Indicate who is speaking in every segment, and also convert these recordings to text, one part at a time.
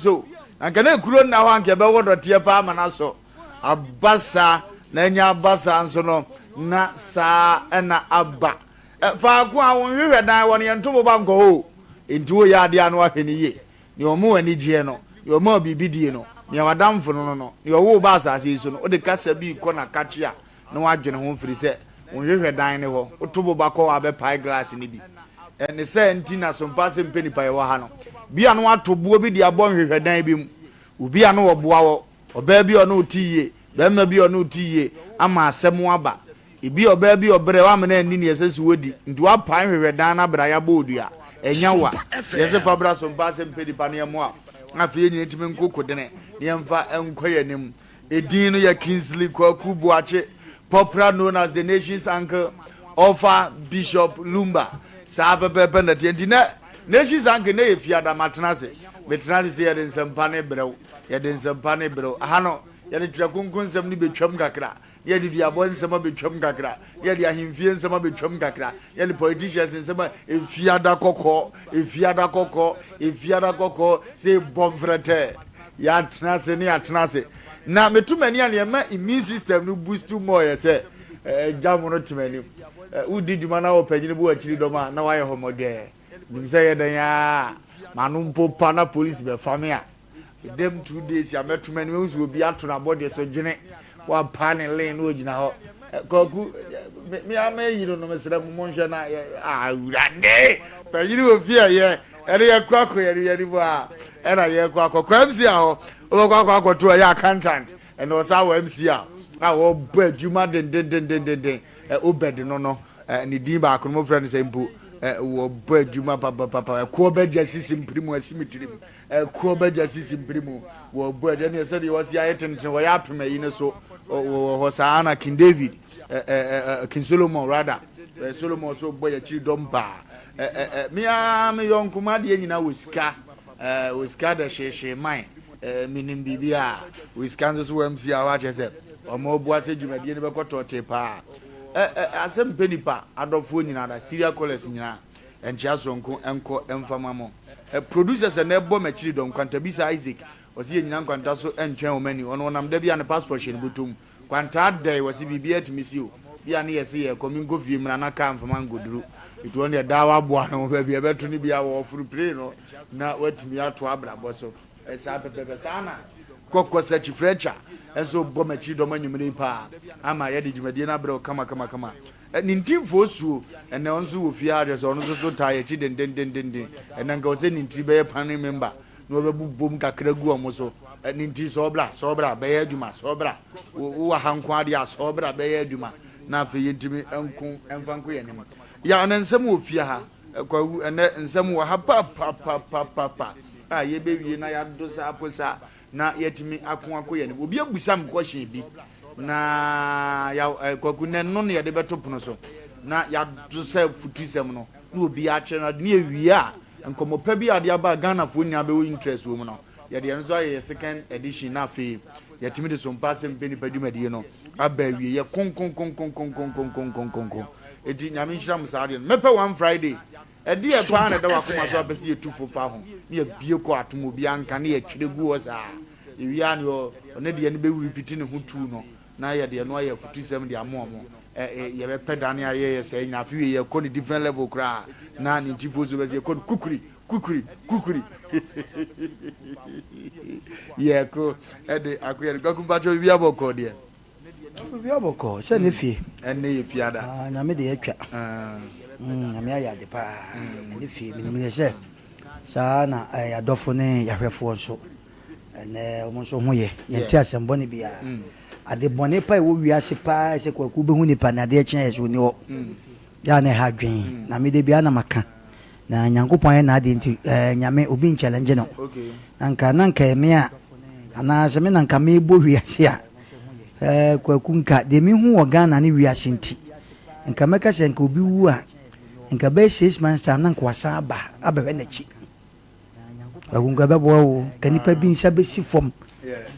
Speaker 1: ansɔ o. Na nka na ekuro nna hɔ a nka ɛbɛwɔ dɔteɛ paa ama no asɔ. Aba saa na anya aba saa nso no na saa na aba. Faako a wo nhwehwɛdan wɔ no yɛnto boba nkɔ hɔ o. Enti woyɛ adeɛ a na woahwɛ no yie. Nea ɔma wo anigyeɛ no, nea ɔma wo biribi die no, nea w'adamfo no no no, nea ɔwoo wo baa asase yi so no, wode kasa bi rekɔ n'akakye a na woadwene ho firi sɛ wo nhwehwɛdan ne hɔ. Woto boba kɔ hɔ a bɛpae glass no bi. Ne saa nti na sompa ase mpɛ nipa yɛwɔ ha no. Bi a na woato boɔ bi de abɔ nhwehwɛdan bi mu. Obi a na ɔboa wɔ, ɔbaa bi a ɔne wo te yie, barima bi a ɔne wo te yie ama asɛm aba. Ebia ɔbaa bi a ɔbrɛ, woamma no anni nea ɛsɛ sɛ odi nti woapae nhwehwɛdan no abrɛ a yɛabɔ wo dua. Ɛnyɛ wo a. Yɛse fa bra sompa ase mpɛ nipa na yɛmmoa wo. Na afei yɛn nyinaa ntumi nko kodene na yɛmfa nkɔ yɛn anim. Edin no yɛ Kingsley Kwaku Boakye, popular known as the nation's uncle, Offa Bishop Lumba. Saa pɛpɛɛpɛ na ɛteɛ. Nti nɛ nation's uncle nɛ yɛ fiada matena ase. Metena ase sɛ yɛde nsɛmpa no rebrɛ wo. Yɛde nsɛmpa no rebrɛ wo. Aha no, yɛde Twerɛ Kronkron nsɛm no bɛtwam kakra, na yɛde duabɔ nsɛm abɛtwam kakra, na yɛde ahemfie nsɛm abɛtwam kakra, na yɛde politicians nsɛm a efiada kɔkɔɔ, efiada kɔkɔɔ, efiada kɔkɔɔ, sɛ ebɔ mfrɛtɛ. Yɛatena ase ne yɛatena ase. Na meto m'ani a nea ɛma immune system no boost more yɛ sɛ gya mono te m'anim. Wodi dwuma na wɔ panyin bi wɔ akyiri dɔm a na wayɛ hɔmɔdwɛɛ. Nim sɛ yɛ dɛn ara m'ano mpo pa na polisi bɛfa me a, medam 2 days a mɛto m'anim ehu sɛ obi ato n'abɔdeɛ so dwene wapa ne lane na ogyina hɔ. Kwaku me a meyi no no mesrɛ mo monhwɛ na awurade panyin wɔ fie a yɛ ɛne yɛkɔ akɔ yɛne yɛne mu a ɛna yɛkɔ akɔ kɔ MC a hɔ wobɛkɔ akɔ akɔto ɛyɛ accountant ɛna ɔsa wɔ MC a a wɔbɔ adwuma dendendendenden Obed no no ne din baako no mofrɛ no sɛ mpo wɔbɔ adwuma papapapa ɛkoɔ bɛgya sisi mpiri mu asi me tirim ɛkoɔ bɛgya sisi mpiri mu wɔbɔ adwuma ne sɛdeɛ wɔsi ayɛ tenten wɔyɛ apem ayi no so wɔ hɔ saa na King David King Solomon rather Solomon so bɔ yɛkyiri dɔm paa me ara me yɔnko ma adeɛ nyinaa wɔ sika wɔ sika dɛ hyehyee man menim biribi a wɔ sika nso so wɔ MC a wɔakyɛ sɛ Wɔboa sɛ dwumadie no bɛkɔ tɔɔtee paa. Ɛ ɛ asɛm pɛ nipa adɔfoɔ nyinaa da serial callers nyinaa nkyea soronko nkɔ mfa ma mo. Ɛ producers ɛnɛ ɛbɔ m'akyiri dɔm Kwantabisa Isaac ɔse yɛ nyina nkwanta so ntwɛn wɔn ani ɔno ɔnam da bi a ne passport hyɛ ne bɔtɔ mu Kwantaa dɛe wɔse biribiara tumi si o bi a ne yɛse yɛkɔ menkɔ fie mmra na car mfama nkɔduru nti ɔno deɛ daa waboa ne ho baabi a ɛbɛto no biara wɔforo plane no na watumi atoa abrabɔ so. Saa pɛpɛɛpɛ saa na kɔkɔ sɛkyifrɛkya nso bɔ m'akyiri dɔm anwummere yi paa ama yɛde dwumadie no abrɛ wo kama kama kama. Ne ntimfoɔ suo ɛnɛ ɔno nso wɔ fie ha kyerɛ sɛ ɔno nso so taa yɛkyi dendendendenden. Ɛnɛ nka ɔsɛ ne ntiri bɛyɛ panel member na ɔbɛbu bom kakra gu ɔmo so. Ne ntiri sɛ ɔbra sɛ ɔbra bɛyɛ adwuma sɛ ɔbra wowɔ ha nko adeɛ a sɛ ɔbra bɛyɛ adwuma na afei yɛntumi nko mfa nko yɛn anim. Ya ɛnɛ nsɛm wɔ fie ha. Kwawu, ɛnnɛ nsɛm wɔ ha papapapapapa a yɛbɛwie na yɛado saa po saa na yɛatumi ako akɔ yɛn anim. Obi abusa me question bi na ya eh, Kwaku nɛ no na yɛde bɛto pono so na yɛado sɛ futusɛm no na obi akyerɛ no ade ne yɛwie a nkɔmmɔ pa bi a ade aba a Ghanafoɔ nyinaa bɛwɔ interest wɔ mu no yɛde ɛno nso ayɛ yɛ second edition na afei yɛtumi de so mpa asɛm pɛ nipa dwumadie no aba awie yɛ konkonkonkonkonkonkonkonkonkonko. Enti Nyame nhyira mo saa adeɛ no. Mɛpɛ one Friday. Ɛdeɛ paa na ɛda w'akoma so a pɛ sɛ yɛtu fo fa ho na yɛbie kɔ atom obiara nka na yɛtwerɛ gu hɔ saa. Yɛwie a neɛ ɔne deɛ no bɛ repeat ne ho tuu no na yɛde ɛno ayɛ afutusɛm de ama wɔn. Ɛ yɛbɛpɛ da ne ayɛyɛ saa nyinaa. Afei wei yɛkɔ no different level koraa na ne ntifoɔ so bɛsɛ yɛkɔ no kukuri kukuri kukuri yɛko ɛde akoyɛ no. Kwaku mpakyɛ biribi abɔ kɔɔ deɛ.
Speaker 2: Biribiara bɔkɔɔ sɛ ne fie.
Speaker 1: Ɛnne yɛ fiada.
Speaker 2: Ah, nyame de atwa. Ah. Nyame ayɛ ade paa. Ɛne fie menim yɛ sɛ saa na eh, yɛadɔfo ne yɛahwɛfoɔ nso ɛnɛ wɔn nso ho yɛ. Yɛnte asɛm bɔne biara. Ade bɔne pa ɛwɔ wiase paa sɛ kwaku bɛhu nipa na adeɛ kye ayɛ sɛ ɔni hɔ. Yɛ a na ɛha adwen. Na mede biara na maka. Na Nyankopɔn ayɛ n'adeɛ nti eh, Nyame obi nchallenge no. Na nka na nka ɛme a anaa sɛ me na nka mebɔ wiase a eh, Kwaku nka deɛ mehu wɔ Ghana ne wiase nti nka mɛka sɛ nka obi wu a nka bɛyɛ 6 months time na nka wasan aba abɛhwɛ n'akyi. Kwaku nka ɛbɛboa wo nka nipa bi nsa bɛsi fam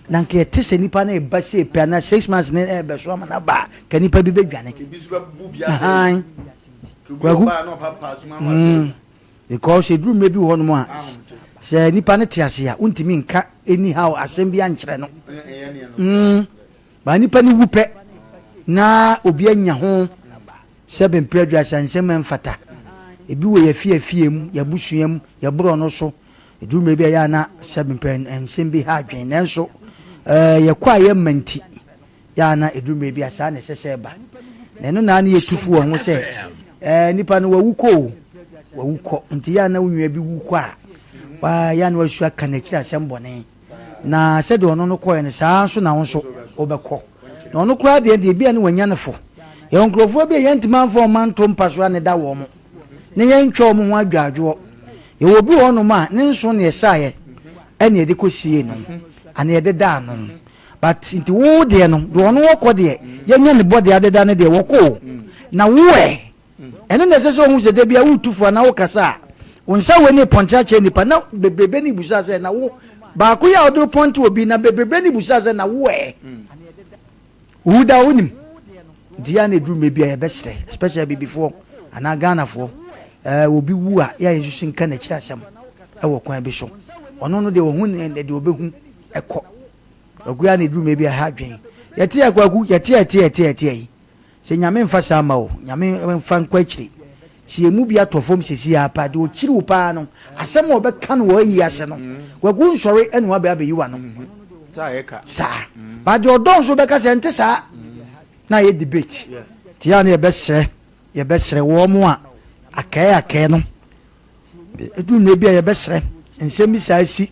Speaker 2: na nka yɛte sɛ nipa no ɛba sɛ pɛ anaa 6 months ne ɛbɛso ama no aba a nka nipa bi bɛdwane. Ahan. Kwaku because eduru mmerɛ bi wɔ hɔnom a Sɛ nipa no te ase a, wontumi nka anyhow asɛm bi ankyerɛ no. Mm. Ba nipa no wu pɛ na obi anya ho sɛ bɛmpere aduasa nsɛm ɛmfata. Ebi wɔ yɛfie afie mu, yɛabusua mu, yɛborɔ no so. Ɛduru mmerɛ bi a ɛyɛ a na sɛ bɛmpere nsɛm bi ha adwene. Nanso eh, yɛkɔ a yɛmma nti, yɛ a na ɛduru mmerɛ bi a saa na ɛsɛ sɛ ɛba. Na ɛno na na yɛtu fo wɔ ho sɛ eh, nipa no wawu kɔ o, wawu kɔ. Nti yɛ a na wo nua bi wu kɔ a, wa yɛ a na wasu aka n'akyiri asɛm bɔne. Na sɛdeɛ ɔno no kɔeɛ no, saa ara nso na wo nso wobɛkɔ. Na ɔno koraa deɛ deɛ ebia ne wanya no fo. Yɛwɔ nkurɔfoɔ bi a yɛntumi amfa wɔn anto mpa so a ne da wɔn, na yɛntwa wɔn ho adwaadwoɔ. Yɛwɔ obi wɔ hɔnom a ne nso na ɛsaeɛ ɛna yɛde kɔsiee no, anaa yɛde daa no. But nti wo deɛ no, deɛ ɔno ɔkɔ deɛ, yɛanya ne bɔdeɛ adeda no deɛ, wɔkɔ o. Na wo ɛ? Ɛno na ɛsɛ sɛ ohu sɛ da biara woretu fo anaa wokasa a, wo nsa wei ne repɔnte akyerɛ nnipa na bebrebe no rebisa sɛ, na wo? Baako yi a wode repɔnte obi na bebrebe no rebisa sɛ, na wo ɛ? Wowu da wonim. Nti yɛ a na ɛduru mmerɛ bi a yɛbɛsrɛ, especially abibifoɔ anaa Ghanafoɔ, eh, obi wu a yɛ a yɛnsusu nka n'akyiri asɛm wɔ kwan bi so. Ɔno no deɛ wahu deɛ ɔbɛhu kɔ. Kwaku yɛ a na ɛduru mmerɛ bi a ɛha adwene. Yɛte a Kwaku, yɛte a ɛte a ɛte a ɛte a yi. Sɛ Nyame nfa saa mma wo, Nyame nfa nkɔ akyire. Sɛ yɛn mu bi atɔ fam sɛsi ara paa, deɛ ɔkyiri wo paa no, asɛm a ɔbɛka no wɔ ayi ase no, Kwaku nsɔre ɛna wabɛ abɛyi w'ano. Saa. But deɛ ɔdɔ nso bɛka sɛ ɛnte saa. Na ayɛ debate. Nti yɛ a na yɛbɛsrɛ, yɛbɛsrɛ wɔn a akɛɛ akɛɛ no, Ɛduru mmerɛ bi a yɛbɛsrɛ nsɛm bi saa si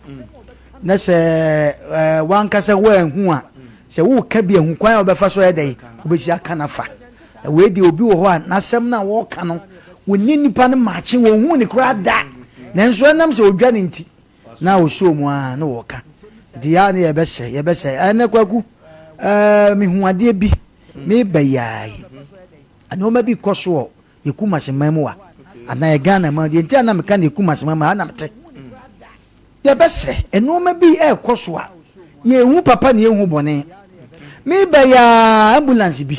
Speaker 2: na sɛ ɛɛ wankasa woanhu a sɛ woka bi ahu kwan a wobɛfa so ayɛ dɛn wobɛsi aka no afa. Na wei deɛ obi wɔ hɔ a n'asɛm no a wɔreka no wɔnni nipa no maakye wɔnhu ne koraa da nanso ɛnam sɛ ɔdwa no nti na ɔsɔɔ mu ara na wɔka. Nti yɛa ne yɛbɛsrɛ yɛbɛsrɛ ɛnɛ Kwaku ɛɛ mehu adeɛ bi meba yi ara yi nneɛma bi kɔ so wɔ Yɛ Kumasi man mu a anaa yɛ Ghana man deɛ nti a na meka no yɛ Kumasi man mu a na mete. Yɛbɛsrɛ nnoɔma bi ɛrekɔ so a yɛnhu papa na yɛnhu bɔne. Meba yi ara ambulance bi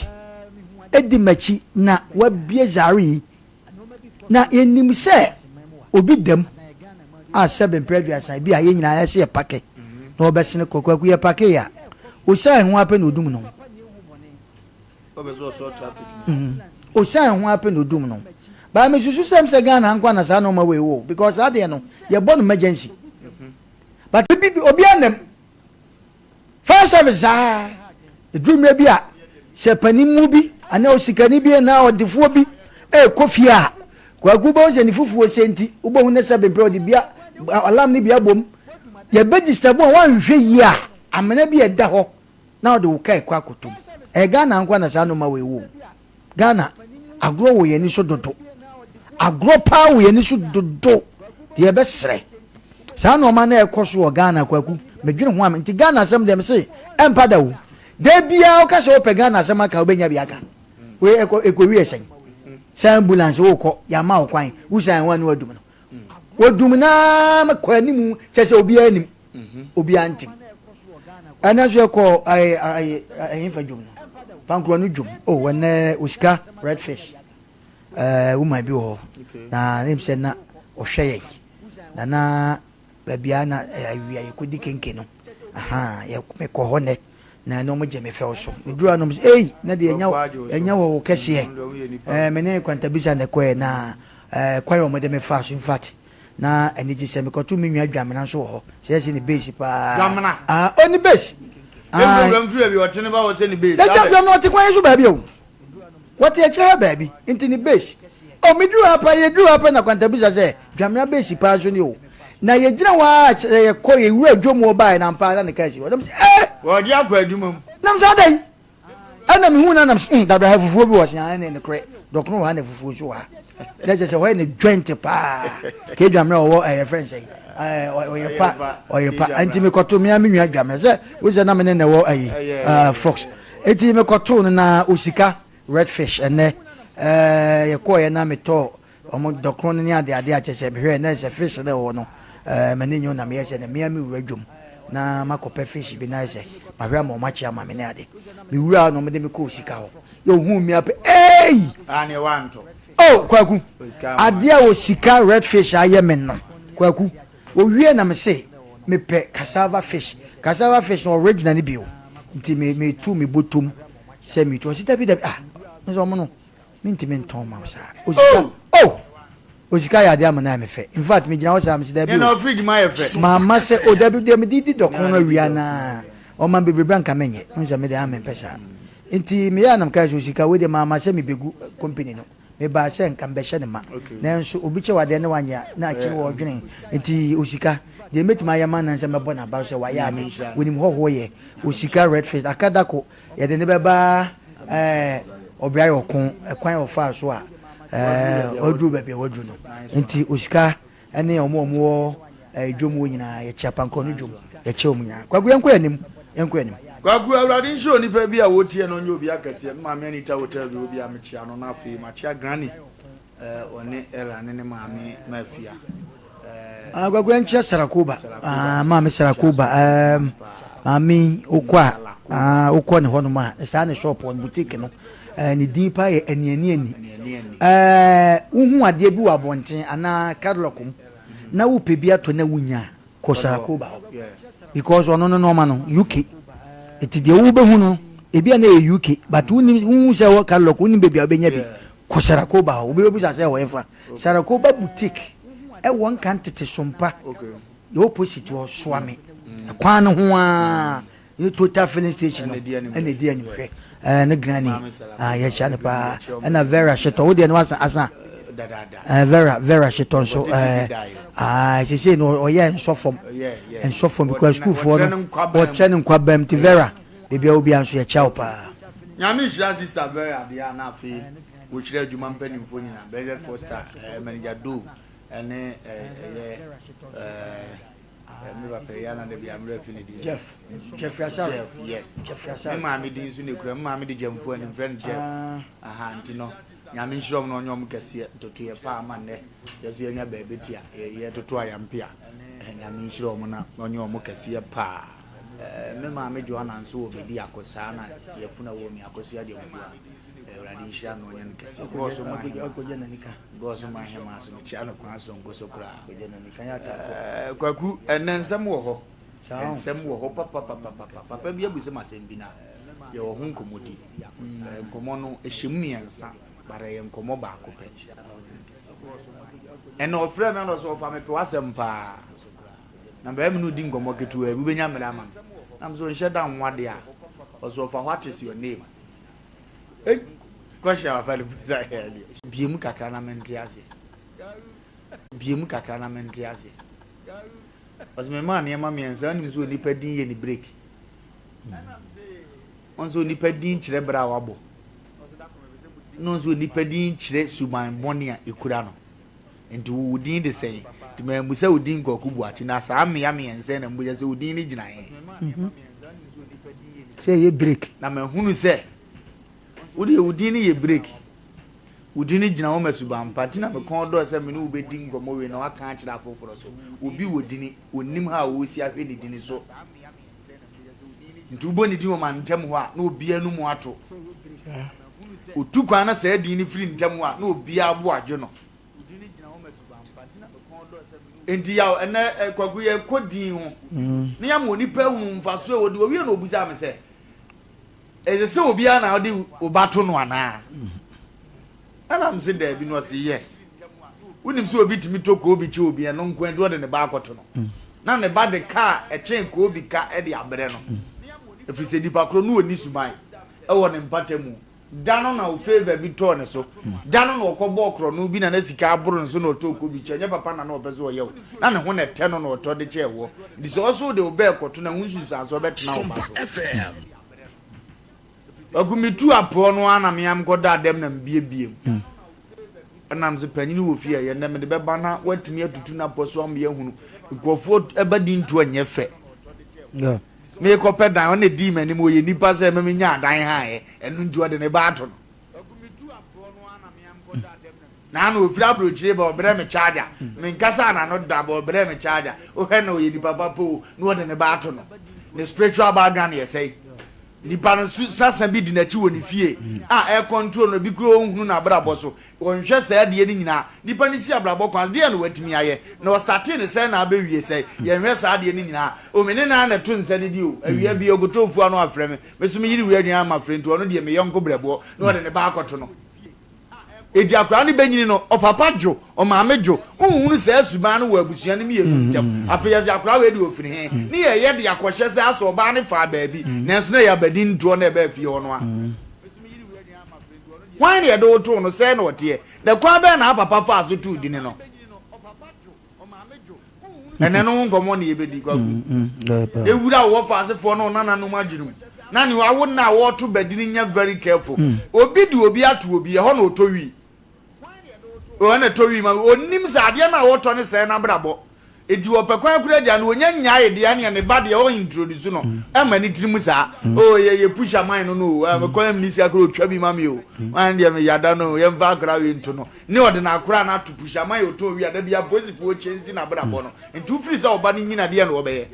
Speaker 2: di m'akyi na wabue zare yi na yɛnim sɛ obi da mu a sɛbe mprɛ aduasa bi a yɛn nyinaa yɛsɛ yɛ pake na ɔbɛsene kɔ kwaku yɛ pake a osian ho apɛ na odum no. Osian ho ara pɛ na odum no. But me susu sɛ sɛ Ghana nko na saa nneɛma wei wɔ because saa deɛ no yɛbɔ no emergency. But bi bi obiara nam fire service saa eduru mmerɛ bi a sɛ panin mu bi anaa osikani bi anaa ɔdefoɔ bi ɛrekɔ fie a kwaku bɛhu sɛ ne fufuo sɛ nti wobɛhu ne sɛ bempɛ ɔde bia alarm ne bia bom yɛbɛ disturb a wanhwɛ yie a amena bi ɛda hɔ na wode wo car kɔ akɔtɔ mu. Ɛyɛ Ghana nkoa na saa nnoɔma wei wɔ o. Ghana, agorɔ wɔ yɛn ani so dodo. Agorɔ paa wɔ yɛn ani so dodo. Deɛ yɛbɛsrɛ. Saa nnoɔma no ɛkɔ so wɔ Ghana Kwaku, medwene ho a, nti Ghana asɛm deɛ mese ɛmpa da o. Da biara woka sɛ wopɛ Ghana asɛm aka a wobɛnya bi aka. Wei ɛkɔ ɛkɔwie sɛn? Sɛ ambulance wokɔ, yɛama wo kwan, wosan ho a na wadum no. Wɔdum no ara kɔ anim kyɛ sɛ obiara nim. Obiara nte. Ɛnɛ nso yɛkɔ ɛhefa dwom no? Pankorɔ no dwom. Oh, ɛnɛ osika red fish. Ɛɛ woman bi wɔ hɔ. Na ne sɛ na ɔhwɛ yɛn. Na na baabi a na awia yɛkɔdi kenke no. Aha, yɛ mekɔ hɔ nɛ. Na ɛno wɔn gye me fɛw so. Meduru hɔ nom sɛ, ei, na deɛ ɛnya ɛnya wɔ wo kɛseɛ. Ɛɛ me ne Kwantabisa na ɛkɔɛ na ɛɛ kwan a wɔde me faa so in fact. Na anigye sɛ mekɔto me nua Dwamena nso wɔ hɔ. Sɛ yɛse ne base paa.
Speaker 1: Dwamena?
Speaker 2: Ah, oh, ne base.
Speaker 1: Ɛmu wura mfiri baabi ɔte ne ba wɔ sɛ ne base.
Speaker 2: Na Dwamena ɔte kwan yi so baabi o. Wɔte akyire ha baabi, nti ne base. Oh, meduru ha paa, yɛduru ha pɛ na Kwantabisa sɛ, Dwamena base paa nso ni o. Na yɛgyina hɔ ara sɛ yɛkɔ, yɛwura dwom hɔ baeɛ na ampa ara na ne kaa si hɔ. Na mesɛ, eh!
Speaker 1: Wɔde akɔ adwuma mu.
Speaker 2: Na mesɛ, adɛn? Ɛna mehuu no na mesɛ hmm dabi ha fufuo bi wɔ se ɛne nokorɛ dɔkono wɔ ha na fufuo nso wɔ ha na kyerɛ sɛ hɔ yɛ ne joint paa ka adwammerɛ ɔwɔ ɛyɛ fɛn sɛ ɔyere pa ɔyere pa nti mekɔto mea me nua adwammerɛ sɛ wo sɛ na me ne na ɛwɔ ayi fox nti mekɔto no na osika red fish ɛnɛ yɛkɔɔyɛ na metɔɔ Wɔn dɔkono no ne adeade a kyerɛ sɛ mehwɛɛ na sɛ fish no wɔ hɔ no ɛɛ m'ani nnye ho na meyɛ sɛ na mea me wura dwom na makɔpɛ fish bi na ayɛ sɛ mahwɛ ama wɔn akye ama me ne ade. Me wura hɔ na wɔde me kɔɔ sika hɔ. Yɛ ohuu me apɛ eei!
Speaker 1: Ah neɛ wantɔ.
Speaker 2: Oh Kwaku, adeɛ a osika red fish ayɛ me no Kwaku. Owie na mese mepɛ cassava fish. Cassava fish no original no bi o. Nti me metu me bɔtɔm sɛ metu. Ɔse dabi dabi ah me sɛ ɔmo no mentumi ntɔn ma wo saa. Osika oh! Osika yɛ adeɛ ama no ayɛ me fɛ. In fact megyina hɔ saa mese dabi o. Mamma sɛ oh dabi deɛ mede di dɔkono no awia no ara ɔma me bebrebe a nka menyɛ. Wohu sɛ me deɛ ah mempɛ saa. Nti meyɛɛ a na mekae sɛ osika wei deɛ mamma sɛ mebɛgu company no. Mebaa sɛ nka mebɛhyɛ no ma. Nanso obi kyɛ wo adeɛ na wanyɛ a, na akyire ɔredwene. Nti osika, deɛ mɛtumi ayɛ ama no ne sɛ mɛbɔ no aba so sɛ wayɛ ade. Ɔnim hɔhoɔ yɛ. Osika Redfield, aka da ko, yɛde no bɛba ɛɛ ɔbrɛ ayɛ ɔko, ɛkwan a ɔfaa so a ɛɛ waduru baabi a waduru no. Nti osika ne wɔn a wɔwɔ eh, dwom wɔ nyinaa yɛkyɛ apankorɔ no dwom yɛkyɛ wɔn nyinaa. Kwaku yɛnkɔ yɛn anim yɛnkɔ yɛn anim.
Speaker 1: Kwaku awurade nhyira onipa bi a wotie no nyɛ obi akɛseɛ. Me maame Anita Hotel bi obi a mekyea no na afei makyea Granny eh, ɔne Ella ne ne maame Mafia.
Speaker 2: Eh, ah, Kwaku yɛnkyea Sarakoba. Ah, maame Sarakoba. Um, maame wokɔ a ah, wokɔ ne hɔnom a saa ne shop wɔ boutique no. Eh, ne din paa yɛ Anianiani. Eh, wohu adeɛ bi wɔ abɔnten anaa catalog mu na wopɛ bi atɔ na wunya a, kɔ Sarakoba hɔ. Because ɔno no nneɛma no UK. Eti deɛ wobɛhu no, ebi a na ɛyɛ UK, but wonim wohu sɛ ɛwɔ catalog, wonim baabi a wobɛnya bi. Kɔ Sarakoba hɔ. Obi bɛbusa sɛ ɛwɔ hefa. Sarakoba boutique ɛwɔ Nkan Tete Sompa, yɛ opposite hɔ, Soame. Kwan no ho ara. Ne total filling station no ɛna ɛdi anim hwɛ ɛɛ ne granny ah yɛhyia no paa ɛna Vera hyetɔ wo deɛ no asa asa ɛɛ Vera Vera hyetɔ nso ɛɛ ah sese no ɔyɛ nsɔ fam nsɔ fam because sukuufoɔ no wɔkyɛ ne nkwa bɛm ti Vera beebi a obi nso yɛkyia wo paa.
Speaker 1: Nyame nhyira sister Vera deɛ a na afei wɔhyira adwuma mpanimfoɔ nyinaa Blessed Foster ɛɛ manager Doe ɛne ɛyɛ ɛɛ. Me papa yi ana dabi ammerɛ fi ne din.
Speaker 2: Jeff. Jeffrey Asare.
Speaker 1: Jeff, yes. Jeffrey Asare. Me maame din nso na ekura. Me maame de Gyamfo anim frɛ no Jeff. Ah. Aha, nti no, Nyame nhyira ɔmo na ɔnyɛ ɔmo kɛseɛ. Ntotoeɛ paa ama nnɛ. Yɛ so yɛnya baabi te a, yɛ toto ayampe a. Nyame nhyira ɔmo na ɔnyɛ ɔmo kɛseɛ paa. Me maame Joanna nso wɔ bedi ako saa na yɛfuna wɔ mi akosua Gyamfo a. Awurade nhyira no ɔnyɛ no kɛseɛ. God so ma hema. God so ma hema so mekyia no kwan sononko so koraa. Eh, Kwaku, ɛnɛ nsɛm wɔ hɔ. Nsɛm wɔ hɔ papapapapa. Papa bi abisa me asɛm bi na yɛwɔ ho nkɔmmɔdi. Eh, nkɔmmɔ no ɛhyɛ mu mmiɛnsa, but ɛyɛ nkɔmmɔ baako pɛ. Ɛnna ɔfrɛ me ana ɔsɛ ɔfa mepɛ w'asɛm paa. Na bɛyɛ me no di nkɔmmɔ ketewa bi wobɛnya mmerɛ ama me. Na me sɛ ɔnhyɛ da nwa deɛ a, ɔsɛ ɔfa what is your name? Ei, question a papa no bisa yɛ deɛ. Bie mu kakra na mente aseɛ. Bie mu kakra na mente aseɛ. Ɔsɛ memaa nneɛma mmiɛnsa wonim sɛ onipa din yɛ ne break. Wɔn sɛ onipa din kyerɛ berɛ a wabɔ. Na wɔn sɛ onipa din kyerɛ suban bɔne a ekura no. Nti wo din de sɛn? Nti mammusa wo din Kwaku Boakye na saa mmea mmiɛnsa na mmusa sɛ wo din no gyina he?
Speaker 2: Sɛ ɛyɛ break.
Speaker 1: Na mahunu sɛ wo deɛ wo din no yɛ break. Wo din no gyina hɔ ma suban pa. Nti na me kɔn dɔ sɛ me ne wo bɛdi nkɔmmɔ wei na woaka akyerɛ afoforɔ so. Obi wɔ dini, ɔnnim how a ɔresi ahwɛ ne dini so. Nti wobɔ ne din wɔ mantam hɔ a, na obiara anum ato. Otu kwan na saa din no firi ntam hɔ a, na obiara bo adwo no. Nti yaw ɛnɛ eh, kwaku yɛkɔ din ho na yɛama onipa ahunu mfaso a wɔde wɔwie na obusaa me sɛ ɛsɛ sɛ obiara na ɔde wo ba to no anaa ɛna m se daabi na ɔse yes wonim sɛ obi tumi tɔ koobi kyɛ obi ɛno nko ɛde ɔde ne ba akɔto no na ne ba de kaa ɛkyɛn koobi ka ɛde abrɛ no ɛfiri sɛ nipa korɔ no ɔni suban ɛwɔ ne mpata mu Da no na wo favour bi tɔɔ ne so. Da no na ɔkɔbɔɔ korɔno bi na na sika aboro ne so na ɔtɔɔ kɔ bi kyɛɛ. Ɛnyɛ papa na na ɔpɛ sɛ ɔyɛ wo. Na ne ho na ɛtɛ no na ɔtɔ de kyɛɛ woɔ. Nti sɛ ɔso wode wo bɛ rekɔto no a, wo nsunsuansoɔ bɛtena wo ba so. Kwaku, metuu aporɔ no ara na me ara mekɔdaa dɛm na mebuebue mu. Ɛnam sɛ panyini wɔ fie a ɛyɛ nnɛ mede bɛba na watumi atutu n'apɔ so ama yɛahunu. Nkurɔfoɔ ba di ntoa nyɛ fɛ. Merekɔpɛ dan, ɔno na edii m'anim, ɔyɛ nipa sɛ ɛma menyaa dan haeɛ, ɛno nti ɔde ne ba ato no. Na ano ɔfiri aburokyire ba ɔbrɛ me charger, menkasaa n'ano da ba ɔbrɛ me charger, wohwɛ na ɔyɛ nipa papa o, na ɔde ne ba ato no. Ne spiritual background yɛ sɛe. Nipa no su sasa bi di n'akyi wɔ ne fie a ɛrecontrol no, ebi koraa ɔnhunu n'abrabɔ so. Ɔnhwɛ saa adeɛ no nyinaa. Nipa no si abrabɔ kwan so, deɛn na watumi ayɛ? Na ɔstartee no sɛn na abɛwie sɛn? Yɛnhwɛ saa adeɛ no nyinaa. O me ne no ara na ɛto nsa didi o. Awia bi ɔkɔtɔ fufuo a na wafrɛ me. Me nso me yere wura aduan ama frɛ nti ɔno deɛ me yɔnko brɛboɔ na ɔde ne ba akɔto no. Enti akwadaa no bɛnyini no, ɔpapa dwo, ɔmaame dwo. Wonhunu saa suban no wɔ abusua no mmienu ntam. Afei yɛse akwadaa wei deɛ ɔfiri he? Ne yɛyɛ de akɔhyɛ sɛ asɛ ɔbaa no faa baabi, nanso na ɛyɛ abadintoɔ na ɛbaa fie hɔ no a. Hwan na yɛde wo too no? Sɛn na ɔteɛ? Na kwan bɛn na apapa faa so too dini no? Ɛnɛ no ho nkɔmmɔ na yɛbɛdi, Kwaku. Ewura a wɔwɔ faasefoɔ ne ɔnananom adwene mu na nea wawo nna a wɔreto badini nyɛ very careful. Obi de obi ato obi, ɛhɔ na ɔtɔ wii. Ɛhɔ na ɛtɔ wii ma onim sɛ adeɛ no a wɔtɔ no sɛe n'abrabɔ. Enti wɔpɛ kwan kura agya no, wɔnya nnyae deɛ ɛneɛ ne ba deɛ ɔ introduce no ɛma ne tirim saa. Oh yɛ yɛ push aman no no o, mekɔ ɛmni sika kora ɔtwa bi ma me o. Wan deɛ meyada no o, yɛmfa akora wei nto no. Ne ɔde n'akora no ato push aman yɛ ɔtɔn wi a da bi apolisifoɔ kyɛnsi n'abrabɔ no. Nti wofiri sɛ ɔba no nyina deɛ na ɔbɛyɛ.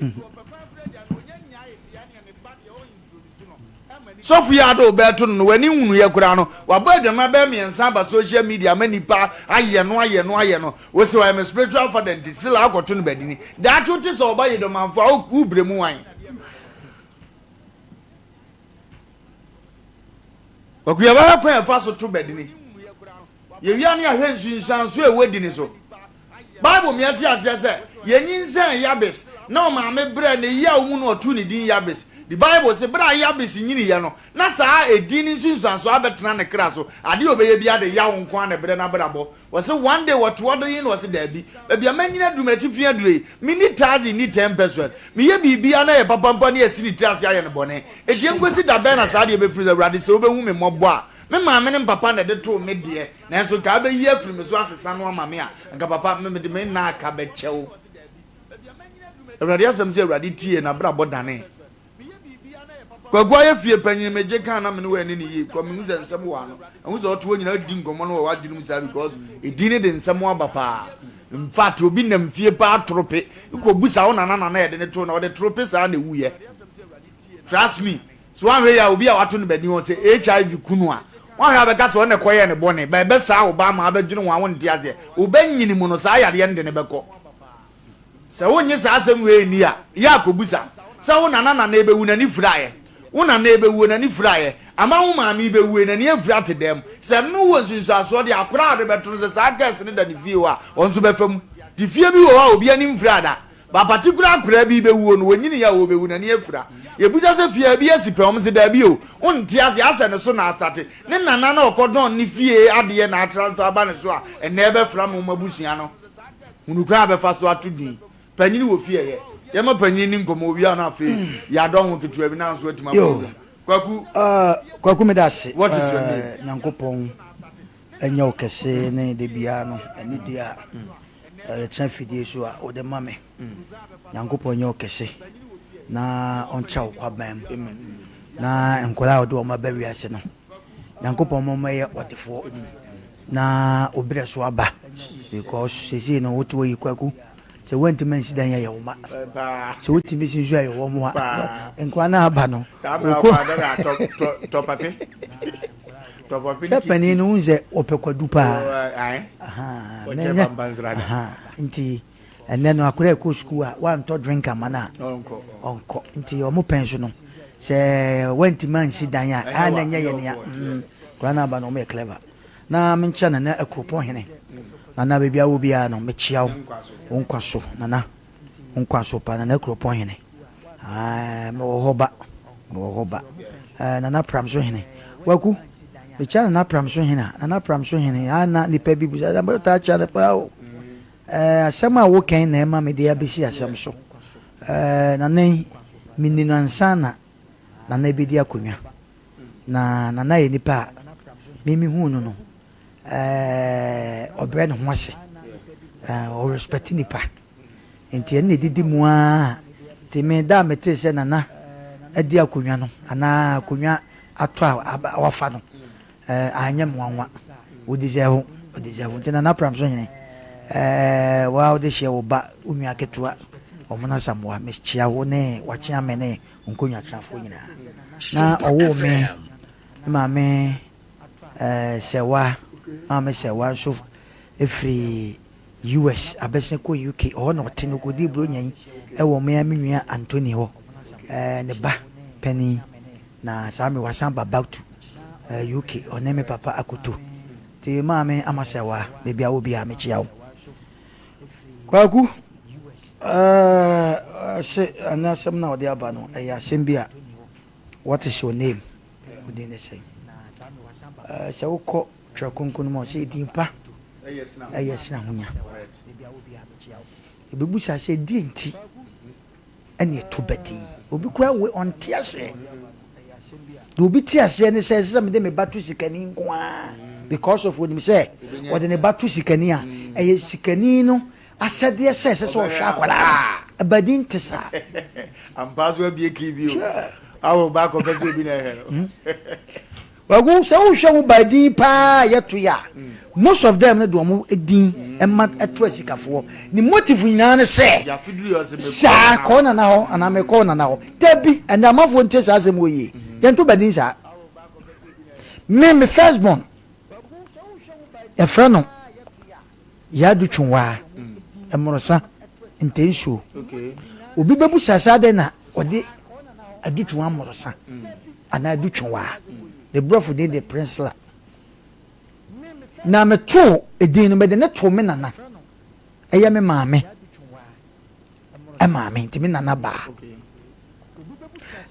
Speaker 1: Sɔfo yi ade wobɛto no no w'ani nhunuiɛ koraa no wabɔ adwaman bɛyɛ mmiɛnsa aba social media ama nipa ayɛ no ayɛ no ayɛ no wose ɔyɛ me spiritual father nti still akɔto no badini daakye wote sɛ ɔba yɛ dɔmanfo a wobrɛ mu wan Kwaku yɛbɛhwɛ kwan ɛfa so to badini Yɛwia ne yɛahwɛ nsunsuanso a ɛwɔ di no so. Bible ma yɛte aseɛ sɛ, yɛnyinsɛn Yabes, na ɔmaame brɛɛ ne yaw mu na ɔtoo ne din Yabes. The Bible se, berɛ a Yabes nyiniiɛ no, na saa edin no nsunsuansoɔ abɛtena ne kra so. Adeɛ a ɔbɛyɛ biara de yaw nko ara na ɛbrɛ n'abrabɔ. Wɔse one day wɔte hɔ de na ɔse daabi, baabi a manyini aduru, m'atifi aduru yi, menni tithe nni 10%. Meyɛ biribiara na ɛyɛ papa mpo a na yɛasi ne tiri ase ayɛ no bɔne. Enti ɛnkɔsi da bɛn na saa adeɛ bɛfiri so? Awurade, sɛ wobɛhu me mmɔbɔ a, Me maame ne me papa na ɛde too me deɛ, nanso nka wobɛyi afiri me so asesa no ama me a, anka papa, me mede me nna aka bɛkyɛ wo. Awurade asɛm sɛ Awurade tiee n'abrabɔ danee. Kwaku ayɛ fie panyin megye kan na me ne wo ani ne yie kɔ mehu sɛ nsɛm wɔ ano. Ɛho sɛ ɔto hɔ nyinaa di nkɔmmɔ no wɔ w'adwene mu saa because edin ne de nsɛm aba paa. In fact obi nam fie paa torope kɔ busa wo nana nana yɛde ne to na ɔde torope saa na ewuiɛ. Trust me. So woanhwɛ yie a obi a wato no bani hɔ sɛ HIV ku no a, woanhwɛ a bɛka sɛ ɔno na ɛkɔyɛɛ no bɔne, but ɛbɛsaa wo ba ama abɛdwene ho a wonte aseɛ. Wo ba nyini mu no saa yareɛ no de no bɛkɔ. Sɛ wonnye saa asɛm wei nni a, yɛ a kɔbusa sɛ wo nana nana ɛbɛwu n'ani firaeɛ, wo nana ɛbɛwuo n'ani firaeɛ, ama wo maame rebɛwue n'ani afira te dɛm. Sɛ ɛno wɔ nsunsuansoɔ deɛ akwadaa a wode bɛto no sɛ saa curse no da ne fie hɔ a, ɔno nso bɛfa mu. Nti fie bi wɔ hɔ a obi ani mfiraa da. Ba particular akoraa bi bɛwuo no, wɔnyiniiɛ a ɔrebɛwu n'ani afira. Yɛbusa sɛ fie a bi asi pɛn? Wɔn se daabi o, wonte aseɛ, asɛ ne so na astate. Ne nana na ɔkɔdɔn ne fie adeɛ na atransfer aba ne so a ɛnnɛ ɛbɛfra mo abusua no. Hunu kwan a bɛfa so ato din. Panyini wɔ fie ɛyɛ. Yɛma panyini ni nkɔmmɔ, ɔwie a na afei yɛadɔ ho ketewa bi na nso atumi abɔ wura. Kwaku.
Speaker 2: Kwaku meda ase.
Speaker 1: What is your name?
Speaker 2: Nyankopɔn ɛnyɛ wo kɛse ne da biara no ɛne deɛ a Yɛtena fidie so a wode ma me. Nyankopɔn nyɛ wo kɛse na ɔnkyɛ wo kwaban mu. Na nkwadaa a wode wɔn aba wiase no, Nyankopɔn ma wɔyɛ ɔdefoɔ na wo berɛ so aba. Because seesei no wote hɔ yi Kwaku, sɛ woantumi ansi dan a ɛyɛ wo mma. Sɛ wotumi si nso a ɛyɛ wɔn a. Nkwadaa no aba no, wokɔ. Sɛ panin no wohu sɛ ɔpɛ kwadu paa. Nti ɛnɛ no akwadaa ɛkɔ sukuu a wantɔ drink ama no a ɔnkɔ. Nti ɔmo pɛn so no sɛ wantumi ansi dan a ɛa na ɛnyɛ yɛ nea akwadaa no aba no ɔmo yɛ clever. Na menkyia Nana Akuropɔn hene. Nana baabi a wɔ biara no mekyia wo. Wo nkwa so Nana. Wo nkwa so paa Nana Akuropɔn hene. Aah mewɔ hɔ ba, mewɔ hɔ ba. Eh, Nana Pramso hene. Waku, mekyia Nana Pramso hene a, Nana Pramso hene, ah na nipa bi busa sɛ mɛtaa kyia no paa o. Eh, asɛm a wokɛn na ɛma mede abɛsi asɛm so. Eh, Nana yi, meni no ansa na Nana bɛdi akonnwa. Na Nana yɛ nipa a, me mehuu no no, eh, ɔbrɛ ne ho ase. Eh, ɔrespɛte nipa. Nti ɛno na ɛdidi mu ara. Nti me da a metee sɛ Nana adi akonnwa no anaa akonnwa atɔ a wafa no, eh, anyɛ me nwanwa. Wo deserve, wo deserve. Nti Nana Pramso Hene, eh, wo a wode hyɛ wo ba, wo nua ketewa, Ɔmono Asamoah, mekyea wo ne w'akyeame ne wo nkonnwatenafoɔ nyinaa. Na ɔwoo me, me maame eh, Sɛwa, maame Sɛwa nso firi US abɛsen kɔ UK, ɔhɔ na ɔte no ɔkɔdii Buronya yi wɔ me ara me nua Anthony hɔ, eh, ne ba panin. Na saa me wasan ba back to eh, UK, ɔne me papa akoto. Nti maame Ama Sɛwa, baabi a wɔ biara mekyea wo. Kwaku, eh, se ɛnɛ asɛm no a ɔde aba no, ɛyɛ asɛm bi a, what is your name? Wo din ne sɛn? Eh, sɛ wokɔ Twerɛ Kronkron no mu a, ɔsɛ edin pa ɛyɛ sene ahonya. Ɛbɛbusa sɛ deɛ nti ɛne ɛto ba din. Obi koraa wei ɔnte aseɛ. Deɛ obi te aseɛ ne sɛ ɛsɛ sɛ mede me ba to sikani nko ara because of onim sɛ ɔde ne ba to sikani a ɛyɛ sikani no asɛdeɛ sɛ ɛsɛ sɛ ɔhwɛ akwadaa no. Ɛba din te saa.
Speaker 1: Ampa so abie kii bi o. Awo ba kɔpɛ sɛ obi na ɛhwɛ no.
Speaker 2: Kwaku, sɛ wohwɛ wo ba din paa a yɛto yɛ a, most of them no de wɔn din ma ɛto asikafoɔ. Ne motive nyinaa ne sɛ, saa kɔ nana hɔ anaa mekɔ nana hɔ. Dabi, ɛnna amanfoɔ ntie saa asɛm wɔ yie. Yɛnto ba din saa. Me, me first born, yɛfrɛ no Yadu Twonwaa, Mmorosa, Ntɛnsuo. Obi bɛbusa sɛ adɛn na ɔde Adu Twonwaa Mmorosa anaa Adu Twonwaa. Ne borɔfo din de Prinsla. Na metoo edin no, mede ne too me nana, ɛyɛ me maame maame, nti me nana baa.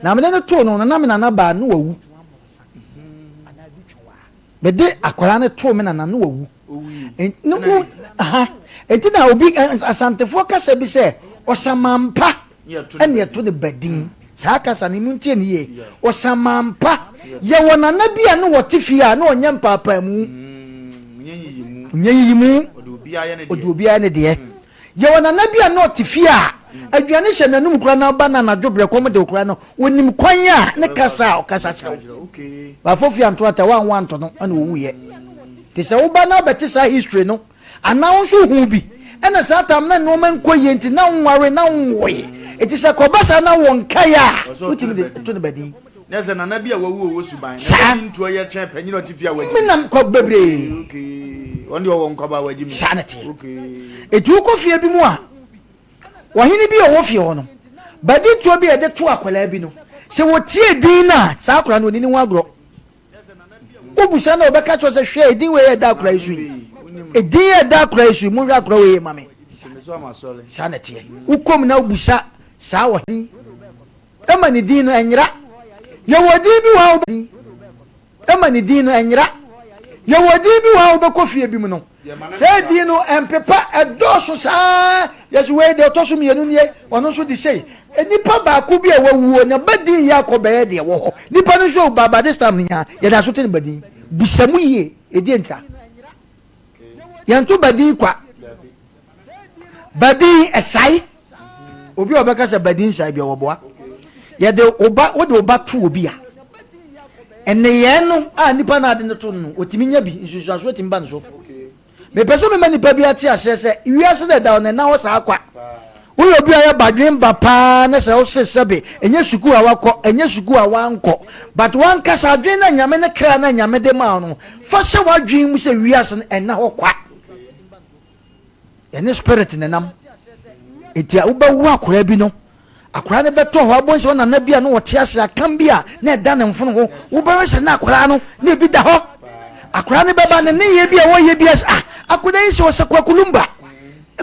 Speaker 2: Na mede no too no no, na me nana baa no wawu. Mede akwadaa no too me nana no wawu. Nti na obi Asantefoɔ kasa bi sɛ ɔsamampa ɛne ɛto ne ba din. Saa kasa no mu ntie ne yie. Ɔsamampa yɛwɔ nana bi a ne wɔte fie a na ɔnyɛ mpaapaamu. Nyɛ yiyimu. Ɔde obiara ne deɛ. Yɛwɔ nana bi a na ɔte fie a aduane hyɛ n'anum koraa na ɔba no anadwo berɛ kɔm de wo koraa no, ɔnim kwan a ne kasa a ɔkasa kyerɛ wo. Bafo fie anto ata wanwo anto no ɛna ɔwuiɛ. Nti sɛ woba na wobɛte saa history no anaa wo nso hu bi ɛna saa tam na nneɛma nkɔ yie nti na wonware na wonwoe. Nti sɛ kɔba saa na wɔnkae a wotumi de to no badin.
Speaker 1: Na sɛ nana bi a wawu ɔwɔ suban na
Speaker 2: Saa.
Speaker 1: wadi ntoɔ yɛ kyɛn panyin a ɔte fie a wagye
Speaker 2: Me nam kɔ bebree.
Speaker 1: Okay. Ɔno deɛ ɔwɔ nkwaba a wagye mi.
Speaker 2: Saa na ɛteɛ.
Speaker 1: Okay.
Speaker 2: Eti wokɔ fie bi mu a, ɔhene bi a ɔwɔ fie hɔ no, badi toɔ bi a yɛde to akwadaa bi no, sɛ wɔtie din no a, saa akwadaa no ɔni ne ho agorɔ. Wobusa no a, ɔbɛka kyerɛ sɛ hwɛ edin wei a ɛda akwadaa yi so yi. Edin a ɛda akwadaa yi so yi, monhwɛ akwadaa wei yie ma me. Saa na ɛteɛ. Wokɔ mu na wobusa saa ɔhene Ɛma ne din no ɛnyera. Yɛwɔ din bi wɔ hɔ a wobɛ. Ɛma ne din no ɛnyera. Yɛwɔ din bi wɔ hɔ a wobɛkɔ fie bi mu no, saa din no ɛmpepa, ɛdɔɔso saa. Yɛsi wei deɛ ɔtɔ so mmienu nie, ɔno nso de sei. Nipa baako bi a wawuo, ne ba din yɛ akɔ bɛyɛ deɛ wɔ hɔ. Nipa no nso awu, but by this time no nyinaa, yɛda so te ne ba din. Bisa mu yie, ɛdeɛ ntira. Yɛnto ba din kwa. Badin ɛsae. Obi a ɔbɛka sɛ badin nsae bi ɔwɔ Yɛde oba wode oba to obi a nneyɛɛ no a nipa no ade no to no otumi nya bi nsunsuansoɔ tumi ba no so. Mepɛ sɛ mema nipa bi ate aseɛ sɛ wiase na ɛda hɔ na ɛna hɔ saa kwa. Woyɛ obi a ɔyɛ badwen ba paa na sɛ wose sɛbe ɛnyɛ sukuu a wakɔ ɛnyɛ sukuu a wankɔ but wankasa adwen na Nyame ne kra na Nyame de maa no fa hyɛ w'adwen mu sɛ wiase no ɛna hɔ kwa. Yɛne spirit na ɛnam. Eti a wobɛwo akwadaa bi no, akwadaa no bɛtɔ hɔ abɔ nsɛ ɔnana bi a na ɔte ase akam bi a na ɛda ne mfono ho. Wobɛhwɛ sɛ na akwadaa no na ebi da hɔ. Akwadaa no bɛba ne nneyɛɛ bi a wɔyɛ bi ase ah akwadaa yi sɛ ɔsɛ Kwaku Lumba.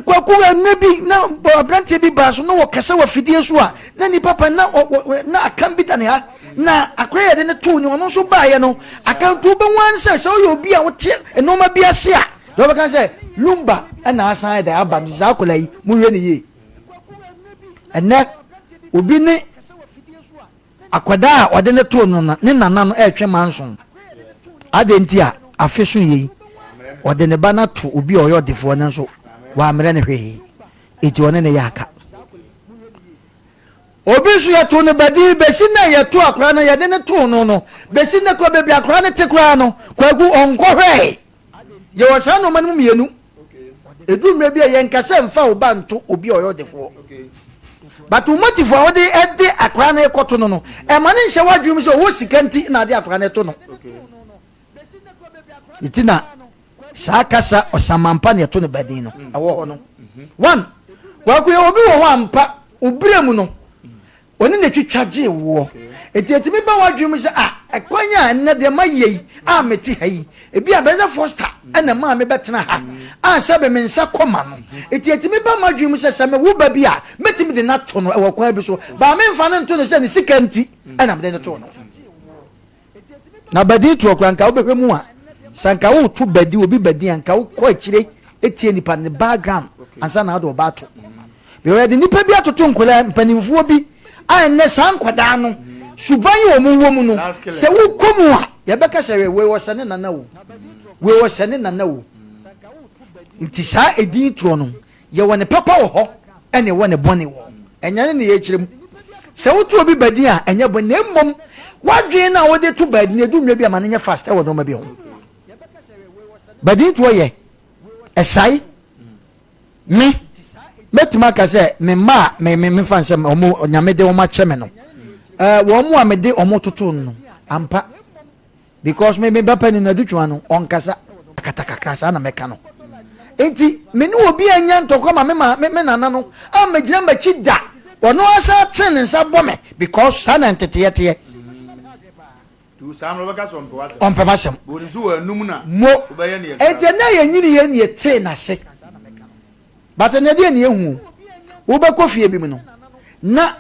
Speaker 2: Kwaku mmerɛ bi na aberanteɛ bi baa so na wɔkasa wɔ afidie so a na nipa pa na na akam bi da ne ha na akwadaa yɛde ne too ne ɔno nso baeɛ no akam to wobɛhu ara sɛ sɛ woyɛ obi a wote nneɛma bi ase a Deɛ ɔbɛka sɛ lumba ɛna asan ayɛ dɛ aba no saa akwadaa yi monhwɛ ne yie. Ɛnɛ obi ne akwadaa a ɔde ne too no ne nana no ɛretwe manson. Adɛn nti a afe so yei ɔde ne ba no ato obi a ɔyɛ ɔdefoɔ no nso wammrɛ no hwee eti ɔne ne yɛ aka. Obi nso yɛtoo no badin bɛsi nnɛ yɛtoo akwadaa no yɛde ne too no no bɛsi nnɛ koraa baabi akwadaa no te koraa no Kwaku ɔnkɔhwɛe. Yɛwɔ saa nneɛma no mu mmienu. Ɛduru mmerɛ bi a yɛnka sɛ mfa wo ba nto obi a ɔyɛ ɔdefoɔ. But wo motive a wode de akwadaa no rekɔto no no, ɛma no nhyɛ w'adwene mu sɛ ɔwɔ sika nti na ade akwadaa no to no. Nti na saa kasa ɔsamampa na ɛto no badin no ɛwɔ hɔ no. One, Kwaku yɛ obi wɔ hɔ ampa, wo berɛ mu no, Ɔne na twitwa gyee woɔ. Enti ɛtumi ba w'adwene mu sɛ, ah, ɛkwan a ɛnnɛ deɛ mayɛ yi a mete ha yi, ebi a bɛyɛ sɛ Foster na ɛmaa mebɛtena ha a sɛbe me nsa kɔ m'ano. Enti ɛtumi ba m'adwene mu sɛ, sɛ mewo ba bi a, mɛtumi de no ato no wɔ kwan bi so, but memfa no nto no sɛ ne sika nti na mede no too no. Na badin toɔ koraa nka wobɛhwɛ mu a, sɛ anka woreto badin, obi badin a, nka wokɔ akyire tie nipa ne background ansa na wode ɔba ato. Because yɛde nipa bi atoto nkwadaa mpanimfoɔ bi a ɛnnɛ saa nkwadaa no suban yi wɔn wɔ mu no, sɛ wokɔ mu a yɛbɛka sɛ wei ɔsɛ ne nana o, wei ɔsɛ ne nana o. Nti saa edin toɔ no Yɛwɔ ne papa wɔ hɔ ɛna yɛwɔ ne bɔne wɔ hɔ. Ɛnyɛ ne na yɛkyerɛ mu. Sɛ woto obi badin a, ɛnyɛ bɔne na mmom w'adwene no a wode to badin no, ɛdu mmerɛ bi a ma no nyɛ fast ɛwɔ nneɛma bi ho. Badin toɔ yɛ ɛsae. Me, mɛtumi aka sɛ me mma a me me mefa nsɛ wɔn Nyame de wɔn akyɛ me no, ɛɛ wɔn a mede wɔn toto no ampa. Because me me ba panin no Adutwuma no ɔnkasa kata kakra saa na mɛka no nti me ne obi anya ntɔkwa ma me ma me me nana no ammɛgyina m'akyi da ɔno asa atene ne nsa bɔ me because saa na nteteɛ teɛ. Ɔmpɛ m'asɛm mo nti ɛnɛ yɛ nyini yɛ ne yɛtee n'ase. But ɛnɛ deɛ nea ehu o, wobɛkɔ fie bi mu no, na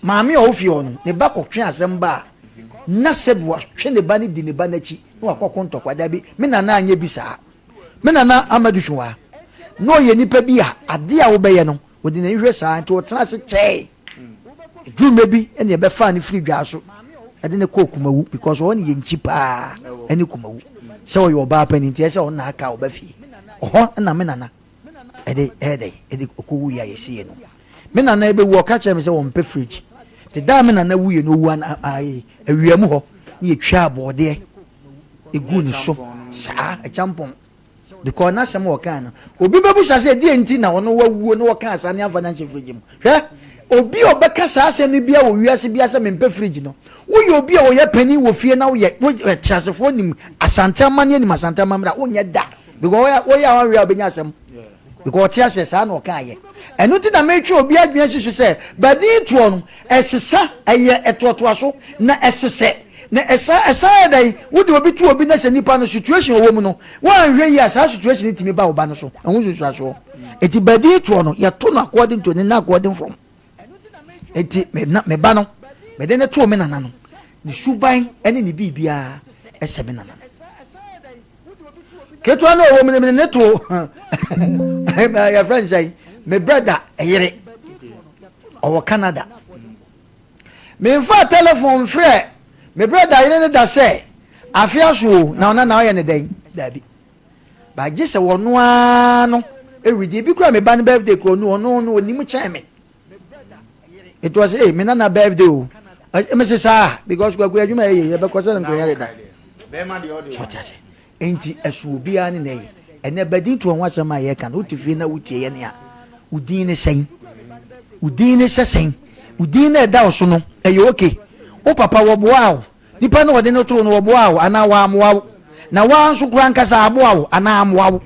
Speaker 2: maame a ɔwɔ fie hɔ no, ne ba kɔtwe asɛm ba a, na sɛbi watwe ne ba no di ne ba n'akyi na wakɔko ntɔkwa. Dabi, me nana anyɛ bi saa. Me nana Amadu Twumwaa, na ɔyɛ nipa bi a adeɛ a wobɛyɛ no, ɔde n'ani hwɛ saa nti ɔtena ase kyɛe. Ɛduru mmerɛ bi ɛna yɛbɛfaa no firi dwaa so ɛde no kɔɔ Kumawu because ɔhɔ ne yɛnkyi paa ɛne Kumawu. Sɛ ɔyɛ ɔbaa panin nti ɛsɛ sɛ ɔno na aka ɔba fie. Ɔhɔ na me nana ɛde ɛyɛ dɛn ɛde ɔkɔwuiɛ a yɛsiee no. Me nana ɛbɛwu ɔka kyerɛ me sɛ ɔmpɛ fridge. Nti da a me nana wuiɛ no ɔwu ana ayi awia mu hɔ ne yɛtwaa bɔɔdeɛ ɛguu ne so saa ɛkyampɔn because n'asɛm a ɔkaa no obi bɛbusa sɛ ɛdeɛ nti na ɔno wawuo na ɔkaa saa ne amfa no anhyɛ fridge mu. Hwɛ obi a ɔbɛka saa asɛm no biara wɔ wiase biara sɛ mempɛ fridge no woyɛ obi a ɔyɛ panin wɔ fie na woyɛ woyɛ teasefoɔ nim Asante amanneɛ nim Asante amammerɛ a wonyɛ da. Because wɔyɛ wɔyɛ a wɔanhwɛ a wɔbɛnya asɛm. Because ɔte aseɛ saa na ɔka ayɛ. Ɛno nti na metwe obi adwene asi so sɛ badin toɔ no ɛsesa ɛyɛ ɛtoatoa so na ɛsesɛ na ɛsa ɛsan yɛ dɛn wode obi to obi na sɛ nipa no situation ɔwɔ mu no woanhwɛ yie a saa situation no tumi ba wo ba no so ɛho nsunsuansoɔ. Eti badin toɔ no yɛto no according to ne na according from. Eti me na me ba no mede no too me nana no ne suban ne ne biribiara ɛsɛ me nana no. Ketewa no ɔwɔ mu no mede ne too yɛfrɛ no sɛn me brɛda yere ɔwɔ Canada. Memfaa telefon mfrɛ me brɛda yere no da sɛ afe aso o na ɔna na ɔyɛ ne dɛn daabi. Ba gye sɛ ɔno ara no ɛwidi ebi kura me ba no birthday kura ɔno ɔno no ɔnim kyɛn me. It was hey me nana birthday o. Me se saa because kwaku adwuma yɛ yɛ bɛkɔ sɛ nkɔyɛ deda. So ɔte ase. Enti ɛso obiara ne na yi. Ɛnɛ badin to ho asɛm a yɛka no wote fie na wotie yɛ ne a wo din ne sɛn? Wo din ne sɛ sɛn? Wo din na ɛda wo so no ɛyɛ okay. Wo papa wɔboaa wo. Nipa no wɔde no too no wɔboaa wo anaa wɔamoa wo? Na woa nso koraa ankasa aboa wo anaa amoa wo?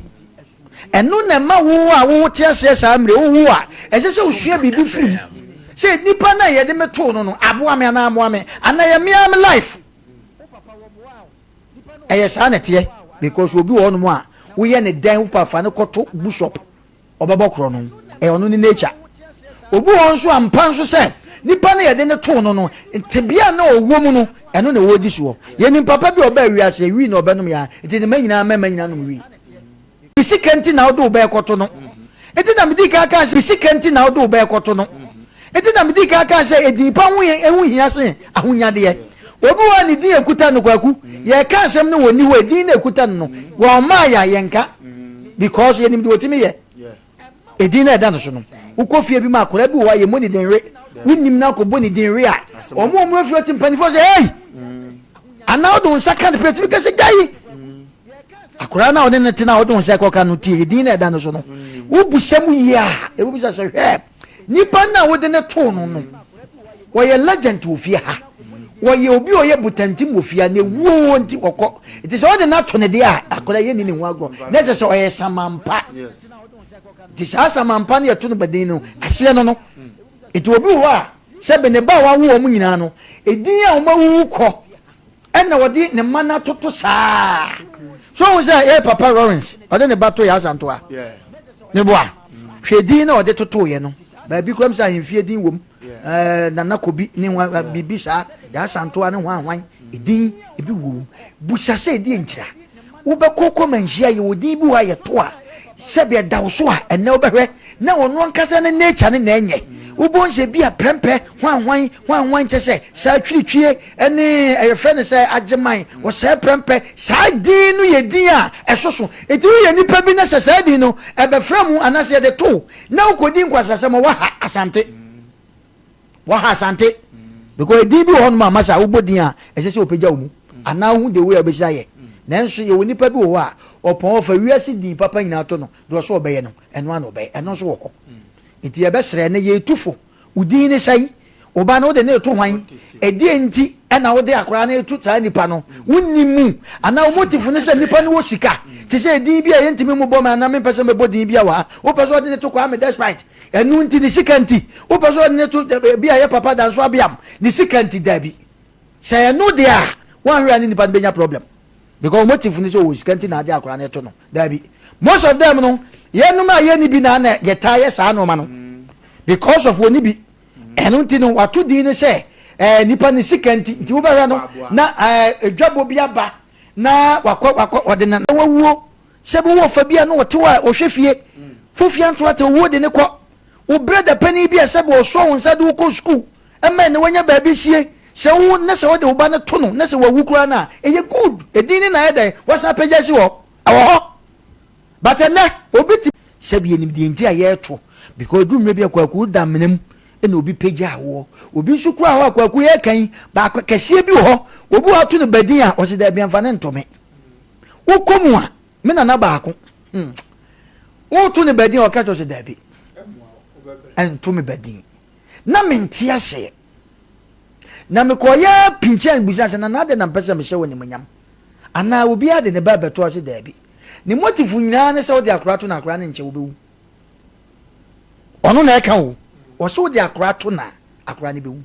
Speaker 2: Ɛno na ɛma wo a wote aseɛ saa mmerɛ wowo a, ɛsɛ sɛ wosua biribi firi mu sɛ nipa no a yɛde me too no no aboa me anaa amoa me anaa ɛyɛ me ara me life. Ɛyɛ saa na ɛteɛ because obi wɔ hɔnom a woyɛ ne dɛn wopa fa no kɔto bushop ɔbɛbɔ korɔ no ɛyɛ ɔno ne nature. Obi wɔ hɔ nso ampa nso sɛ nipa no yɛde no too no no tebea na ɔwɔ mu no ɛno na ɛwɔ di soɔ. Yɛnim papa bi a ɔbaa wiase wii na ɔbɛnom yɛ nti ne mma nyinaa mmarima nyinaa nom wii. Me sika nti na wode wo ba rekɔto no. Enti na medii kan kaa sɛ, Me sika nti na wode wo ba rekɔto no. Enti na medii kan kaa sɛ, edin pa ho ho hia sen ahonyadeɛ. Obi wɔ hɔ a ne din a ɛkuta no, Kwaku, yɛreka asɛm no ɔnni hɔ, edin no a ɛkuta no no, wɔmmaa yɛn a, yɛnka. Because yɛnim deɛ ɔtumi yɛ. Edin no a ɛda no so no, wokɔ fie bi mu a, akwadaa bi wɔ hɔ a yɛmmɔ ne din we. Wonnim no akɔbɔ ne din we a, wɔn a wɔwɔ fie hɔ te mpanimfoɔ sɛ, Hey! Anaa wode wo nsa ka no pɛ, tumi ka sɛ, Gyae! Akwadaa no a ɔne no te no a wode wo nsa kɔka no tie, edin no a ɛda no so no, wobusa mu yie a, ɛbɛbusa sɛ, hwɛ, Nipa no a wode no too no no, ɔyɛ legend wɔ fie ha. Ɔyɛ obi a ɔyɛ botantim wɔ fie ha, na ewuo nti ɔkɔ. Nti sɛ wode no ato no deɛ a, akwadaa yi yɛnni ne ho agorɔ. Na ɛsɛ sɛ ɔyɛ samampa. Nti saa samampa no yɛto no badin no, aseɛ no no. Nti obi wɔ hɔ a, sɛbe ne ba a wawo wɔn nyinaa no, edin a wɔawuwu kɔ ɛna ɔde ne mma no atoto saa. So wohu sɛ yɛ papa Lawrence, ɔde ne ba to yɛ Asantoa. Ne boa. Hwɛ din na ɔde totoeɛ no. Baabi koraa m sɛ ahemfie din wom. Ɛɛ Nana Kobi ne ho biribi saa. Yɛ Asantoa ne hwan hwan. Edin ebi wom. Busa sɛ ɛdeɛ ntira. Wobɛkɔ kɔ manhyia yɛwɔ din bi wɔ hɔ a yɛto a sɛbi ɛda wo so a ɛnɛ wobɛhwɛ na ɔno ankasa ne nature ne na ɛnyɛ. Wobɛhu sɛ bi a prɛmpɛ hwanhwan hwanhwan kyɛ sɛ saa twiritwie ɛne ɛyɛfrɛ no sɛ agyeman ɔsɛe prɛmpɛ saa din no yɛ din a ɛsoso. Nti woyɛ nipa bi na sɛ saa din no ɛbɛfrɛ mu anaasɛ yɛde to na wokɔdi nkwasasɛm a waha Asante. Waha Asante because edin bi wɔ hɔnom a masa wobɔ din a ɛsɛ sɛ ɔpagya wo mu anaa wohu the way a wobɛsi ayɛ. Nanso yɛwɔ nipa bi wɔ hɔ a ɔpɔn ɔfa wiase din papa nyinaa to no deɛ ɔsɛ ɔbɛyɛ no ɛno ara na ɔbɛyɛ. Ɛno nso wɔ hɔ. Nti yɛbɛsrɛ ɛnɛ yɛretu fo. Wo din ne sɛn? Wo ba no wode no reto hwan? Ɛdeɛn nti na wode akwadaa no reto saa nipa no? Wonni mu anaa wo motive ne sɛ nipa no wɔ sika? Te sɛ edin bi a yɛntumi mmobɔ me anaa mempɛ sɛ mɛbɔ din bi a wɔ ha. Wopɛ sɛ ɔde no to Kwame Despite ɛno nti ne sika nti? Wopɛ sɛ ɔde no to bi a ɛyɛ Papa Danso Abeam ne sika nti? Daabi. Sɛ ɛno deɛ a, woanhwɛ a ne nipa no bɛnya problem. Because motive ne sɛ ɔwɔ sika nti na ade akwadaa no to no. Daabi. Most of them no, yɛnom a yɛnni bi na na yɛtaa yɛ saa nneɛma no. Because of wɔnni bi. Ɛno nti no, wato din no sɛ ɛɛ nipa ne sika nti. Nti wobɛhwɛ no na ɛɛ edwabɔ bi aba na wakɔ wakɔ ɔde na wawuo. Sɛ bi wɔ fa bi a na ɔte hɔ a ɔhwɛ fie. Fofia nto ate owuo de ne kɔ. Wo brɛda panin bi a sɛbi ɔsɔ wo nsa de wo kɔ sukuu ɛma ɛnɛ wanya baabi sie. Sɛ wo na sɛ wode wo ba no to no na sɛ wawu koraa no a, ɛyɛ good. Edin no na ayɛ dɛn? Wasan apagya asi hɔ. Ɛwɔ hɔ. But ɛnɛ obi te. Sɛbi yɛnim deɛ nti a yɛreto because ɛduru mmerɛ bi a Kwaku woda amena mu ɛna obi pagyaa woɔ. Obi nso koraa hɔ a Kwaku yɛreka yi baako kɛseɛ bi wɔ hɔ obi wɔ ato no badin a ɔse daabi ɛmfa no nto me. Wokɔ mu a me nana baako hmm woto no badin a ɔka kyerɛ sɛ daabi ɛnto me badin na mente aseɛ. Na mekɔɔyɛ pinkyɛn bisa sɛ nana adɛn na mpɛ sɛ mehyɛ wo animuonyam anaa obiara de ne ba bɛto ase daabi. Ne motive nyinaa ne sɛ wode akora to na akora no nkyɛ wobɛwu. Ɔno na ɛka o. Ɔsɛ wode akora to na akora no bɛwu.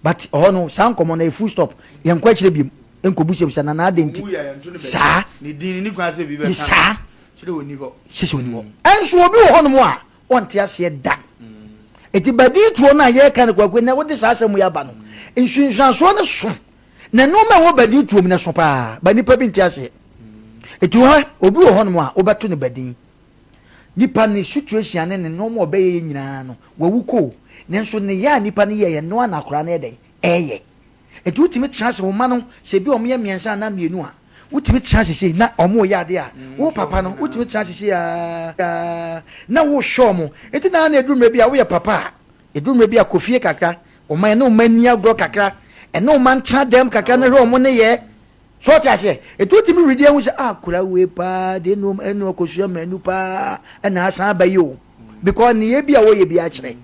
Speaker 2: But ɔhɔ no saa nkɔmmɔ no ɛyɛ full stop. Yɛnkɔ akyire biom nkɔbusabisa nana adɛn nti saa.
Speaker 1: Ne din ne kwan sɛ bi bɛka.
Speaker 2: Saa.
Speaker 1: Kyerɛ ɔni hɔ.
Speaker 2: Kyerɛ sɛ ɔni hɔ. Ɛnso obi wɔ hɔnom a ɔnte aseɛ da. Enti badin tuo no a yɛreka no Kwaku ɛnɛ wode saa asɛm yi aba no, nsunsuansoɔ no so. Na nneɛma a ɛwɔ badin tuo mu no ɛso paa, ba nipa bi nte aseɛ. Enti hɔ obi wɔ hɔnom a wobɛto no badin. Nipa ne situation ne ne nneɛma a ɔbɛyɛ yɛ nyinaa no, wawu kɔ o. Nanso ne yɛ a nipa no yɛeɛ no ara na akwadaa no yɛ dɛn? Ɛreyɛ. Enti wotumi tena ase, wo mma no, sɛ ebi a wɔyɛ mmiɛnsa anaa mmienu a, wotumi tena ase sei na wɔreyɛ adeɛ a, wo papa no, wotumi tena ase sei ara na wohwɛ wɔn. Enti na na ɛduru mmerɛ bi a woyɛ papa a, ɛduru mmerɛ bi a kɔ fie kakra, wo mma, ɛne wo mma nni agorɔ kakra, ɛne wo mma ntena dɛm kakra na hwɛ wɔn nneyɛɛ. So ɔte aseɛ? Enti wotumi redi ahu sɛ, ah, akwadaa wei paa deɛ ɛnu ɛnu ɔkɔsua mmienu paa ɛna asan aba yi o. Because nneyɛɛ bi a wɔyɛ bi akyerɛ.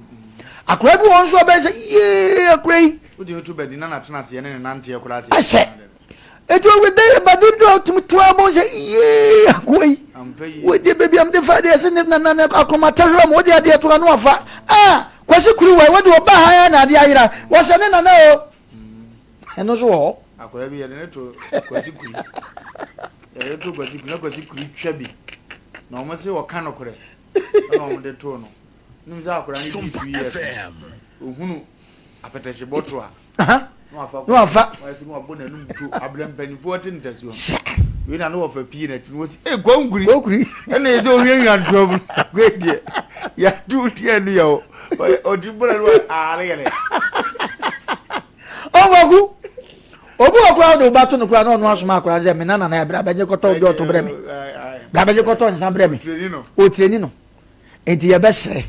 Speaker 2: Akwadaa bi wɔ hɔ nso a ɔbɛyɛ sɛ, yee, akwadaa yi.
Speaker 1: Wotumi to bɛdi na n'atena aseɛ ne ne nanteɛ koraa sɛ.
Speaker 2: Ahyɛ. Eti obi de bɛdi do a wotumi to abɔ sɛ, yee, akoa yi. Wodi baabi a mede fa deɛ sɛ ne nana ne akoroma tɛhwerɛ mu wode adeɛ to ano afa. Ah, Kwasi Kuruwa, wode ɔbaa ha ya na adeɛ ayera. Wɔsɛ ne nana o. Ɛno nso wɔ hɔ.
Speaker 1: Akwadaa bi yɛde ne to Kwasi Kuri. Yɛde to Kwasi Kuri na Kwasi Kuri twa bi. Na wɔn se ɔka nokorɛ. Ɛna wɔn de too no. Nim sɛ akwadaa no di 2 years. Ohunu apɛtɛhye bɔtɔ a. Na wafa.
Speaker 2: Na wafa.
Speaker 1: Wɔyɛ na wabɔ n'anum to abirɛ mpanimfoɔ te ntasuo. Wei na ne wɔfa pii na ti na wɔsi ee kɔnkuri.
Speaker 2: Kɔnkuri.
Speaker 1: Ɛna yɛ sɛ ohiahia ntoa mu. Wei deɛ yɛato deɛ no yɛ hɔ. Ɔti bɔ n'anum aale yɛlɛ.
Speaker 2: Ɔnwaku. Obi wɔ koraa wode wo ba to no koraa na ɔno asoma akwadaa no sɛ me nana na bra bɛgye kɔtɔ dɔɔto brɛ me. Bra bɛgye kɔtɔ nsa brɛ me. Ɔtireni no. Enti yɛbɛsrɛ.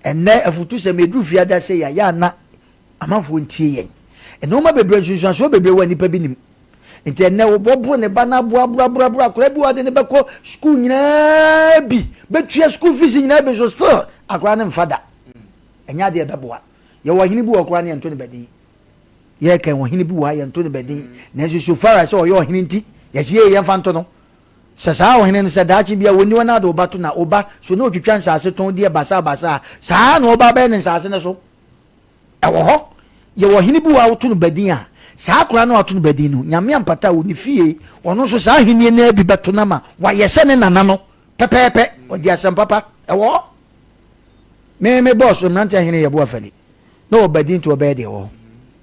Speaker 2: Ɛnnɛ afutusɛm ɛduru fiada sei a yɛ a na amanfoɔ ntie yɛn. Nnoɔma bebree nsunsuansoɔ bebree wɔ a nnipa bi nim. Nti ɛnnɛ wɔbɔboro ne ba no aboaboaboaboa akwadaa bi wɔ ade ne bɛkɔ sukuu nyinaa bi bɛtua school fees nyinaa bi nso still akwadaa no mfa da. Ɛnyɛ adeɛ a ɛbɛboa. Yɛwɔ ɔhene bi wɔ hɔ koraa ne yɛnto no badin. Yɛreka yi, ɔhene bi wɔ ha yɛnto no badin. Nanso so far as sɛ ɔyɛ ɔhene nti, yɛse yei yɛmfa nto no. Sɛ saa ɔhene no, sɛ daakye bi a ɔnni hɔ na ade wo ba to na wo ba so na ɔtwitwa nsaase tɔn di basabasa a, saa ara na ɔba bɛyɛ ne nsaase no so. Ɛwɔ hɔ. Yɛwɔ ɔhene bi wɔ hɔ a woto no badin a, saa akwadaa no a wɔato no badin no, Nyame ampata wɔ ne fie, ɔno nso saa ahennie no ara bi bɛto no ama wayɛ sɛ ne nana no pɛpɛɛpɛ. Ɔdi asɛm papa. Ɛwɔ hɔ. Me me bɔs mmeranteɛ hene yɛ Boafali. Na ɔwɔ badin nti ɔbɛyɛ deɛ ɛwɔ hɔ.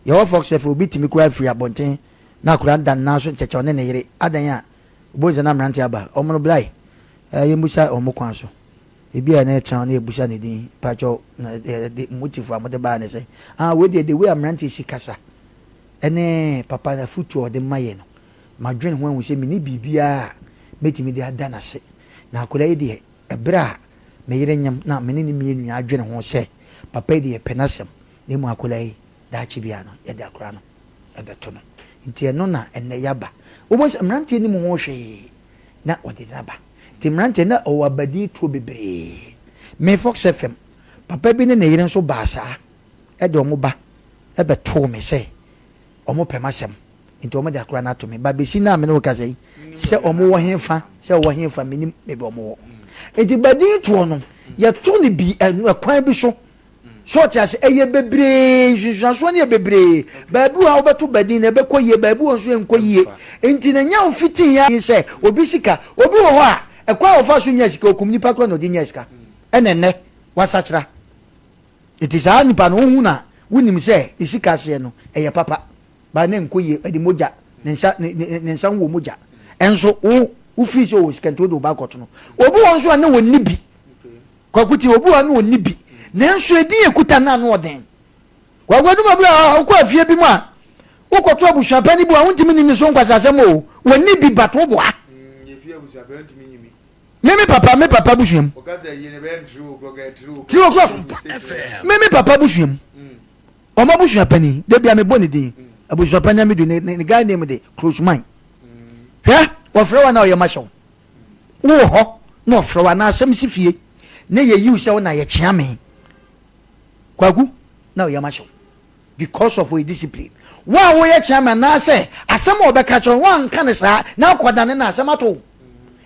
Speaker 2: Yɛwɔ Fox FM, obi tumi koraa firi abɔnten na akwadaa no da ne nan so nkyɛkyɛ ɔne ne yere. Adɛn a? Wobɛhu sɛ na mmeranteɛ aba. Wɔn no blae. Ɛɛ yɛmmusa wɔn kwan so. Ebi a na ɛtra na yɛbusa ne din. Pakyɛw, na de motive a mode baa ne sɛn? Ah, wei deɛ, the way a mmeranteɛ si kasa ne papa no afotu a ɔde ma yɛ no, madwene ho ahu sɛ menni biribiara a mɛtumi de ada no ase. Na akwadaa yi deɛ, ɛberɛ a me yere nyem na me ne ne mmienu nyinaa adwene ho sɛ papa yi deɛ yɛpɛ n'asɛm, na mmom akwadaa yi, daakye biara no, yɛde akwadaa no bɛto no. Nti ɛno na ɛnnɛ yɛaba. Wobɛhu sɛ mmeranteɛ nnim ho hwee na wɔde no aba. Nti mmeranteɛ na ɔwɔ abadin tuo bebree. Me Fox FM, papa bi ne ne yere nso baa saa de wɔn ba bɛtoo me sɛ wɔpɛ m'asɛm nti wɔde akora no ato me. Ba bɛsi nnɛ a me ne wo kasa yi, sɛ wɔwɔ hefa, sɛ wɔwɔ hefa, mennim baabi a wɔwɔ. Nti badin toɔ no, yɛto no bi ɛkwan bi so. So ɔte ase? Ɛyɛ bebree, nsunsuansoɔ no yɛ bebree. Baabi wɔ ha wobɛto badin na ɛbɛkɔ yie, baabi wɔ nso ɛnkɔ yie. Nti na nya wo fitii ya sɛ obi sika. Obi wɔ hɔ a, ɛkwan a ɔfa so nya sika, okum nipa koraa na ɔde nya sika. Ɛna ɛnnɛ, wasakyera. Nti saa nipa no, wohu no a, wonim sɛ ne sika aseɛ no, ɛyɛ papa. But na ɛnkɔ yie, ɛde mogya, ne nsa, ne, ne, ne nsa ho wɔ mogya. Ɛnso wo, wofiri sɛ ɔwɔ sika nti wode wo ba akɔto no. Obi wɔ nso a na ɔnni bi. Kwaku ti obi wɔ hɔ a na ɔnni bi nanso edin a ɛkuta no ano ɔden. Kwaku adum obi wɔ hɔ a wokɔ afie bi mu a wokɔto abusuapanin bi a wontumi nni ne so nkwaseasɛm o, wɔnni bi but woboa. Me me papa me papa abusua mu. Three o'clock. Me me papa abusua mu. Wɔn abusuapanin da bi a mebɔ ne din abusuapanin Amidu ne ne guy name de Close Man. Hwɛ wɔfrɛ wa na ɔyɛ mahyɛw. Wowɔ hɔ na ɔfrɛ wo anaa asɛm si fie na yɛyi wo sɛ wo na yɛkyea me Kwaku na ɔyam ahyɛ wo because of ɔyɛ discipline. Wo a woyɛ kyea me anaasɛ asɛm a ɔbɛka kyerɛ wo woanka no saa na akɔdane no asɛm ato wo.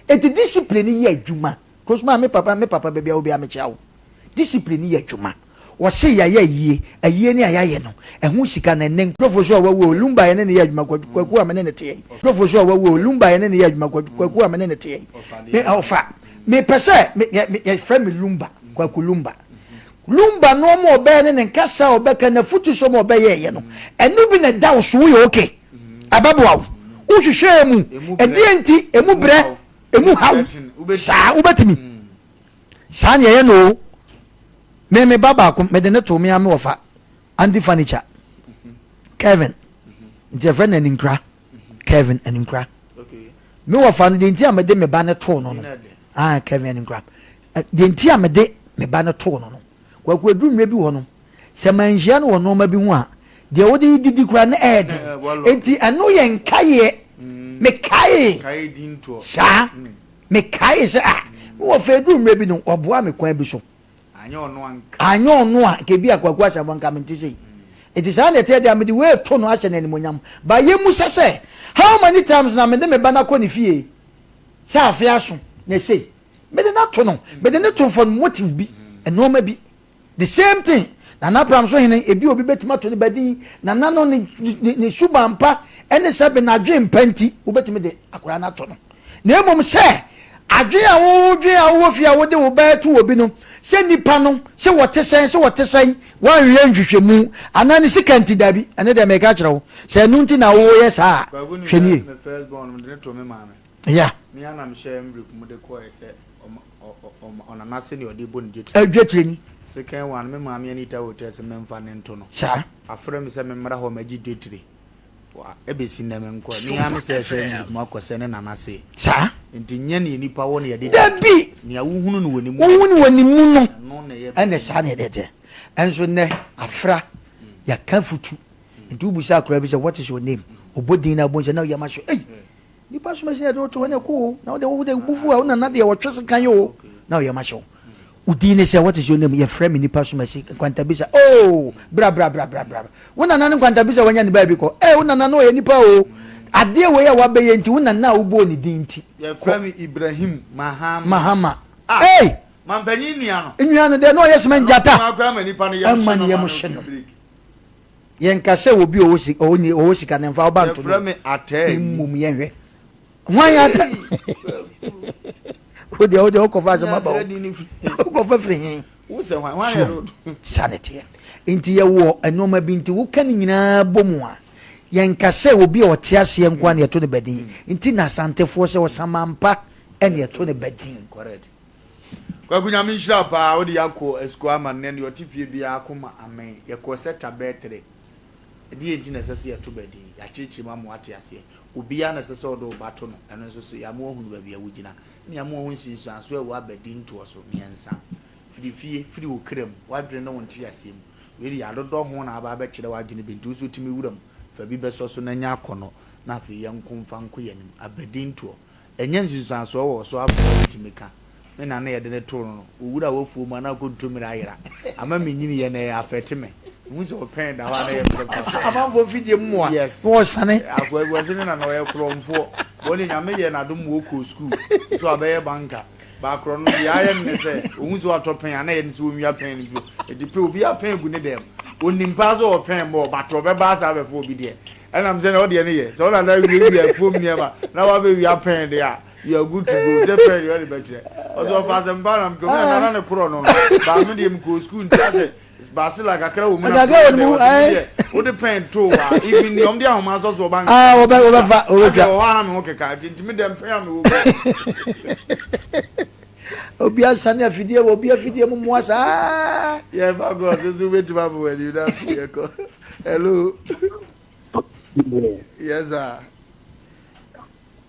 Speaker 2: Enti discipline yɛ adwuma. Kosma me papa me papa baabi a wɔ biara mekyea wo. Discipline yɛ adwuma. Wɔse yɛayɛ ayie, ayie ne a yɛayɛ no, ɛho sika no ɛnnɛ nkurɔfoɔ so a wɔawu o, Lumba yɛne no yɛ adwuma, Kwaku Kwaku a me ne no teɛ yi, nkurɔfoɔ so a wɔawu o, Lumba yɛne no yɛ adwuma, Kwaku Kwaku a me ne no teɛ yi, me ɔfa, mepɛ sɛ me yɛ me yɛfrɛ me Lumba, Kwaku Lumba. Lumba nnoɔma a ɔbɛyɛ ne ne nkasa a ɔbɛka, n'afutusɛm a ɔbɛyɛɛyɛ no, ɛno bi na ɛda wo so, woyɛ okay, ɛbɛboa wo. Wohwehwɛɛ mu, ɛdeɛn nti, ɛmu brɛ, ɛmu haw, saa, wobɛtumi. Saa na yɛyɛ no o. Me me ba baako mede ne too me ara me wɔfa Andy Furniture Kevin nti yɛfrɛ no Aninkura Kevin Aninkura me wɔfa no deɛ nti a mede me ba no too no no ah Kevin Aninkura deɛ nti a mede me ba no too no no kwaku aduru mmerɛ bi wɔ no sɛ manhyia no wɔ nneɛma bi ho a deɛ wode didi koraa na ɛyɛ den nti ɛno yɛ nkaeɛ mm. mekae saa mm. Mekaee sɛ, Ah, me wɔfa eduu mmerɛ bi no, ɔboaa me kwan bi so. Anyɛ ɔno a, nka ebia Kwaku Asamoah nka mente sei. Enti saa na ɛteɛ deɛ a, mede wei reto no ahyɛ no animuonyam. But yɛmmisa sɛ, how many times na mede me ba no akɔ ne fie sɛ afe aso na sei? Mede no ato no, mede no to for motive bi, nnoɔma bi. The same thing, Nana Pramso hene, ebi obi bɛtumi ato ne ba din, Nana no ne, ne, ne suban pa ne sɛbe n'adwen pa nti, wobɛtumi de akwadaa no ato no. Na mmom sɛ adwen a wodwen a wowɔ fie a wode wo ba to obi no, sɛ nipa no, sɛ wɔte sɛn, sɛ wɔte sɛn, woanhwɛ nhwehwɛmu, anaa ne sika nti, dabi, ɛno deɛ meka kyerɛ wo, sɛ ɛno nti na woyɛ saa a, hwɛ nie. Yeah.
Speaker 1: Me ara na mehyɛɛ envelope mu de kɔɛ sɛ ɔnana se nea ɔde bɔ ne dwetire.
Speaker 2: Dwetire ni.
Speaker 1: Second one, me maame Anita Hotel se memfa ne nto no.
Speaker 2: Saa.
Speaker 1: Afrɛ me sɛ memmra hɔ mmɛgye dwetire. Ɛbɛsi nnɛ menkɔɛ. Me ara me sɛ hyɛ envelope mu akɔ sɛ ne nana se.
Speaker 2: Saa.
Speaker 1: Nti nyɛ nea nipa wɔ na yɛde.
Speaker 2: Dabi.
Speaker 1: Nea wohunu no wɔ ne mu.
Speaker 2: Wohunu wɔ ne mu no. Ɛno na ɛyɛ. Ɛna saa na ɛdeɛ teɛ. Ɛnso nnɛ afra yɛaka afutu. Nti wobisa akwadaa bi sɛ what is your name? Ɔbɔ din na abɔ nsa na ɔyam ahyɛ. Ei! Nipa som ɛsɛ yɛde woto hɔ na ɛkɔ o na wode wode bufu a wo nana deɛ wɔtwe sekan o na ɔyɛ ma hyɛ wo. Wo din ne sɛ, what is your name? Yɛfrɛ me nipa somasi Nkwantabisa. Oh, bra bra bra bra bra. Wo nana ne Nkwantabisa wanya ne baabi kɔ. Eh, wo nana no ɔyɛ nipa o. Adeɛ wei a wabɛyɛ nti, wo nana a wobɔɔ ne din nti.
Speaker 1: Yɛfrɛ me Ibrahim Mahama.
Speaker 2: Mahama. Ah, hey!
Speaker 1: Mampanyin nua
Speaker 2: no. Nua no deɛ na ɔyɛ sɛmɛ gyata. Ɛma ne yam hye no. Yɛnka sɛ obi ɔwɔ sika ne mfa ɔba nto no.
Speaker 1: Yɛfrɛ me Atɛɛ.
Speaker 2: Mmom yɛnhwɛ. Hwan ata? Wo deɛ wo deɛ wokɔfa asɛm aba o. Wokɔfa firi he? So saa na ɛteɛ. Nti yɛwɔ nneɛma bi nti woka ne nyinaa bɔ mu a, yɛnka sɛ obi a ɔte aseɛ nko ara na yɛto no badin. Nti na Asantefoɔ sɛ ɔsamampa ɛna yɛto no badin.
Speaker 1: Correct. Kwaku Nyame nhyira wo paa wode yɛakɔ asukuu ama nnɛ deɛ ɔte fie biara akoma amen yɛkɔɔ sɛ tabɛɛtere ɛdeɛn nti na ɛsɛ sɛ yɛto badin yɛakyerɛkyerɛ mu ama woate aseɛ Obiara na ɛsɛ sɛ ɔde wo ba to no, ɛno nso so, yɛama woahunu baabi a wugyina, na yɛama woahu nsunsuanso a ɛwɔ abadintoɔ so. Mmiɛnsa, firi fie, firi wo kra mu, w'adwene ne wo nteaseɛ mu. Wei deɛ, yɛadodɔ ho na aba abɛkyerɛ w'adwene bi, nti wo nso tumi wura mu, fa bi bɛsɔ so na nya akɔnnɔ, na afei yɛnko mfa nko yɛn anim. Abadintoɔ, ɛnyɛ nsunsuansoɔ wɔ wo so afei a wotumi ka. Me na na yɛde no too no no, owura w'afuo mu a na kontommire ayera. Ama me nyiniiɛ no ɛyɛ affect me. Mehu sɛ ɔpɛn da hɔ a na ɛyɛ me sɛ fa pɛn.
Speaker 2: Amanfoɔ mfidie mu a
Speaker 1: Yes.
Speaker 2: na wɔsane.
Speaker 1: Akoa bi ɔse ne nana ɔyɛ korɔmfoɔ. Bɔ ne Nyame yɛ n'adom ma ɔkɔɔ school so abɛyɛ banker. But korɔ no deɛ ayɛ no ne sɛ ɔhu sɛ watɔ pɛn a na ɛyɛ no sɛ ɔnwia pɛn no mfiri hɔ. Ɛti pɛ obiara pɛn gu ne dɛm. Ɔnim paa sɛ ɔwɔ pɛn bɔ but ɔbɛba asa abɛfa obi deɛ. Ɛnam sɛ na ɔdeɛ no yɛ sɛ wo nana wiawia afuom nneɛma na wabɛwia pɛn deɛ a You are good to go. Sɛ pɛn deɛ ɔde bɛkyerɛ. Ɔsɛ ɔfa asɛmpa na mekɔ mi na nana ne korɔ no no. Baa me deɛ mekɔɔ sukuu nti asɛ baasela kakra wɔ mu na
Speaker 2: Kakra wɔ ne mu,
Speaker 1: ɔsɛ me
Speaker 2: ɛɛ.
Speaker 1: deɛ wode pɛn too a even deɛ ɔmo de ahoma asɔ so ɔba
Speaker 2: Ah, wɔbɛ wɔbɛfa
Speaker 1: asɛ
Speaker 2: wɔbɛtwa.
Speaker 1: wɔ hɔ a na me ho keka nti ntumi dɛ mpɛn a mewɔ mu.
Speaker 2: Obi asane afidie wɔ obi afidie mu mmoa saa.
Speaker 1: Yɛ fa kɔ ɔsɛ so wobɛtumi abɔ w'anim na afei yɛkɔ. Hello. Yes sir.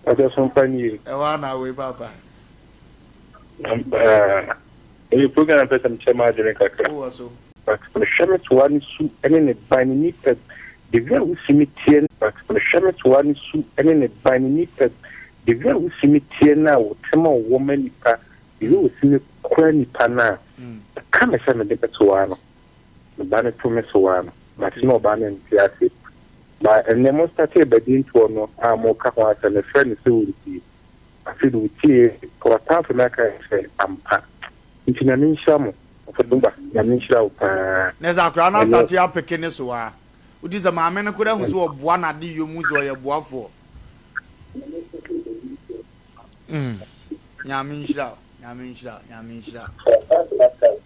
Speaker 3: Ɔsɛ so mpa nie.
Speaker 1: Ɛhɔ ara na wei papa.
Speaker 3: Ɛyɛ program pɛ sɛ mekyerɛ m'adwene kakra.
Speaker 1: Wowɔ so.
Speaker 3: But mehwɛ me toa ne su ne ne ban ne nipa the way a wosi me teɛ but mehwɛ me toa ne su ne ne ban ne nipa the way a wosi me teɛ no a wɔtɛm a wɔwɔ ma nipa the way wosi me kora nipa no a ɛka me sɛ mede me toa no me ba no to me soa no but na ɔbaa no nte ase But ɛnnɛ mo startee badintoɔ no a mo ka ho asɛm me frɛ no sɛ ɔntie afei de ɔtie w'atamfo no aka sɛ ampa nti Nyame nhyira mo Ɔfɔdumba Nyame nhyira wo paa
Speaker 1: Na sɛ akwadaa no
Speaker 3: ɛnɛ.
Speaker 1: astate apeke ne so a, wote sɛ maame no koraa hu sɛ ɔboa no ade yom hu sɛ ɔyɛ boafoɔ. Mm. Nyame nhyira wo. Nyame nhyira wo. Nyame nhyira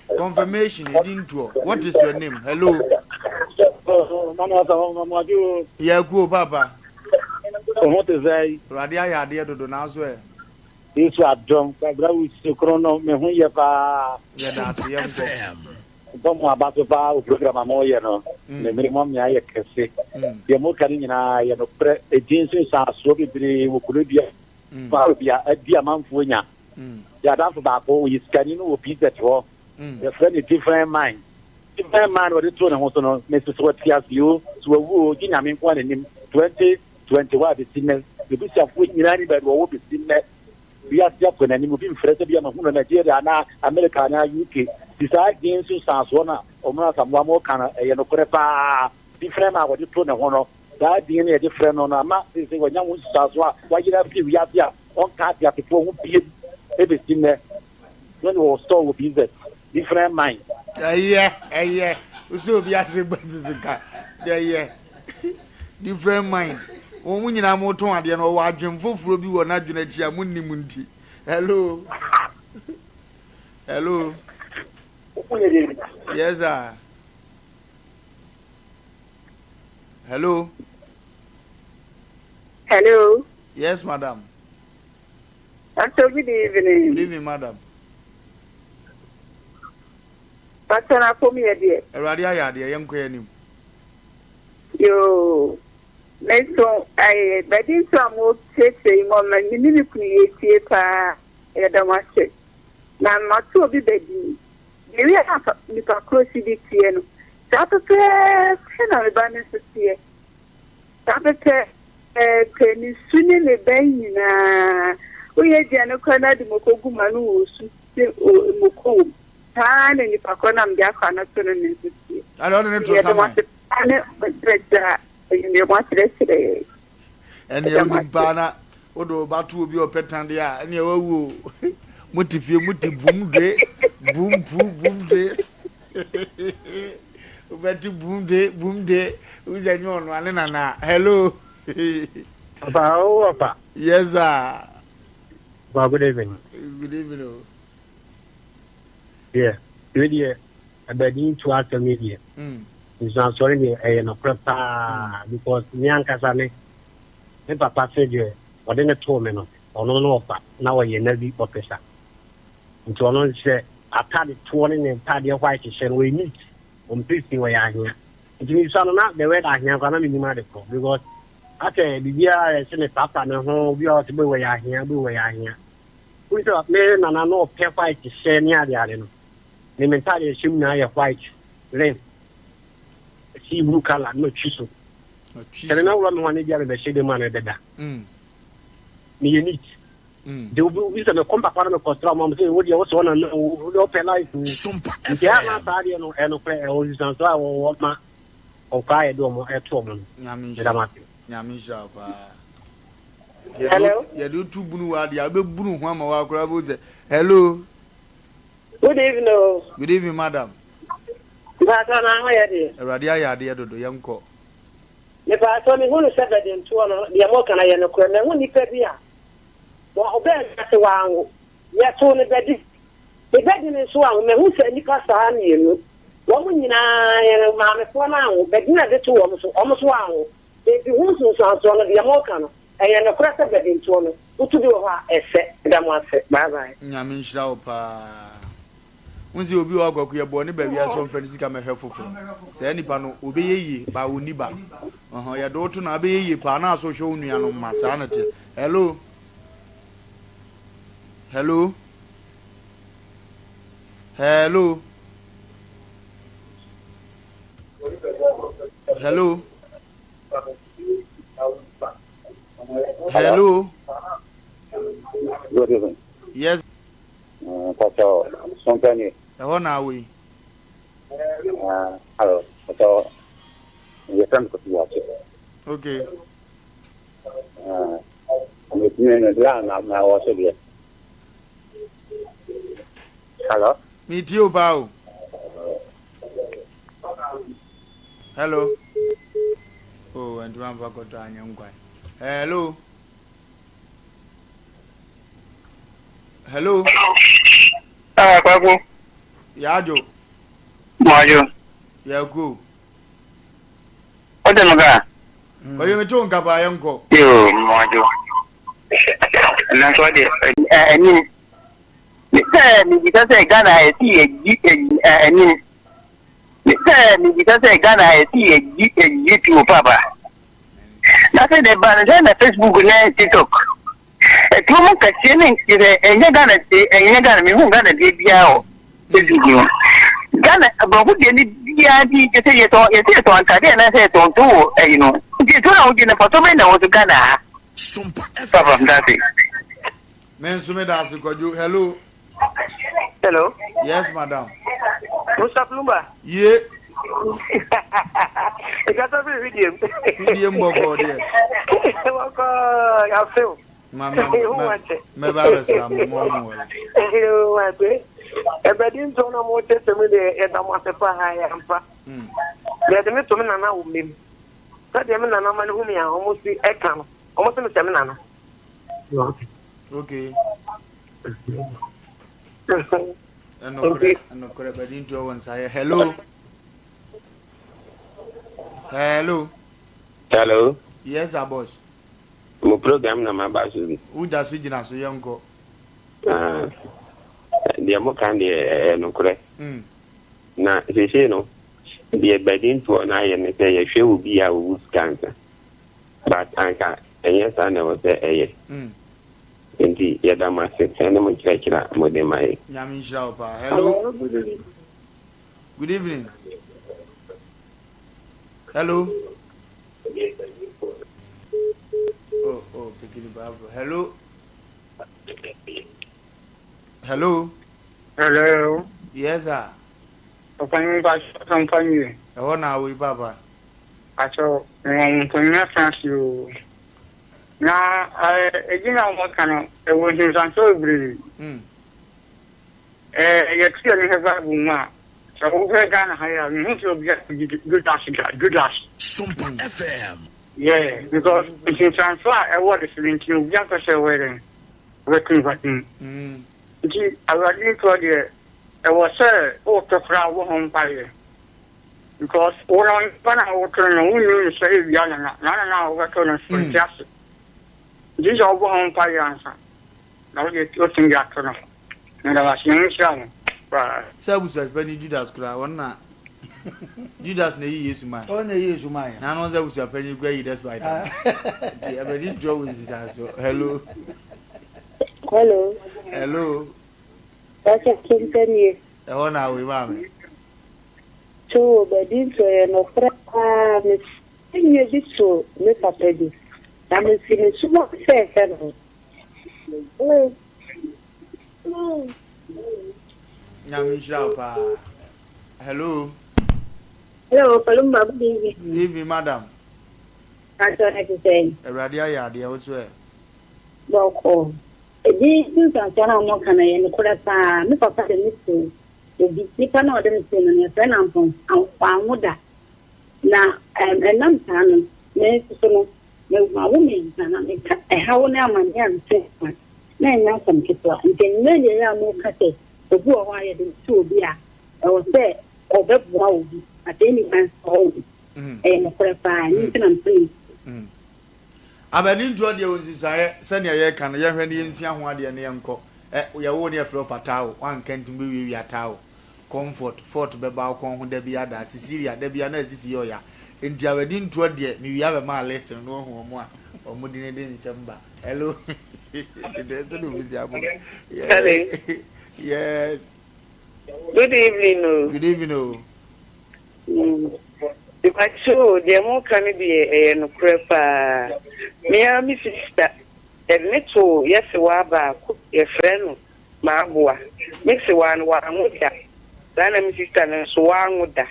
Speaker 1: wo. Confirmation edi ntoɔ. What is your name? Hello. Yɛku o papa.
Speaker 4: Wo ho te sɛ?
Speaker 1: Awurade ayɛ adeɛ dodo nanso ɛ.
Speaker 4: Yesu adom. Kwabra wusu kron no me ho yɛ paa.
Speaker 1: Yɛda ase yɛnkɔ.
Speaker 4: Bɔ mo aba so paa wɔ program a moyɛ no. Ne mmere mo amea yɛ kɛse. Deɛ moka no nyinaa yɛ nokorɛ. Edin nsunsuansoɔ bebree wɔ kuro dua Fa bi a adi amanfoɔ nya. Yɛn adamfo baako, ɔyɛ sikani no wɔ PZ hɔ. Yɛfrɛ no Different Mind. Different Mind a ɔde too ne ho so no, mese sɛ ɔte ase o, sɛ wawu o, gye Nyame nko ara na nim. 2021 bɛsi nnɛ, n'abusuafoɔ nyinaa nim baabi ɔwɔ bɛsi nnɛ. Wiase akɔ n'anim, obi mfrɛ sɛ bia mahu no Nigeria anaa America anaa UK. Nti saa din nsunsuansoɔ no a Ɔmono Asamoah moka no, ɛyɛ nokorɛ paa. Different Mind a ɔde too ne ho no, Saa din no a yɛde frɛ no no ama seesei wanya ho nsusuanso a wayera afiri wiase a ɔnka ateasefoɔ ho biem bɛsi nnɛ. No ne wɔ store wɔ BZ, different mind.
Speaker 1: Ɛyɛ ɛyɛ wosɛ obi ase bɔ susu ka ɛyɛ different mind wɔn mo nyinaa mo tɔn adeɛ no ɔwɔ adwene foforɔ bi wɔ n'adwene akyi a mo nnim nti hello hello yes sir. Hello.
Speaker 5: Hello.
Speaker 1: Yes, madam.
Speaker 5: Pastor, good evening.
Speaker 1: Good evening, madam.
Speaker 5: Pastor, na fom yɛ deɛ.
Speaker 1: Awurade ayɛ adeɛ yɛn nkɔ anim.
Speaker 5: Yoo, me nso ɛyɛ bɛdi nso a mo kyerɛkyerɛ yi mo ma me ne me kunu yɛ tie paa yɛda mo ase na mato obi bɛdi Bere a nipa koro si de teɛ no, saa pɛpɛɛpɛ na me ba no nso teɛ. Saa pɛpɛɛpɛ, ne su ne ne bɛn nyinaa. Woyɛ aduane koraa na ade moko gu mu a, na ɔresu sɛ moko wom. Saa ara na nipa korɔ no a mede akora no to no no nso teɛ.
Speaker 1: Ɛna ɔde ne
Speaker 5: Nti
Speaker 1: to
Speaker 5: yɛda mo
Speaker 1: saman.
Speaker 5: ase paa ne mo nkyerɛkyerɛ a anwummerɛ mo akyerɛkyerɛ yɛn.
Speaker 1: Ɛnneɛ
Speaker 5: Yɛda mo
Speaker 1: wonim
Speaker 5: ase.
Speaker 1: paa na wode wo ba to obi a ɔpɛ tan deɛ a, ɛnneɛ wawu o. Mote fie mote bum dwe, bum pu, bum dwe. Wobɛte bum dwe, bum dwe. Wo sɛ nyɛ ɔno a ne nana. Hello.
Speaker 6: Papa, oh, papa.
Speaker 1: Yes, sir.
Speaker 6: Papa, good evening.
Speaker 1: Good evening. O.
Speaker 6: Deɛ, wei deɛ, abadin to asɛm yi deɛ, nsuansoɔ no deɛ ɛyɛ nokorɛ paa because me ankasa me, me papa se deɛ ɔde ne too me no, ɔno no ɔfa na ɔyɛ navy officer. Nti ɔno sɛ atade toɔ ne ne ntadeɛ white hyɛ no, ɔyɛ neat, ɔmpɛ fi, ɔyɛ ahea. Nti mesua no na the word ahea koraa na mennim ade korɔ because asɛ biribiara yɛse me prapra me ho, obi a ɔse boi wɔyɛ ahea, boi wɔyɛ ahea. Wohu sɛ me nana na ɔpɛ white hyɛ ne ade ade no, me me ntadeɛ hyɛ mu nyinaa yɛ white, len, sea blue colour na matwi so. Sɛ me mɛworɔ me ho a na ebia mebɛhyɛ dan mu a na mebɛda. Meyɛ neat. Nti obi obi sɛ mekɔ mpapa na mekɔsra ɔmo a ɔmo sɛ wo deɛ wosɛ ɔnana o, wo deɛ wopɛ life o. Nti ɛyɛ a na saa adeɛ no ɛyɛ nokorɛ ɛwɔ nsusuansoɔ a ɛwɔ ma ɔkora a yɛde ɔmo ɛto ɔmo no.
Speaker 1: Nyame
Speaker 6: Meda
Speaker 1: nhyira
Speaker 6: mo
Speaker 1: wo.
Speaker 6: ase.
Speaker 1: Nyame nhyira wo paa.
Speaker 7: Hello.
Speaker 1: Yɛde wo to bunu wɔ adeɛ a wobɛbunu ho ama woakora bɛhu sɛ hello.
Speaker 7: Good evening o.
Speaker 1: Good evening madam.
Speaker 7: Mpaatɔ na ho yɛ deɛ.
Speaker 1: Awurade ayɛ adeɛ dodo yɛnkɔ.
Speaker 7: Mepaatɔ me hunu sɛ bɛdentoɔ no deɛ moka no yɛ nokorɛ mahu nipa bi a wɔ ɔbaa wiase wanwo yɛtoo no bɛde ne bɛde no nso anwo mahu sɛ nipa saa mienu wɔn nyinaa yɛn maamefoɔ no anwo bɛde na de to wɔn so wɔn nso anwo enti ho nsunsuansoɔ no deɛ moka no ɛyɛ nokorɛ sɛ bɛdentoɔ no woto bi wɔ hɔ a ɛsɛ meda mo ase bye bye.
Speaker 1: Nyame nhyira wo paa. Wohu sɛ obi wɔ hɔ a Kwaku yɛbɔɔ ne ba wiase ɔmfa ne sika mɛhwɛ foforɔ. Saa nipa no ɔbɛyɛ yie but ɔnni ba. Ɔhɔ yɛde wo to no a abɛyɛ yie paa na aso hwɛ wo nuanom mma saa na ɛteɛ. Hello. Hello. Hello. Hello. Hello.
Speaker 4: Good evening.
Speaker 1: Yes.
Speaker 4: Mpakyɛw, Sompa nie.
Speaker 1: Ɛhɔ na awɔ yi.
Speaker 4: Ah, hello. Mpakyɛw, yɛfrɛ me Kofi Boakye.
Speaker 1: Okay.
Speaker 4: Ah, metumi me bla na na wɔ so deɛ. Hello.
Speaker 1: Metie o paa o. Hello. Oh, ɛntumi amfa kɔtɔ anyɛ nkwan. Hello. Hello.
Speaker 8: Ah, Kwaku.
Speaker 1: Yaajo.
Speaker 8: Mwajo.
Speaker 1: Yako.
Speaker 8: Wote me ka?
Speaker 1: Kwayo me to nka paa yɛnkɔ.
Speaker 8: Yo, mwajo. Nanso ɔde anim. Sɛ mebisa sɛ Ghana ɛsi yɛgyi anim. Sɛ mebisa sɛ Ghana ɛsi yɛgyi yɛgyi tuo papa. Na sɛ de ba no sɛ na Facebook ne TikTok. Ɛtuo mu kɛseɛ ne sɛ ɛnyɛ Ghana ɛnyɛ Ghana mehu Ghana deɛ biara wɔ Facebook no. Ghana aborɔfo deɛ ne biara bi kyɛ sɛ yɛtɔn yɛsɛ yɛtɔn ntadeɛ anaasɛ yɛtɔn to wɔ ɛyi no. Nti ɛtuo na wogye no mfasoɔ bɛn na ɛwɔ so Ghana ha. Papa meda ase.
Speaker 1: Me nso meda ase Kwadwo. Hello.
Speaker 7: Hello.
Speaker 1: Yes, madam.
Speaker 7: Mr. Plumba.
Speaker 1: Ye.
Speaker 7: Ìkàtà bí ìwídìí mu.
Speaker 1: Ìwídìí mu bọ̀kọ̀ deɛ.
Speaker 7: Bọ̀kọ̀ yàfẹ́ o.
Speaker 1: Ma ma ma mɛba abɛsra mo mo mo wɔ.
Speaker 7: Wate. Ɛbɛdi ntɔn na mo tete mi deɛ yɛda mo ase pa ha yɛ ampa. Deɛ de mi to mi nana wɔ mem. Sɛdeɛ mi nana ma ne hu mi a wɔn si ɛka no wɔn si mi sɛ mi nana.
Speaker 1: Okay. Ɛnokorɛ ɛnokorɛ bɛdi nti ɔwɔ nsa yɛ hello. Hello.
Speaker 9: Hello.
Speaker 1: Yes sir boss.
Speaker 9: Mo program na ma ba so bi.
Speaker 1: Wo da so gyina so yɛn kɔ.
Speaker 9: Ah, deɛ mo kan deɛ ɛyɛ nokorɛ. Na seesei no deɛ badintoɔ no ayɛ ne sɛ yɛhwɛ obi a ɔwɔ sika nsa. But anka ɛnyɛ saa na ɛwɔ sɛ ɛyɛ. Nti yɛda mo ase ɛne mo nkyerɛkyerɛ a mode ma yɛn.
Speaker 1: Nyame nhyira wo paa. Hello. Good evening. Hello. Oh, oh, picking the Bible. Hello. Hello.
Speaker 10: Hello.
Speaker 1: Yes sir.
Speaker 10: Ɔpanyin mpakyɛw sɛ mfa nwie.
Speaker 1: Ɛhɔ na awɔ yi papa.
Speaker 10: Mpakyɛw mewɔ mo mpanyin atena ase oo. Na edin a wɔka no ɛwɔ nsunsuansoɔ bebree. Ɛɛ yɛto yɛn ani hwɛ bible mu a sɛ wohwɛ Ghana ha yi a mehu sɛ obi a Judas da Judas.
Speaker 11: Sompa FM.
Speaker 10: Yeah because nsunsuansoɔ a ɛwɔ de so no nti obi ampɛ sɛ wɔyɛ dɛn wɔbɛto nipa din. Nti Awurade nipa deɛ ɛwɔ sɛ wotɔ koraa wobɔ ho mpaeɛ because wo no nipa no a woto no no wonnim no sɛ ebia nana na nana a wobɛto no nso nte ase nti sɛ wobɔ ho mpaeɛ ansa na wode wotumi de ato no. Meda wo ase Nyame nhyira wo paa.
Speaker 1: Sɛ abusuapanin Judas koraa wɔn na Judas na eyi Yesu mae.
Speaker 2: Ɔno na eyi Yesu mae.
Speaker 1: Na ano sɛ abusuapanyin kura yi despite no. Nti ɛbɛdi ntura wɔ nsisa so. Hello.
Speaker 5: Hello.
Speaker 1: Hello.
Speaker 5: Pastor Sompa nie.
Speaker 1: Ɛhɔ na awo maame.
Speaker 5: So bɛdi nso yɛ nɔkorɛ paa me nyɛ bi to me papa bi na mesi ne suma sɛ hwɛ no.
Speaker 1: Nyame nhyira wo paa. Hello.
Speaker 5: Hello, Palumba, good evening.
Speaker 1: Good evening, madam.
Speaker 5: Pastor, na ti sɛn?
Speaker 1: Awurade ayɛ adeɛ wo so ɛ.
Speaker 5: Bɔkɔ. Ebi nsunsuansoɔ no a wɔka no yɛ nokorɛ paa. Me papa de me too obi. Nipa no a ɔde me too no no, yɛfrɛ no Ampɔn. Wanwo da. Na ɛnam saa no, me nso so no, Mawo mmiɛnsa na meka ɛhaw ne amaneɛ a mete mu a, na ɛnyɛ asɛm ketewa. Nti anwummerɛ deɛ ɛyɛ a moka sɛ obi wɔ hɔ a yɛde no to obi a, ɛwɔ sɛ ɔbɛboa obi, but ɛnni kwan sɛ ɔwɔ obi. Ɛyɛ nokorɛ paa, ɛno nti na mepɛ ne nti.
Speaker 1: Abɛne ntoɔ deɛ ɔnsusuaeɛ sɛdeɛ yɛreka no yɛnhwɛ na yɛnsua ho adeɛ na yɛnkɔ ɛ yɛwoo no yɛfrɛ wo Fatao woanka nti wobɛwiawia tao Comfort fort bɛba wo kɔn ho da biara da Cecilia da biara na asisi yɛ ɔya Nti awɛdi ntoɔ deɛ me wia bɛ maa list no na wahu ɔmo a ɔmo dini de nsɛm ba hello deɛ sɛ na obi si abɔ
Speaker 12: Hello.
Speaker 1: yes
Speaker 12: Good evening o.
Speaker 1: Good evening o.
Speaker 12: Mepakyɛw o, deɛ moka no deɛ ɛyɛ nokorɛ paa. Me ara me sista, yɛde no too yɛ sewaa baako, yɛfrɛ no Maaboa. Me sewaa no wanwo da, saa na me sista no nso wanwo da.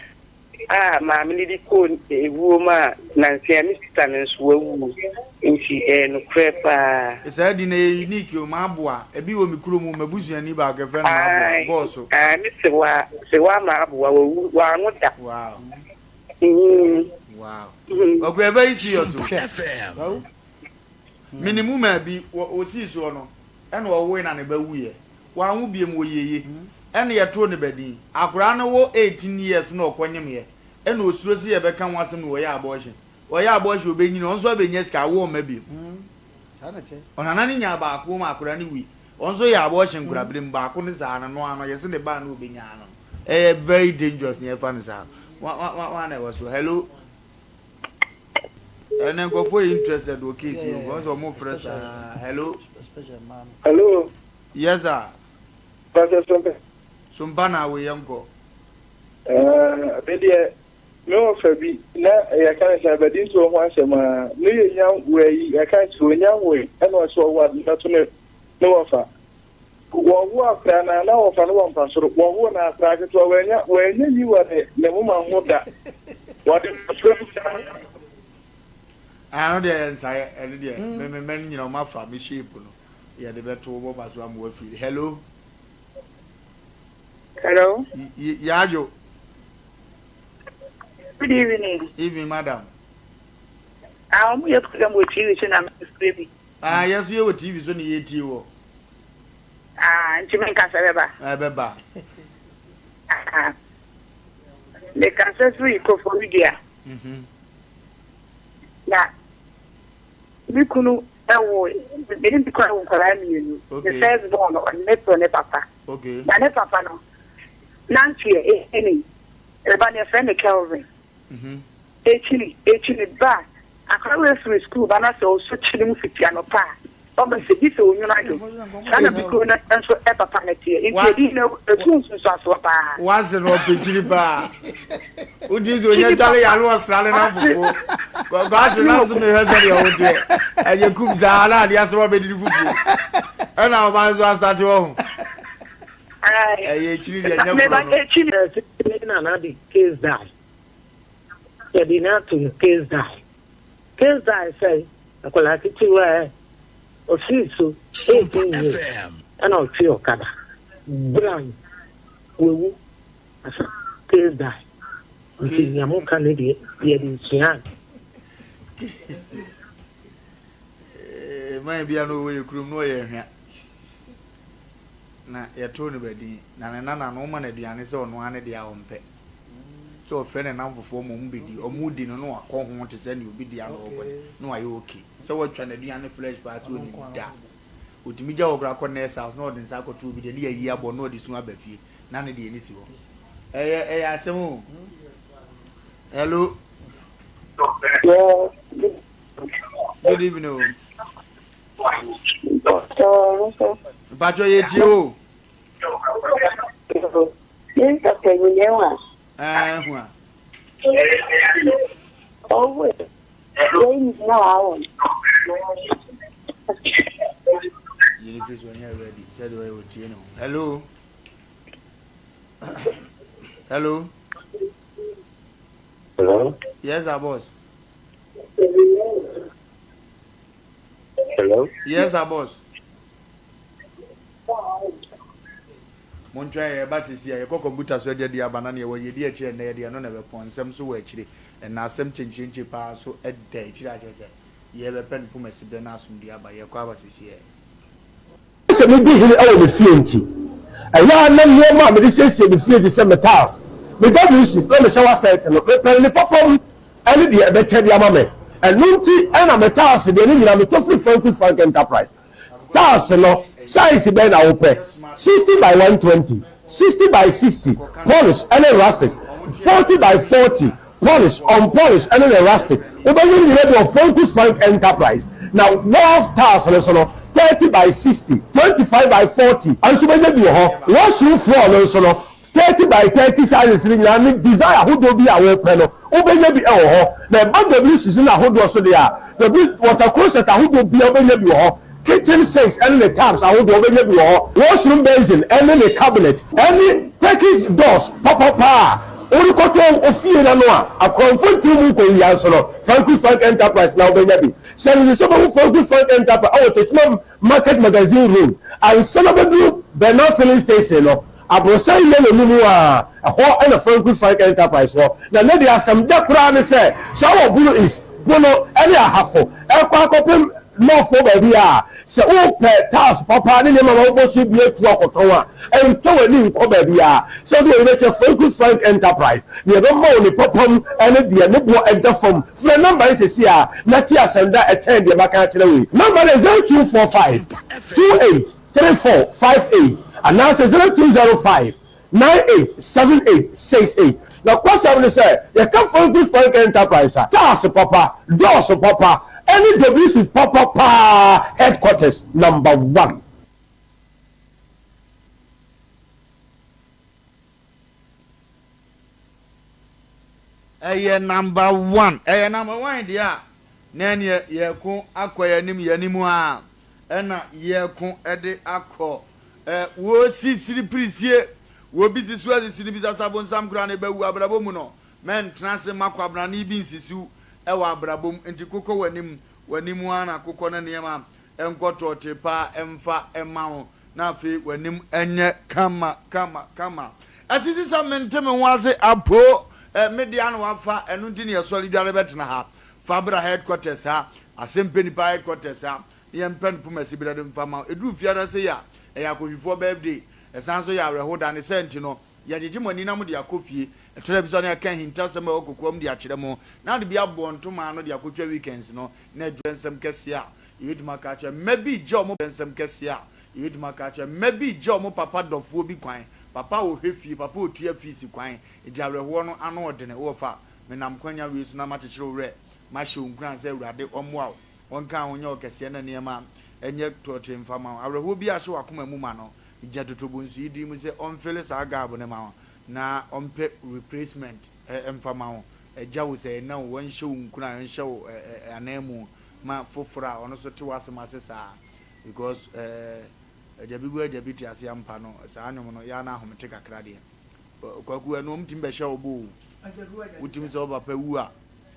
Speaker 12: A maame no de kɔɔ ewuo mu a nansa yi me sista no nso wawuo nti ɛyɛ nokorɛ paa.
Speaker 1: Saa din no ɛyɛ unique o, Maaboa, ebi wɔ me kurom o, m'abusuani baako yɛfrɛ no Maaboa,
Speaker 12: Ae,
Speaker 1: Gɔɔso.
Speaker 12: ae, me sewaa, sewaa Maaboa, wawu, wanwo da.
Speaker 1: Wow.
Speaker 12: Mm.
Speaker 1: Wow. Kwaku ɛyɛ very serious o.
Speaker 11: Hwɛ.
Speaker 1: Menim woman bi, wɔ, ɔsii soɔ no, ɛna ɔwoe na ne ba wuiɛ. Wanwo biom wɔ yieye ɛna yɛtoo no badin. Akoraa no wɔ 18 years na ɔkɔ nyemeɛ ɛna osuro se yɛbɛka ho asem na wɔyɛ abortion. Wɔyɛ abortion ɔbɛnyini ɔno nso abɛnya sika awo ɔmma biom. Ɔnana no nyaa baako ma akoraa no wui. Ɔno nso yɛ abortion nkoraberɛ mu baako no saa no no ano yɛse ne ba no ɔbɛnyaa no. Ɛyɛ very dangerous na yɛfa no saa. Wa wa wa wa na ɛwɔ so. Hello. Ɛnɛ nkurɔfoɔ yɛ interested wɔ case yi ho. Wɔn sɛ wɔn frɛ saa. Hello.
Speaker 10: Hello.
Speaker 1: Yes sir.
Speaker 10: Pastor Sompa.
Speaker 1: Sompa na awo yɛn kɔ.
Speaker 10: Ɛɛ me deɛ me wɔ fa bi na yɛka ne sɛ abɛdi nsuo ho asɛm a ne yɛ nya wɔ yi yɛka sɛ onya nwoe ɛna ɔsɛ ɔwɔ ade bɛto ne ne wɔfa wɔwo akora na na wɔfa no wɔ mpa soro wɔwo na akora ketewa wɔanya wɔanya yi wɔ ne ne moma ho da wɔde mpasoro bi saa.
Speaker 1: Ɛno deɛ yɛ nsaeɛ ɛno deɛ me me mɛ no nyina ɔma fa me shape no. Yɛde bɛto wo bɔba so ama wafiri. Hello.
Speaker 12: Hello.
Speaker 1: Yaajo.
Speaker 12: Good evening.
Speaker 1: Evening, madam.
Speaker 12: Ah, wɔn yɛ program wɔ TV so na mefrɛ bi.
Speaker 1: Ah, yɛn nso yɛ wɔ TV so na yɛtie wɔ.
Speaker 12: Ah, nti mi nkasa bɛba.
Speaker 1: Ɛbɛba.
Speaker 12: Ah, mekasa firi Koforidua.
Speaker 1: Mhm.
Speaker 12: Na Me kunu woo, me ne me kunu awo nkwadaa mmienu. Ne first born no, ɔde no too ne papa. Na ne papa no, nanteɛ ɛni, ne ba no yɛfrɛ no Kelvin. Ɛkyini, ɛkyini ba a, akwadaa wei firi sukuu ba na sɛ ɔsɔ kyini mu fiti anɔpa a, ɔba sɛ gye sɛ ɔnwunu adwo. Saa na me kunu no nso papa no teɛ. Nti ɛdi no, ɛtu nsunsuansoɔ paa.
Speaker 1: W'ase no ɔpɛ kyini paa. Wogye sɛ onya dwale yɛ ano ɔsra ne namfofo. Kɔakye nam so mehwɛ sɛdeɛ woteɛ. Ɛnyɛ kum saa na adeɛ asɛm abɛdidi fufuo. Ɛna ɔba nso astate wɔ ho. Ɛyɛ akyiri deɛ nyɛ korɔ no.
Speaker 7: Ɛsɛ nana de case die. Yɛde no ato no case die. Case die sɛ akwadaa ketewa ɛ ɔfiri so 18 years ɛna ɔtwe ɔkada. Bran wawu asa case die. Nti nea moka no deɛ yɛde sua.
Speaker 1: Man bi a na ɔwɔ yɛ kurom na ɔyɛ hwɛ na yɛtoo no badin na ne nana no woma no aduane sɛ ɔno ara ne deɛ a ɔmpɛ sɛ ɔfrɛ ne namfofoɔ ma ɔmo bɛdi ɔmo di no na wakɔ ho te sɛ nea obi di ano ɔkɔ na wayɛ okay sɛ watwa n'aduane fresh paa sɛ ɔnim da ɔtumi gya hɔ koraa kɔ nurse house na ɔde nsa akɔto obi deɛ ne yɛyi abɔ na ɔde su aba fie na ne deɛ ne si hɔ ɛyɛ ɛyɛ asɛm o hello. Good evening o. Mpatsɔ yɛ tie o. Ɛɛ hu a. Yɛn fi so ɔnyɛ ready sɛdeɛ ɔyɛ otie ne ho. Hello. Hello.
Speaker 9: Hello.
Speaker 1: Yes, sir, boss.
Speaker 9: Hello.
Speaker 1: Yes, sir, boss. Montwɛn yɛba sisi a yɛkɔ kɔmputa so agya di aba na neɛ wɔ yɛdi akyire ɛnɛ yɛde ɛno na ɛbɛpɔn nsɛm so wɔ akyire ɛna asɛm kyenkyenkye paa so ɛda akyire akyerɛ sɛ yɛbɛpɛ no poma si berɛ na asomdue aba yɛkɔ aba sisi ɛ.
Speaker 13: Sɛ medi hene wɔ me fie nti, ɛyɛ a na nneɛma a mede siesie me fie te sɛ me tiles, me WCs, na me shower set no, mepɛ no ne papa mu ne deɛ ɛbɛkyɛ de ama me. Ɛno nti na me tiles deɛ ne nyinaa metɔ firi Franco Frank Enterprise. Tiles no, size bɛn na wopɛ? 60 by 120, 60 by 60, polish ne rustic, 40 by 40, Polish, unpolished ɛne ne rustic, wobɛnya ne nyinaa bi wɔ Franco Frank Enterprise. Na wharf tiles no nso no, 30 by 60, 25 by 40 nso wobɛnya bi wɔ hɔ. Washroom floor no nso no, 30 by 30 sizes no nyinaa ne design ahodoɔ bi a wopɛ no, wobɛnya bi wɔ hɔ. Na ɛba WCs no ahodoɔ so deɛ a, W water closet ahodoɔ biara wobɛnya bi wɔ hɔ. Kitchen sinks ne ne taps ahodoɔ wobɛnya bi wɔ hɔ, washroom basin ne ne cabinet ne Turkish doors papapa a worekɔtɔ wo fie no ano a akorɔmfo ntew mu nkɔwia nso no, Franco Frank Enterprise na wobɛnya bi. Hyɛ no nso sɛ wobɛhu Franco Frank Enterprise wɔ Techiman Market Magazine Road ansa na wobɛduru Bernard Filling Station no. Aborosan yellow no mu a, ɛhɔ na Franco Frank Enterprise wɔ. Na nnɛ deɛ asɛm dɛ koraa ne sɛ, sɛ wowɔ Bono East, Bono ne Ahafo rekɔ akɔpem North hɔ baabi a, sɛ wopɛ tiles papa ne nneɛma ma wobɔ so bi atu akɔtɔn a, ntɔ w'ani nkɔ baabiara. Sɛ wode w'ani bɛkyerɛ Franco Frank Enterprise, deɛ ɛbɛma wo ne papa mu ne deɛ ne boɔ da fam. Frɛ nɔmba yi seesei ara na tie asɛm da a ɛkyɛn deɛ maka akyerɛ wo yi. Nɔmba no yɛ 0245 28 3458 anaasɛ 0205 9878 68. Nokwasɛm ne sɛ, yɛka Franco Frank Enterprise a, cars papa, doors papa, ɛne WC papa paa headquarters number one.
Speaker 1: Ɛyɛ number one. Ɛyɛ number one deɛ a, na ɛneɛ yɛko akɔ yɛn anim yɛn anim a ɛna yɛko de akɔ. Ɛ wɔsi siri pirisie, wɔbi si so asisi no bisa sɛ abonsam koraa na ɛbɛwu abrabɔ mu no. Mɛntena ase mma kwabrane bi nsisiw wɔ abrabɔ mu. Nti kokɔ w'anim, w'anim ara na kokɔ na nneɛma nkɔ tɔɔtee paa mfa mma wo. Na afei w'anim nyɛ kama kama kama. Ɛsisi sɛ mente me ho ase apoo eh, me dea na wafa, ɛno nti na yɛsɔre dware bɛtena ha. Fa bra headquarters ha, Asɛmpɛ Nipa headquarters ha, na yɛmpɛ no poma siberɛ de mfa ma wo. Ɛduru fiada sei a, ɛyɛ akɔhwifoɔ birthday, ɛsan nso yɛ awerɛho da, ne saa nti no, yɛgyegye mo ani na mode akɔ fie. Ɛtɔ da bi nso a na yɛaka ahintasɛm a ɛwɔ kokoam de akyerɛ mo, na ade bi aboɔ ntoma ano de akɔtwa weekends no, na adwira nsɛm kɛseɛ a yɛbɛtumi aka akyerɛ mma bi regye wɔn nsɛm kɛseɛ a yɛbɛtumi aka akyerɛ mma bi regye wɔn papa dɔfoɔ bi kwan, papa a ɔhwɛ fie, papa a ɔtua fees kwan, nti awerɛhoɔ no ano ɔdene, wowɔ fa, menam kwanya wei so na makyekyere wo werɛ, mahyɛ wo nkuran sɛ Awurade ɔmmoa wo, ɔnka wo ho nyɛ wo kɛseɛ na nneɛma nyɛ tɔɔtee mfa ma wo. Awerɛhoɔ biara a ahyɛ w'akoma mu ma no, megyina Totobonsu yi din mu sɛ ɔmfele saa gab no ma wo na ɔmpɛ replacement mfa ma wo, agya wo sɛ ɛna o, ɔnhyɛ wo nkuran, ɔnhyɛ wo ananmu ma foforɔ a ɔno nso te w'asɛm ase saa because eh. Agya bi gu agya bi te ase ampa no, saa nnwom no, yɛ a na ahomete kakra deɛ. Kwaku, ɛno wɔtumi bɛhyɛ wo bo o. Wotumi sɛ wo papa wu a,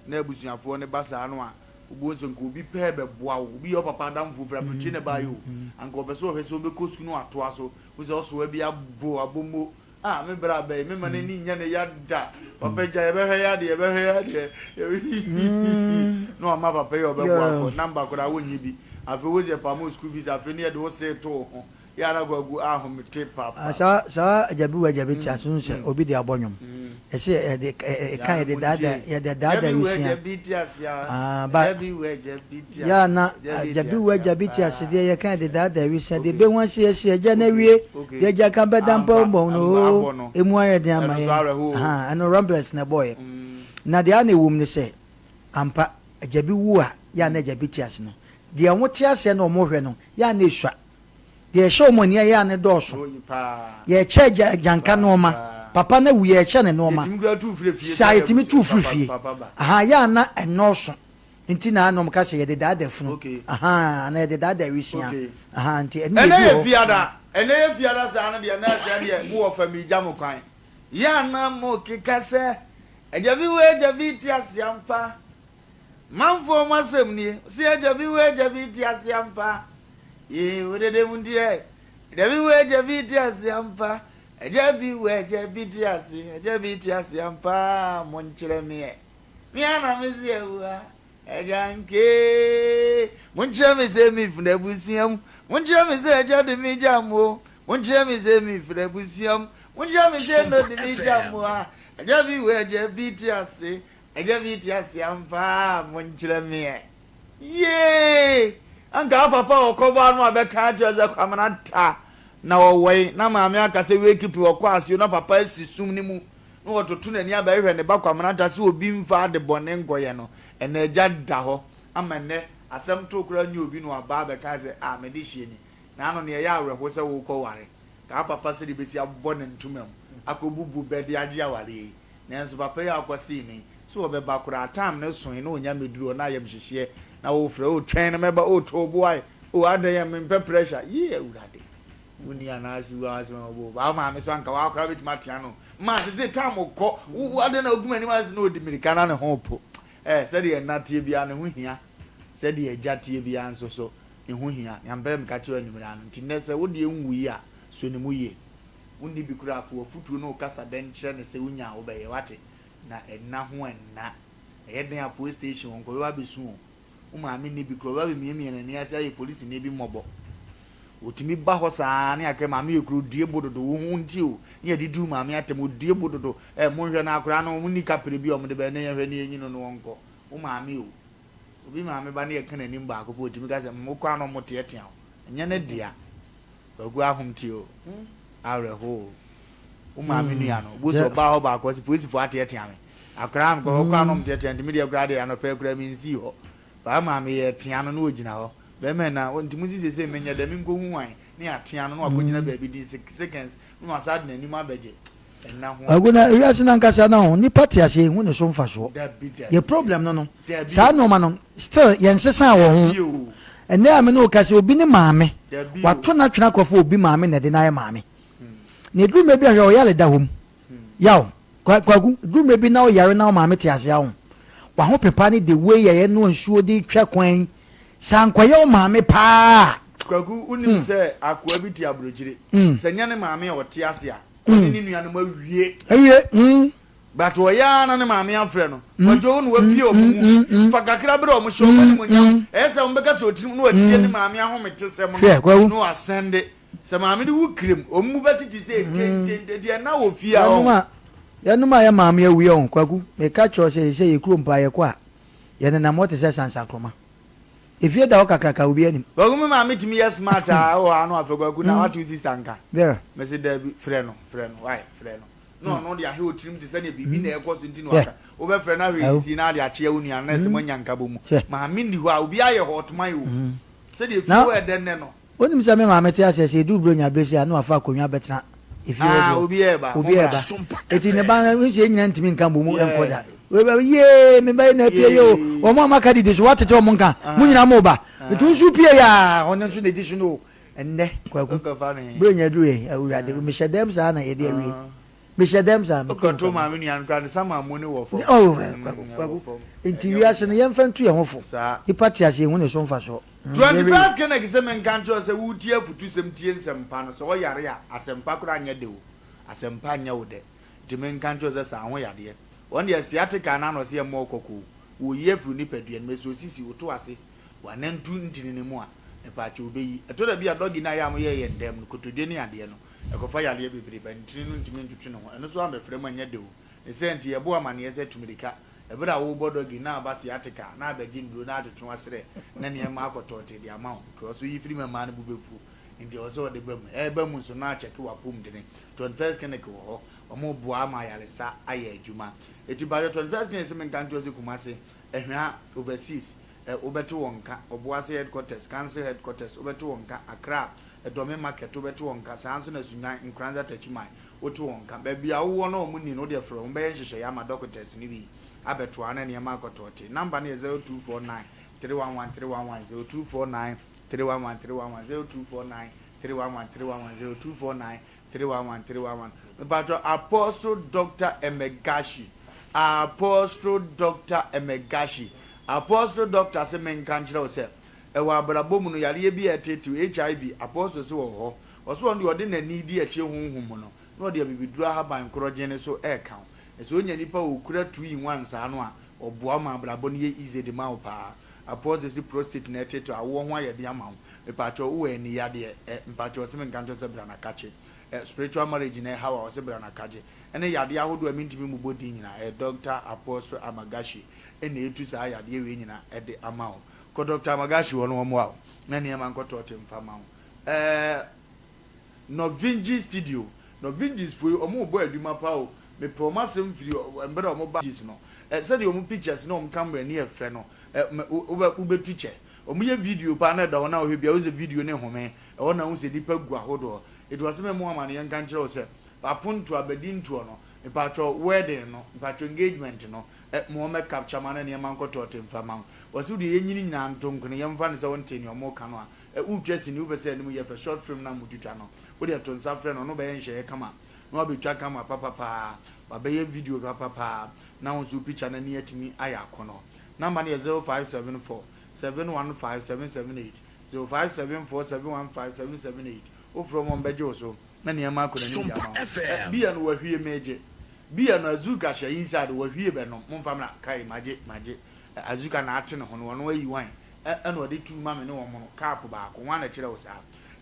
Speaker 1: na abusuafoɔ no ba saa no a, wobɛhu sɛ nka obi pɛɛ bɛboa wo. Obi yɛ wo papa adamfoɔ firi aburokyire na ɛbaeɛ o. Anka ɔpɛ sɛ ɔhwɛ sɛ wobɛkɔ sukuu na watoa so. Wohu sɛ ɔsoa bi abo abommo. Ah, me bra bɛyi, me ma n'ani nyɛ ne ya da. Papa gya, yɛbɛhwɛ yɛ adeɛ, yɛbɛhwɛ yɛ adeɛ. Na wama papa yi a ɔbɛboa akɔ. Namba koraa wonnye bi. Afei wo sɛ yɛpamo school fees, afei ne yɛde wo see to wo ho. Yɛ ara kwaku ahomete papa.
Speaker 2: Ah, saa saa agya bi wɔ agya bi te ase no sɛ obi de abɔ nnwom. Ɛsɛ yɛde ɛka yɛde daadaa yɛde daadaa wisia. Ah, ba yɛ a na agya bi wɔ agya bi te ase deɛ yɛka yɛde daadaa wisia deɛ bɛhu ase yɛsi agya na wie deɛ agya ka bɛda mpa bɔ no oo emu ayɛ den ama yɛn. Aha, ɛno Rumblers na ɛbɔɔyɛ. Na deɛ a na ɛwom ne sɛ ampa agya bi wu a yɛ a na agya bi te ase no deɛ wɔte aseɛ na wɔhwɛ no yɛ a na ɛsua. Deɛ ɛhyɛ wɔn ani ɛyɛ a ne dɔɔso. Yɛkyɛ agya agyanka nnoɔma. Papa no awu yɛkyɛ ne nnoɔma. Saa yɛtumi tu firi fie. Ahaa yɛ a na ɛnnɔɔso nti na na wɔka sɛ yɛde daadaa funu. Ahaa anaa yɛde daadaa awisia. Ahaa nti ɛno
Speaker 1: Ɛnɛ
Speaker 2: deɛ ebi
Speaker 1: yɛ
Speaker 2: wɔ hɔ.
Speaker 1: fiada, ɛnɛ yɛ fiada saa no deɛ na ɛsɛ deɛ mo wɔ fa mi gya mo kwan. Yɛ a na mo keka sɛ agya bi wɔ agya bi te ase ampa. Manfoɔ mo asɛm nie. Ɔse agya bi wɔ agya bi te ase ampa. Yee wo dede mu nti ɛ. Agya bi wɔ agya bi te ase ampa. Agya bi wɔ agya bi te ase. Agya bi te ase ampa. Monkyerɛ me ɛ. Me ara na me se awua. Agya nkee. Monkyerɛ me sɛ me firi abusua mu. Monkyerɛ me sɛ agya de me gya mo. Monkyerɛ me sɛ me firi abusua mu. Monkyerɛ me sɛ no de me gya mo a. Agya bi wɔ agya bi te ase. Agya bi te ase ampa a monkyerɛ me ɛ. Yee! Anka wo papa a ɔkɔbɔ ano a bɛka akyerɛ sɛ Kwamena ta na ɔwɔe na maame aka sɛ wake pi ɔkɔ ase o na papa asi sum no mu na ɔtoto n'ani abɛhwehwɛ ne ba Kwamena ta sɛ obi mfa ade bɔne nkɔyɛ no. Ɛnɛ agya da hɔ ama nnɛ asɛm too koraa nyɛ obi na waba abɛka sɛ ah me dehyeɛ ni. Naano nea ɛyɛ awerɛho sɛ wokɔ ware ka wo papa sɛdeɛ bɛsi abɔ ne ntoma mu akɔbubu bɛ de agye awareɛ yi. Nanso papa yi a ɔkɔsee me yi, sɛ ɔbɛba koraa, time no soe na ɔnya mmɛduru hɔ na ayamhyehyeɛ na wofrɛ, oh twɛn na mɛba, oh to wo bo ae, oh adɛn a mempɛ pressure, yee Awurade, wonni anaase wu anaase wɔn ɔbɔ wo maame so anka waa koraa bɛtumi atea no, ma sese time kɔ, wo adɛn na wogu m'anim ase na ɔdi mirika na ne ho po, eh sɛdeɛ ɛna teɛ biara ne ho hia, sɛdeɛ agya teɛ biara nso so ne ho hia, nea mepɛ sɛ meka kyerɛ wo anwummerɛ ano nti nnɛ sɛ wo deɛ nwui a, sɔ ne mu yie. Wonni bi koraa fa w'afutuo ne wo kasa dɛn kyerɛ no sɛ wonya a wobɛyɛ wate na ɛnna ho ɛnna ɛyɛ den a police station hɔ nka ɔbɛba abɛsu o wo maame nni bi koraa ɔbɛba abɛmiamia n'ani ase ayɛ polisini bi mmɔbɔ ɔtumi ba hɔ saa ne akɛ maame yɛ kuro due bo dodo wo ho nti o ne yɛde di wo maame atɛm ɔdue bo dodo ɛ monhwɛ no akoraa no wɔn nni kapere bi a wɔde bɛyɛ ne yɛhwɛ ne yɛnyi no no wɔnkɔ wo maame o obi maame ba ne yɛka n'anim baako pɛ ɔtumi ka sɛ mmokɔ ano mo teatea o ɛnyɛ ne dea Kwaku ahom te o, awerɛhow o. Wo maame nua no, wobu sɛ ɔbaa hɔ baako ɔse polisifo ateatea me. Akwaraa mekɔ hɔ koraa na ɔmo teatea nti me deɛ koraa deɛ anɔpa yi koraa mensii hɔ. Paa maame yɛtea no na ogyina hɔ. Bɛrima na nti mo si seesei menyɛ dɛn menkɔhu hwan na yɛatea no na wakɔgyina baabi din seconds na wasan de n'anim abɛgye. Ɛnna ho.
Speaker 2: Kwaku na wiase no ankasa no ho nipa te ase yɛnhu ne so mfasoɔ.
Speaker 1: Dabi dabi
Speaker 2: Yɛ problem no no
Speaker 1: dabi
Speaker 2: saa
Speaker 1: o.
Speaker 2: nnoɔma no still yɛnsesaa wɔ ho.
Speaker 1: Dabi o.
Speaker 2: Ɛnnɛ a me ne wo kasa yi obi ne maame
Speaker 1: Dabi o.
Speaker 2: wato no atwene akɔfa obi maame na ɛde no ayɛ maame. Na ɛduru mmerɛ bi a hwɛ ɔyare da hɔ mu. Yaw, Kwa, Kwaku, ɛduru mmerɛ bi na woyare na wo maame te ase a wo wahopepa ne the way a yɛnoa nsuo de twa kwan yi sɛ ankɔyɛ wo maame paa a.
Speaker 1: Kwaku, wonim sɛ akoa bi te aburokyire, sɛ nyɛ ne maame a ɔte ase a, ɔne ne nuanom awie.
Speaker 2: Awie.
Speaker 1: But ɔyɛ ara na ne maame afrɛ no, Kwadwo wo na wapue wɔn mu, fa kakra brɛ wɔn, hyɛ wɔn animuonyam. Ɛyɛ sɛ wɔbɛka sɛ ɔtirim na watie ne maame ahometesɛm no na wasɛnde. Sɛ maame no wu kirem, wɔn mu bɛtete sɛ ententente, deɛ na wɔ fie a ɔho.
Speaker 2: Yɛnom a yɛ maame awu yɛ ho, Kwaku, meka kyerɛ wo sɛ seesei yɛ kurom paa yɛkɔ a, yɛnenam hɔ te sɛ sansakroma. Efie da hɔ kakraka obiara nim.
Speaker 1: Kwaku me maame tumi yɛ smart aa wɔ hɔ a na wafrɛ Kwaku na wate wo sister nka?
Speaker 2: Vera.
Speaker 1: Mese dabi, frɛ no, frɛ no, why, frɛ no. Na ɔno de ahwɛ otirim te sɛ nea biribi na ɛrekɔ so nti na waka. Wobɛfrɛ no ahwɛ nsi na ade akyea wo nua no na ɛsɛ moanya nkabɔ mu. Maame nni hɔ a obiara yɛ hɔɔtoman o. Sɛdeɛ efie hɔ yɛ dɛ nnɛ no.
Speaker 2: Wonim sɛ me maame te aseɛ sɛ ɛduru Buronya berɛ sei a na wafa akonnwa abɛtena efie hɔ
Speaker 1: Ah,
Speaker 2: deɛ.
Speaker 1: obi reba,
Speaker 2: Obi
Speaker 1: mommra.
Speaker 2: reba. Enti ne ba no, nso yɛn nyinaa ntumi nka mmom nkɔ da. Wei bɛba, yee, me ba yi na apue yi o. Wɔn a moaka didi so, woatete wɔn nka. Mo nyinaa moreba. Nti wo nso wopue yi a, ɔno nso na ɛdi so no o. Ɛnnɛ, Kwaku, berɛ nya duru yɛn, Awurade, mehyɛ dɛm saa na yɛde awie. Mehyɛ dɛm saa.
Speaker 1: Wokɔto maame nua no koraa ne sama mu ne wɔ fam.
Speaker 2: Oh, Kwaku, Kwaku. Nti wiase no yɛmfa ntu yɛn ho fo. Nipa te ase yɛhu ne so mfasoɔ.
Speaker 1: 21st Kenneth sɛ menka nkyerɛ wo sɛ woretie afutusɛm tie nsɛmpa no sɛ ɔyare a asɛmpa koraa nyɛ dɛ o asɛmpa nyɛ wo dɛ nti menka nkyerɛ wo sɛ saa ho yadeɛ wɔn deɛ sciatica no ana ɔsɛ yɛmmɔ wo kɔkɔ o wɔyi afiri wo nipadua no mu ɛsɛ osisi wo to ase wanantu ntini no mu a mepaakyɛw wobɛyi ɛtɔ da bi a dɔgi no a yɛ a moyɛ yɛ ndɛm no kotodwe ne adeɛ no ɛkɔfa yadeɛ bebree ba ntini no ntumi ntwetwe ne ho ɛno so ambɛfrɛ mu ɛnyɛ dɛ o ne sɛ nti yɛbɔ wo amaneɛ sɛ tumirika Ɛberɛ a worebɔ dɔgi na aba sciatica na abɛgye nnuro na atwetwe w'aserɛ na nneɛma akɔ tɔɔtee de ama wo because woyi firi mu a mmaa no bo bɛfu nti ɛwɔ sɛ wɔde ba mu. Ɛreba mu nso na akyɛke w'apomdene. 21st Clinic wɔ hɔ, wɔreboa ama ayaresa ayɛ adwuma. Enti mpakyɛ 21st Clinic se menka nkyerɛ wo sɛ Kumasi, Ahwea, Overseas, wobɛte wɔn nka, Obuasi Headquarters, Council Headquarters, wobɛte wɔn nka, Accra, Dome Market, wobɛte wɔn nka, saa nso na Sunyani, Nkoranza Techiman, Wote wɔn nka. Baabi a wowɔ na wɔn nni no, wo deɛ frɛ wɔn. Wɔbɛyɛ nhyehyɛeɛ ama dɔkotas no bi abɛtoa na nneɛma akɔ tɔɔte. Number no yɛ 0249 311 311, 0249 311 311, 0249 311 311, 0249 311 311. Mepaatwɔ Apostle Doctor Emegashi, Apostle Doctor Emegashi, Apostle Doctor se menka nkyerɛ wo sɛ, ɛwɔ abrabɔ mu no yareɛ bi a ɛtetew, HIV, Apostle se wɔ hɔ. Ɔse ɔno deɛ ɔde n'ani di akyire honhom mu no, na ɔde abibiduro ahaban korɔgyen no so reka wo. Na sɛ onya nipa a okura two in one saa no a, ɔboa wo ma abrabɔ no yɛ easy de ma wo paa. Apostle se prostate na ɛtetew, awoɔ ho ayɛ den ama wo. Mepaakyɛw wowɔ ani yadeɛ ɛ? Mpaakyɛw ɔse menka nkyerɛ wo sɛ bra na kakye. Ɛ, spiritual marriage na ɛhaw a, ɔse bra na kagye. Ɛne yadeɛ ahodoɔ a mentumi mmobɔ din nyinaa, ɛyɛ Doctor Apostle Amagashi na ɛtu saa yadeɛ wei nyinaa de ama wo. Kɔ Doctor Amagashi hɔ na ɔmmoa wo na nneɛma nkɔtɔɔte mfa ma wo. Ɛɛ Norvingi studio Norvingis foɔ yi ɔmo bɔ adwuma paa o mepɛ ɔmo asɛm firi mmerɛ a ɔmo ba Gis no ɛ sɛdeɛ ɔmo pictures ne ɔmo camera ani yɛ fɛ no ɛ mɛ wobɛ wobɛtu kyɛ ɔmo yɛ video paa na ɛda hɔ na wohwɛ bia wohu sɛ video no home ɛhɔ na wohu sɛ nipa gu ahodoɔ eti ɔse me mo amaneɛ nka nkyerɛ wo sɛ apontoɔ abadintoɔ no mpakyɛw wedding no mpakyɛw engagement no ɛ mo ɔmɛ capture ma na nneɛma nkɔtɔɔte mfa ma wo ɔse wodeɛ yɛnyini nyinaa nto nkono yɛmfa no sɛ wontee nea ɔmo ka no a Ɛ Woretwa sini, wopɛ sɛ anim yɛ fɛ, short film no a motwitwa no, wode to nsa frɛ no, ɔno bɛyɛ nhyehyɛeɛ kama na wabɛtwa kama papapaa, wabɛyɛ video papapaa na wo nso wo picture no ani atumi ayɛ akɔnnɔ. Number no yɛ 0574 715 778, 0574 715 778. Wofrɛ wɔn a wɔbɛgye wo so na nneɛma akɔ n'anim de ama wo. Ɛ Beer no wahwie megye. Beer no Azuka hyɛ inside wahwie bɛnom. Momfa mmra, kai magye, magye. Ɛ Azuka na ate ne ho no, ɔno ayi wine. Ɛ ɛna ɔde tu ma me ne wɔn no cup baako. Hwan na ɛkyerɛ wo saa?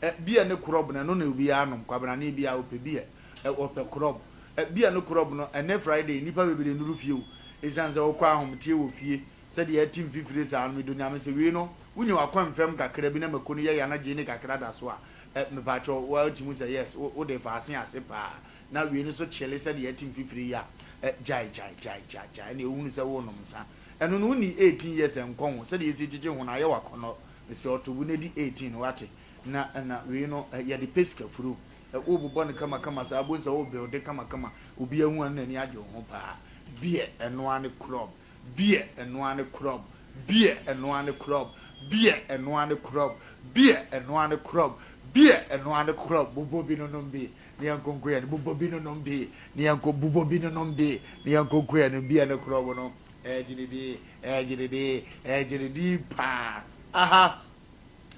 Speaker 1: Ɛ beer ne korɔb no, ɛno na obiara nom. Kwabrane biara, ɔpɛ beer. Ɛ ɔpɛ korɔb. Ɛ beer ne korɔb no, ɛnnɛ Friday, nnipa bebree nnuru fie o. Esiane sɛ wokɔ ahometeɛ wɔ fie, sɛdeɛ ɛte mfifire saa no, medɔ Nyame sɛ wei no, wonya w'akwanfam kakra bi na mako no yɛ ya na gyeene kakra da so a, ɛ mepaakyɛw, woatumi sɛ yes, wo, wode fa ase ase paa. Na wei no nso kyele sɛdeɛ ɛte mfifire yi a, ɛ gyae, gyae, gyae, gyae, gyae, ɛnneɛ wohunu sɛ worenom nsa. Ɛno no wonni 18 years nkɔ ho sɛdeɛ yɛsi gyegye ho no ayɛ wo akɔnnɔ mesrɛ wo to bo na di 18 wate na na wei no yɛde pɛ sika furo wo bobɔ no kama kama saa bohu sɛ wo builde kama kama obi ahu a na n'ani agye wo ho paa beer ɛno ara ne club beer ɛno ara ne club beer ɛno ara ne club beer ɛno ara ne club beer ɛno ara ne club beer ɛno ara ne club bobɔ bi no nom bi na yɛnko nko yɛn bobɔ bi no nom bi na yɛnko bobɔ bi no nom bi na yɛnko nko yɛn beer ne club no Ɛgyere din, ɛgyere din, ɛgyere din paa. Aha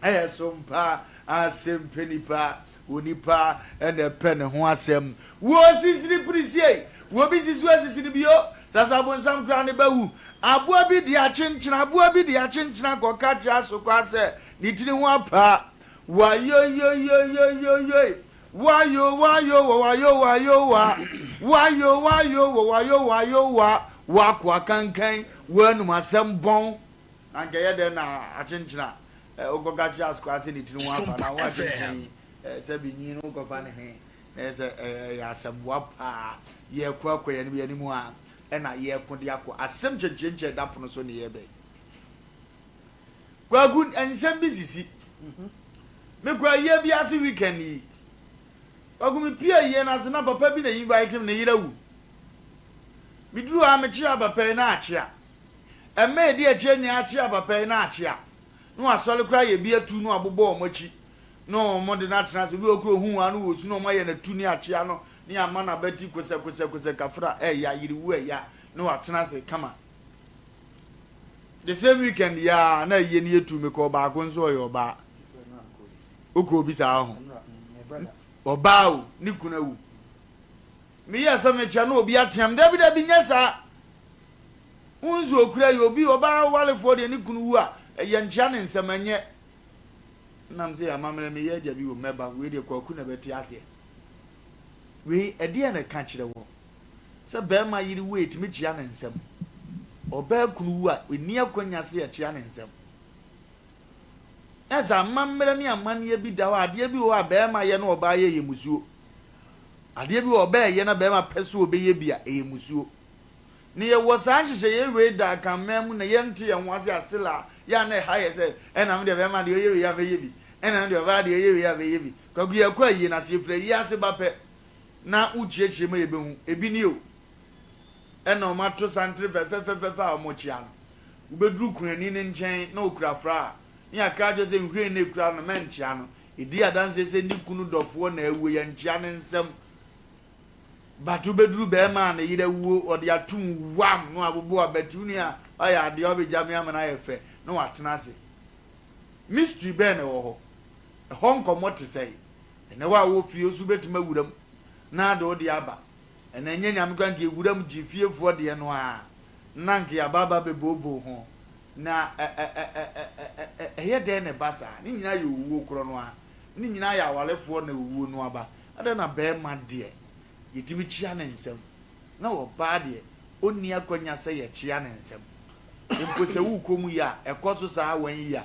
Speaker 1: ɛyɛ sompa asɛm pɛ nipa, onipa ɛna ɛpɛ ne ho asɛm. Wo sisiri pirisie, wo bi sisi asisiri bio, sasa bonsam koraa ne bɛwu. Aboa bi de akyenkyena, aboa bi de akyenkyena kɔka kyerɛ asokwa sɛ ne tiri ho apaa. Wayoyoyoyoyoyoy, Wayo wayo wɔ wayo wayo wa Wayo wayo wɔ wayo wayo wa W'akoa kankan w'anum asɛm bɔn Na nka ɛyɛ dɛn na akyenkyena eh, Wokɔka kyerɛ asokwaa sɛ ne tiri ho apa Na wo akyenkyena yi eh, sɛbi nyi no wokɔfa ne he Na ɛyɛ sɛ eh, ɛyɛ asɛmboa paa Yɛko akɔ yɛn anim yɛn anim a ɛna yɛko de akɔ Asɛm kyɛnkyɛnkyɛn da pono so ne yɛbɛn Kwaku nsɛm bi sisi. Mekɔ ayie bi ase weekend yi. Kwaku mepie ayie no ase na papa bi na invite me, ne yere awu. Meduru hɔ a mekyea papa yi na akyea. Ɛmma edi akyire nyinaa akyea papa yi na akyea. Na wasɔre koraa yɛ bi atu na wabobɔ wɔn akyi. Na wɔde no atena ase. Obi wɔ hɔ koraa ohuu ano wɔ su na wɔayɛ no atu ne akyea no ne ama no abati kosɛkosɛkosɛ kafra ɛya yerewu ɛya na watena ase kama. The same weekend yi ara na ayie no yɛtu mekɔɔ baako nso ɔyɛ ɔbaa. Wokɔ obi saa ho? Ɔbaa o, ne kunu awu. Meyɛɛ sɛ mekyea na obi ateam, dabi dabi nyɛ saa. Wo nso okura yi obi ɔbaa walefoɔ deɛ ne kunu wu a yɛnkyea ne nsam ɛnyɛ. Nam sɛ amammerɛ meyɛ agya bi wɔ mɛba wei deɛ kwaku na ɛbɛte aseɛ. Wei ɛdeɛn na ɛka kyerɛ wɔ? Sɛ bɛrima yere wu a yɛtumi kyea ne nsam. Ɔbaa kunu wu a ɛnni akwanya sɛ yɛkyea ne nsam. Na sɛ amammerɛ ne amanneɛ bi da hɔ a adeɛ bi wɔ hɔ a bɛrima yɛ na ɔbaa yɛ ɛyɛ musuo. Adeɛ bi wɔ hɔ ɔbaa yɛ na bɛrima pɛ sɛ ɔbɛyɛ bi a ɛyɛ musuo. Na yɛwɔ saa nhyehyɛeɛ wei da Akanman mu na yɛnte yɛn ho ase a still a yɛ a na ɛha yɛ sɛ ɛna me deɛ bɛrima deɛ ɔyɛ wei a mɛyɛ bi ɛna me deɛ ɔbaa deɛ ɔyɛ wei a mɛyɛ bi. Kwaku yɛkɔ ayie no ase yɛfiri ayie ase ba pɛ na wokyerɛkyerɛ mu a yɛbɛhu ebi nie o ɛna wɔn ato santere fɛfɛfɛfɛfɛ a wɔkyea no. Wobɛduru kunani no nkyɛn na ɔkura fra a ne yɛaka akyerɛ sɛ nhwiren no ɛkura no mɛnkyea no. Ɛdi adanseɛ sɛ ne kunu dɔfoɔ na awuo yɛnkyea ne nsam. But wobɛduru bɛɛma a ne yere awuo ɔde atom wam na wabobo abati wo nua wayɛ adeɛ wabɛgya me ama no ayɛ fɛ na watena ase. Mystery bɛn na ɛwɔ hɔ? Ɛhɔ nkɔmmɔ te sɛn? Ɛnɛ wo a wowɔ fie nso wobɛtumi awura mu na ade wo deɛ aba. Ɛnɛ ɛnyɛ Nyame koraa nka yɛwura mu gye fiefoɔ deɛ no ara na nka yɛaba aba abɛbooboo ho. Na ɛ-ɛ-ɛ-ɛ-ɛ-ɛ-ɛ ɛyɛ dɛn na ɛba saa? Ne nyinaa yɛ owuo korɔ no ara. Ne nyinaa yɛ awarefoɔ na owuo no aba. Adɛn na barima deɛ yɛtumi kyea ne nsam, na ɔbaa deɛ ɔnni akwanya sɛ yɛkyea ne nsam? Mpo sɛ wokɔ mu yɛ a, ɛkɔ so saa one year.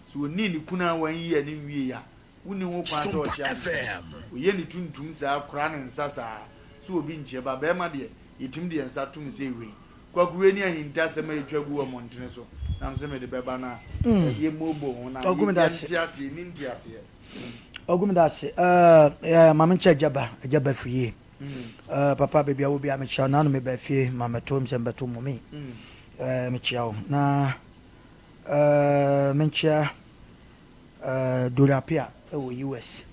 Speaker 1: Sɛ ɔnnii ne kunu a one year no nwieeɛ a, wonni ho kwan sɛ ɔkyea ne nsam. Ɔyɛ ne tuntum saa, kora ne nsa saa, sɛ obi nkyea. Ba barima deɛ, yɛtumi de yɛn nsa tom sɛ wei. Kwaku, wei ne ahintasɛm a ɛtwa gu wɔ mmɔntene so, nam sɛ mede bɛba no a, yɛmmobɔ ho na yɛnte aseɛ, yɛnni nteaseɛ.
Speaker 2: Ɔgu me dase eh ma me nkyɛ agya ba agya ba firi yie eh papa baabi a wɔ biara mekyia wo naano me ba fie ma mɛto sɛ mbɛto mɔmi eh mekyia wo na eh menkyia eh Dora Apia ɛwɔ US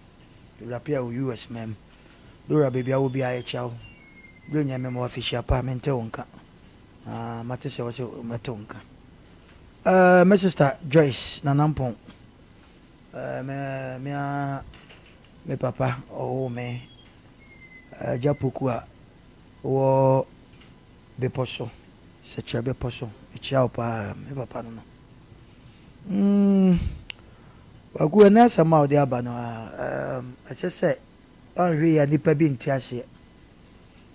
Speaker 2: Dora Apia wɔ US mɛm Dora baabi a wɔ biara yɛkyia wo Dora nya me ma wafihyia pa mente wo nka na mate sɛ wɔ sɛ mɛte wo nka eh me sister Joyce Nanampɔn Me me ara me papa ɔwoo me agya Poku a ɔwɔ bepɔ so, Sɛkyerɛ bepɔ so. Mekyia wo paa, me papa no no. Mm, Kwaku, ɛnɛ asɛm a wode aba no, ɛsɛ sɛ woanhwɛ yie a nnipa bi nte aseɛ.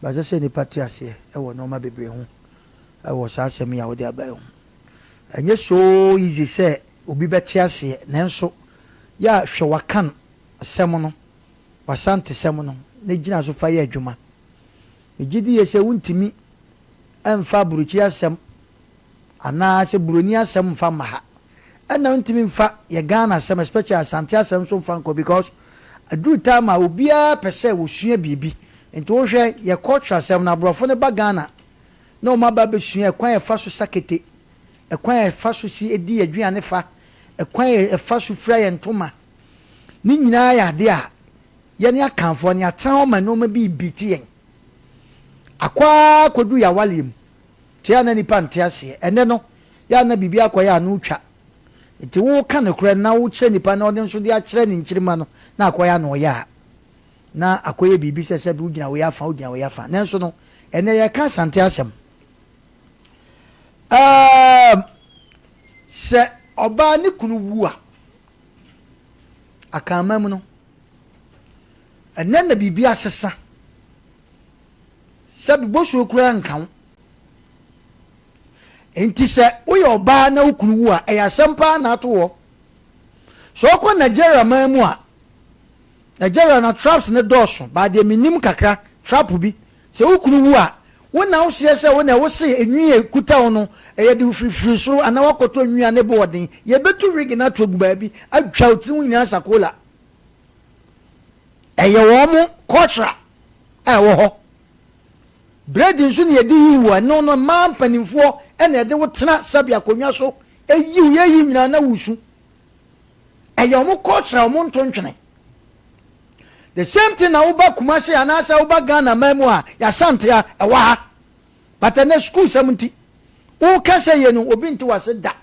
Speaker 2: But ɛsɛ sɛ nnipa te aseɛ wɔ nneɛma bebree ho wɔ saa asɛm yi a wode aba yi ho. Ɛnyɛ so easy sɛ obi bɛte aseɛ nanso yɛ a hwɛ w'Akan sɛm no, w'Asante sɛm no na gyina so fa yɛ adwuma. Megye di yie sɛ wontumi mfa aburokyire asɛm anaa sɛ buroni asɛm mfa mma ha. Ɛna wontumi mfa yɛ Ghana asɛm especially Asante asɛm nso mfa nkɔ because aduru time a obiara pɛ sɛ wɔsua biribi. Nti wohwɛ yɛ culture asɛm no aborɔfo no ba Ghana na wɔaba abɛsua ɛkwan a yɛfa so sa kete, ɛkwan a yɛfa so si di yɛn aduane fa, ɛkwan a yɛfa so fira yɛn ntoma. Ne nyinaa yɛ adeɛ a yɛne Akanfoɔ no yɛatena hɔ ma nneɛma bi rebiriti yɛn. Akɔ ara kɔduru yɛn awaleɛ mu. Nti a na nnipa nte aseɛ. Ɛnnɛ no, yɛ a na biribi akɔyɛ ano retwa. Nti woka nokorɛ na wokyerɛ nnipa na ɔde nso de akyerɛ ne nkyirimma no na akɔyɛ ano ɔyɛ a, na akɔyɛ biribi sɛ sɛbe wogyina wei afa, wogyina wei afa. Nanso no, ɛnnɛ yɛreka Asante asɛm. Ɛɛm, sɛ ɔbaa ne kunu wu a, Akanman mu no, ɛnnɛ na biribi asesa. Sɛbe bosuo koraa nka wo. Enti sɛ woyɛ ɔbaa na wo kunu wu a, ɛyɛ asɛm paa na ato hɔ. Sɛ wokɔ Nigeria man mu a, Nigeria na traps no dɔɔso but deɛ menim kakra trap bi sɛ wo kunu wu a wo na wo seɛ sɛ wo na wo se enwi a ekuta wo no ɛyɛ de wo firifiri soro anaa wakɔtɔ nwi a ne bo ɔden yɛbɛtu wig no ato agu baabi atwa wo tiri ho nyinaa sakola ɛyɛ wɔn mo culture a ɛwɔ hɔ braid nso na yɛde yi wo ɛno no mmaa mpanimfoɔ ɛna ɛde wo tena sɛbi akonnwa so eyiw yɛyi nyinaa na wusu. Ɛyɛ wɔn culture a wɔn nto ntwene. The same thing na woba Kumasi anaasɛ woba Ghana man mu a, yɛasante a ɛwɔ ha. But ɛnɛ sukuu sɛm nti, woka sɛ yɛ no, obi nte w'ase da.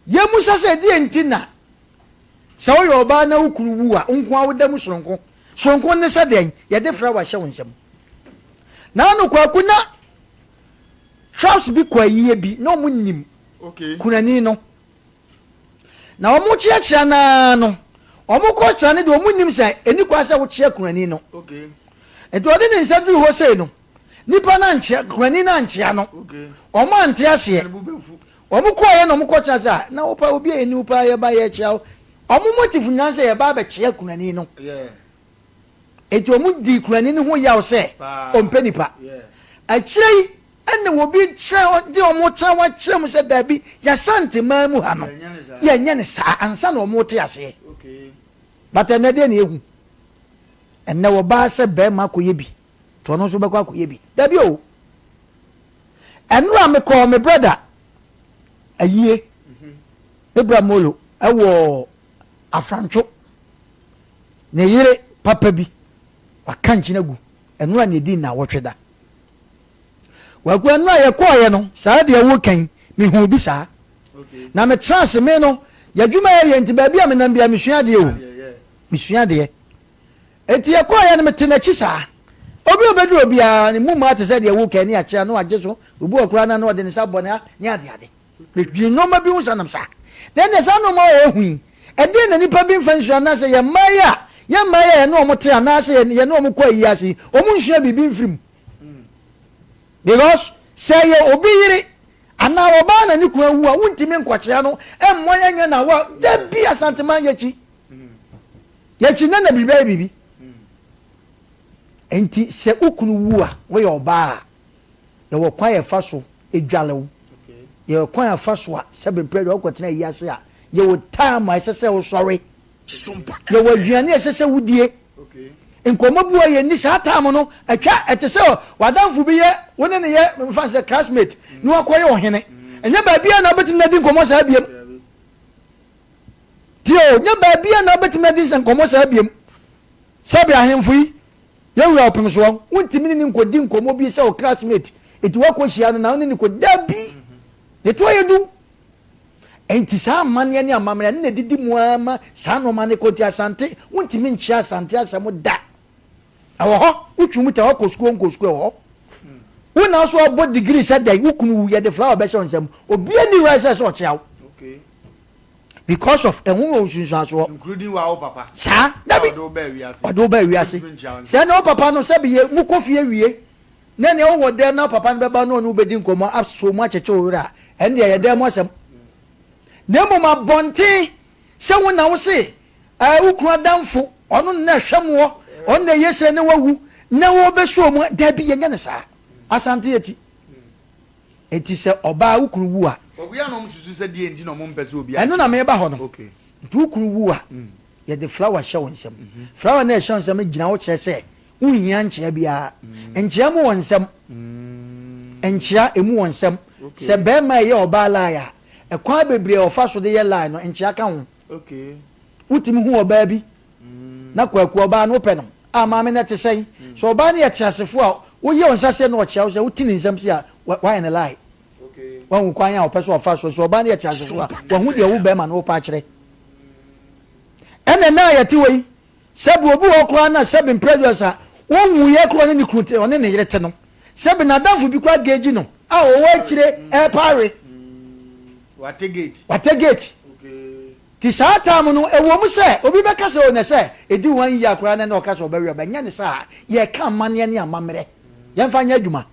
Speaker 2: Yɛmmusa sɛ ɛdeɛn nti na sɛ woyɛ ɔbaa na wo kunu wu a, wo nko ara woda mu soronko. Soronko ne sɛ deɛn? Yɛde flower hyɛ wo nsam. Naano Kwaku na Charles bi kɔ ayie bi na wɔn nim kunani no. Na wɔn kyeakyea no ara no, wɔn kɔ kyea no deɛ wɔn nim sɛ ɛni kwan sɛ wokyea kunani no. Nti ɔde ne nsa duru hɔ sei no, nipa no ankyea, kunani no ankyea no. Wɔn ante aseɛ. Wɔn kɔɔeɛ na wɔn kɔ kyea sɛ, ah, na wo paa obi a ɛni wo paa yɛba yɛkyea wo. Wɔn motive nyinaa sɛ yɛba abɛkyea kunani no. Enti wɔn dii kunani no ho yaw sɛ ɔmpɛ nipa. Akyire yi ɛna obi kyerɛ de wɔn tena hɔ akyerɛ mu sɛ daabi, yɛasante man mu ha no, yɛnyɛ no saa ansa na wɔn te aseɛ. But ɛnɛ deɛ na ehu. Ɛnɛ wɔbaa sɛ bɛrima akɔyɛ bi, nti ɔno nso bɛkɔ akɔyɛ bi. Daabi o. Ɛnora mekɔɔ me brother ayie, me bra Molo ɛwɔ Afrantwo. Ne yere papa bi, waka nkyene agu. Ɛnora na ɛdi nnawɔtwe da. Kwaku, ɛno a yɛkɔɔeɛ no, saa deɛ woreka yi, mehuu bi saa. Na metra ase, me no, yɛadwuma a yɛyɛ nti, baabi a menam biara mesua adeɛ o. Mesua adeɛ. Enti yɛkɔɔeɛ no, mete n'akyi saa. Obi a ɔbɛduru obiara, ne mu maa te sɛ deɛ woreka yi ne akyea na wagye so. Obi wɔ koraa no a na ɔde ne nsa bɔ ne ha ne adeade. Medwene nneɛma bi ho saa nam saa. Na ɛnneɛ saa nneɛma a yɛhu yi, ɛdeɛn na nnipa bi mfa nsua anaasɛ yɛn mmaa yi a, yɛn mmaa yi a yɛne wɔn te anaasɛ yɛne wɔn kɔ ayi ase yi, wɔn nsua biribi mfiri mu? Because sɛ ɛyɛ obi yere anaa ɔbaa na ne kunu awu a, wontumi nkɔkyea no mmɔ nyɛ na wa da bi Asanteman yɛkyi. Yɛkyi na na biribi ayɛ biribi. Nti sɛ wo kunu wu a, woyɛ ɔbaa a, yɛwɔ kwan a yɛfa so dwale wo. Yɛwɔ kwan a yɛfa so a sɛ mprɛ deɛ wokɔtena ayi ase a, yɛwɔ time a ɛsɛ sɛ wosɔre. Yɛwɔ aduane a ɛsɛ sɛ wodie. Nkɔmmɔ bi wɔ yɛnni saa time no atwa ɛte sɛ w'adamfo bi yɛ wo ne ne yɛ mfa sɛ classmate na wakɔyɛ ɔhene. Ɛnyɛ baabi a na wobɛtumi adi nkɔmmɔ saa biam. Tie o, nyɛ baabi a na wobɛtumi adi nkɔmmɔ saa biam. Sɛbe ahemfo yi, yɛn wura ɔpem soɔ, wontumi ne ne nkɔdi nkɔmmɔ bi sɛ wo classmate, enti woakɔhyia no na wo ne ne kɔ, dabi! Ne to ayɛ du. Enti saa amanneɛ ne amammerɛ no na ɛdidi mu ara ma saa nnoɔma no kɔ. Nti Asante, wontumi nkyea Asante asɛm da. Ɛwɔ hɔ, wotwi mu ta, woakɔ sukuu wonkɔ sukuu, ɛwɔ hɔ. Wo na nso abɔ degree sɛ dɛn, wo kunu wu, yɛde flower bɛhyɛ wo nsam. Obiara nni right sɛ sɛ ɔkyea wo. Because of ɛho wɔ nsunsuansoɔ.
Speaker 1: Including wa wo papa.
Speaker 2: Saa, dabi.
Speaker 1: Ɔde wo baa wiase.
Speaker 2: Ɔde wo baa wiase. Sɛ ɛne wo papa no sɛbi yɛ, mokɔ fie wie, Na nea wowɔ dɛm na papa no bɛba na ɔne wo bɛdi nkɔmmɔ asɔ mu akyekye wo werɛ a, ɛno deɛ ɛyɛ dɛm mu asɛm. Na mmom abɔnten sɛ wo na wo se ɛɛ wo kunu adamfo, ɔno na ɛhwɛ moɔ, ɔno na ɛyɛ sei na wawu, na wɔbɛsɔ mu, dabi yɛnyɛ no saa. Asante akyi. Enti sɛ ɔbaa wo kunu wu a.
Speaker 1: Obi a na wɔn susu sɛ deɛ nti na wɔn mpɛ sɛ obi
Speaker 2: Ɛno na meba hɔ no. Okay. Nti wo kunu wu a, yɛde flower hyɛ wo nsam. Flower no a ɛhyɛ wo nsam no gyina hɔ kyerɛ sɛ Wonhia nkyea biara. Nkyea mu wɔ nsɛm. Nkyea emu wɔ nsɛm. Sɛ barima reyɛ ɔbaa lie a, ɛkwan bebree a ɔfa so de yɛ lie no, nkyea ka ho. Wotumi hu ɔbaa bi na kwaku ɔbaa no wopɛ no a, maame no ɛte sɛn? Sɛ ɔbaa no yɛ teasefo a, woyɛ wo nsa sɛ na ɔkyea wo sɛ wote ne nsam sei a, woayɛ no lie. Wahu kwan a ɔpɛ sɛ ɔfa so. Sɛ ɔbaa no yɛ teasefo a, wahu deɛ wo barima no wopɛ akyerɛ. Ɛna nnɛ a yɛte hɔ yi, Sɛbi obi wɔ hɔ koraa na sɛbi mprɛ aduasa ɔnwuiɛ koraa ɔne ne kunu te ɔne ne yere te no sɛbi n'adamfo bi koraa geegyi no a ɔwɔ akyire ɛrepa awe.
Speaker 1: Wate gate.
Speaker 2: Wate gate. Ti saa time no ɛwɔ mu sɛ obi bɛka sɛ o na sɛ ɛdi one year koraa na ɛna ɔka sɛ ɔbɛwe ɔbɛ nyɛ ne saa yɛka amanneɛ ne amammerɛ yɛmfa nyɛ adwuma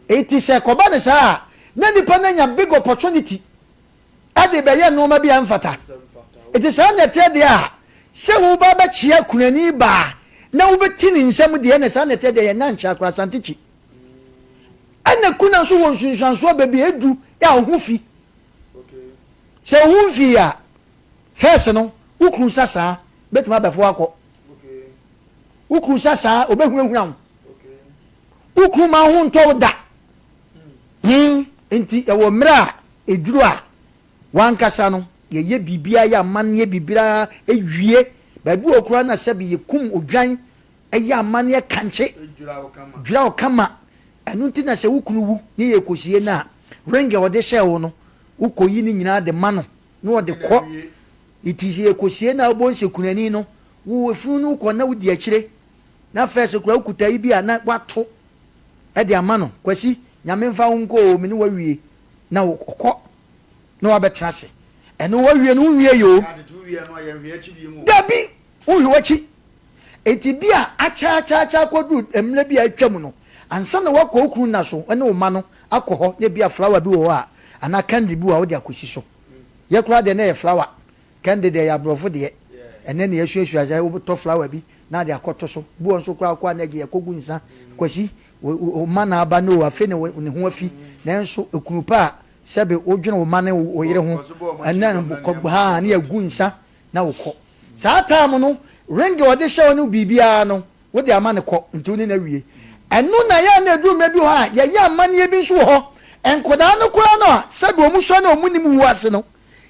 Speaker 2: eti sɛ kɔba ne saa a na nipa no anya big opportunity de bɛyɛ nnoɔma bi a ɛmfata. Enti saa na ɛteɛ deɛ a, sɛ woba bɛkyea kunani baa na wobɛti ne nsam deɛ, ɛna saa na ɛteɛ deɛ, yɛnna nkyea koraa, Asante kyi. Ɛna kuna nso wɔ nsunsuansoɔ baabi a ɛdu a wo ho fi. Sɛ wo ho mfii a, fɛs no, wo kunu nsa saa bɛtumi abɛfo akɔ. Wo kunu nsa saa, ɔbɛhunahuna wo. Wo kunu ma wo ho ntɔ wo da. Hmm, nti ɛwɔ mmerɛ a ɛduru a, w'ankasa no, Yɛyɛ biribiara, yɛ amanneɛ biribiara wie. Baabi wɔ hɔ koraa no a sɛbe yɛkum odwan, yɛ amanneɛ kankye, dwira wo kama. Ɛno nti na sɛ wo kunu wu ne yɛrekɔsie no a, ring a ɔde hyɛɛ wo no, wokɔyi ne nyinaa de ma no na ɔde kɔ. Nti sɛ yɛrekɔsie no a, wobɛhu sɛ kunani no, wo efunu no wokɔ na wodi akyire. Na first koraa wokuta yi bi a na woato de ama no. Kwasi, Nyame mfa wo nkɔ oo, me ne wo awie. Na ɔkɔ. na wabɛtena ase. Ɛno wawie no wonwie yɛ o. Dabi, wonhwɛ w'akyi. Enti bi a akyɛ akyɛ akyɛ akɔduru mmerɛ bi a atwam no, ansa na woakɔ wo kunu nna so ne wo mma no akɔ hɔ na ebi a flower bi wɔ hɔ a anaa candle bi wɔ hɔ a wode akɔsi so. Yɛ koraa deɛ na ɛyɛ flower, candle deɛ ɛyɛ aborɔfo deɛ. Ɛnnɛ na yɛasuasua sɛ wotɔ flower bi na ade akɔto so. Bi wɔ hɔ nso koraa wokɔ a na agye yɛkɔgu nsa. Kwasi, wo mma na aba no o, afei na ne ho afi. Nanso ekunu pa a Sɛbe wodwene wo mma ne wo yere ho ɛnɛ kɔ haa ne agu nsa na wokɔ. Saa time no ring a ɔde hyɛ wo ne biribiara no wode ama no kɔ nti wo ne no awie. Ɛno na ɛyɛ a na ɛduru mmerɛ bi wɔ hɔ a yɛyɛ amanneɛ bi nso wɔ hɔ. Nkwadaa no koraa no a sɛbe wɔn sua na wɔn nim wuo ase no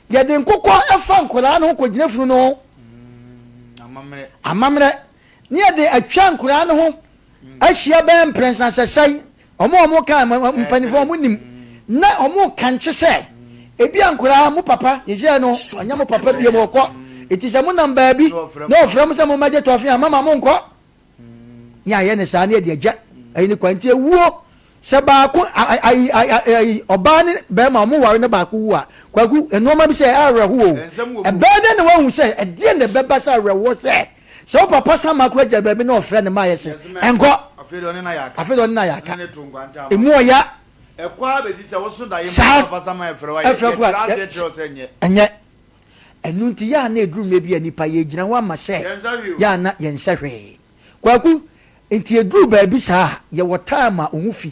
Speaker 2: yɛde nkokɔ fa nkwadaa no ho kɔgyina funu no ho. Amammerɛ. Ne yɛde atwa nkwadaa no ho ahyia bɛyɛ mprɛnsa sɛ sɛn. Wɔn a wɔka mpanimfoɔ wɔn nim na wɔn kankye sɛ ebi a nkoraa mo papa yɛsɛ no ɔnyɛ mo papa biom ɔkɔ eti sɛ mo nam baabi na ɔfrɛ mo sɛ mo mmɛgye tɔfe a mama mo nkɔ ne ayɛ ne saa ne yɛde agya ɛyi ne kwan nti ewuo sɛ baako ayi ayi ɔbaa ne bɛrima wɔn ware ne baako wu a kwaku nneɛma bi sɛ awerɛho o ɛbɛyɛ dɛ na wahu sɛ ɛdeɛ na ɛbɛba sɛ awerɛhoɔ sɛ Sɛ wo papa san ma kora gya baabi na ɔfrɛ ne ma ayɛ sɛ ɛnkɔ.
Speaker 1: Afei deɛ ɔne no ayɛ aka.
Speaker 2: Afei deɛ ɔne no ayɛ aka. Emu ɔya.
Speaker 1: Ɛkɔ ara bɛsi sɛ woso daeɛ mpo
Speaker 2: Saa.
Speaker 1: na papa san ma ɛfrɛ wo a, yɛ,
Speaker 2: Ɛfrɛ kora
Speaker 1: yɛkyerɛ aseɛ kyerɛ wo sɛ ɛnyɛ.
Speaker 2: Ɛnyɛ. Ɛno nti yɛ a na ɛduru mmerɛ bi a nnipa yɛgyina hɔ ama sɛ
Speaker 1: Yɛnsɛ hwee o.
Speaker 2: yɛ a na yɛnsɛ hwee. Kwaku, nti ɛduru baabi saa a, yɛwɔ time a wo ho fi.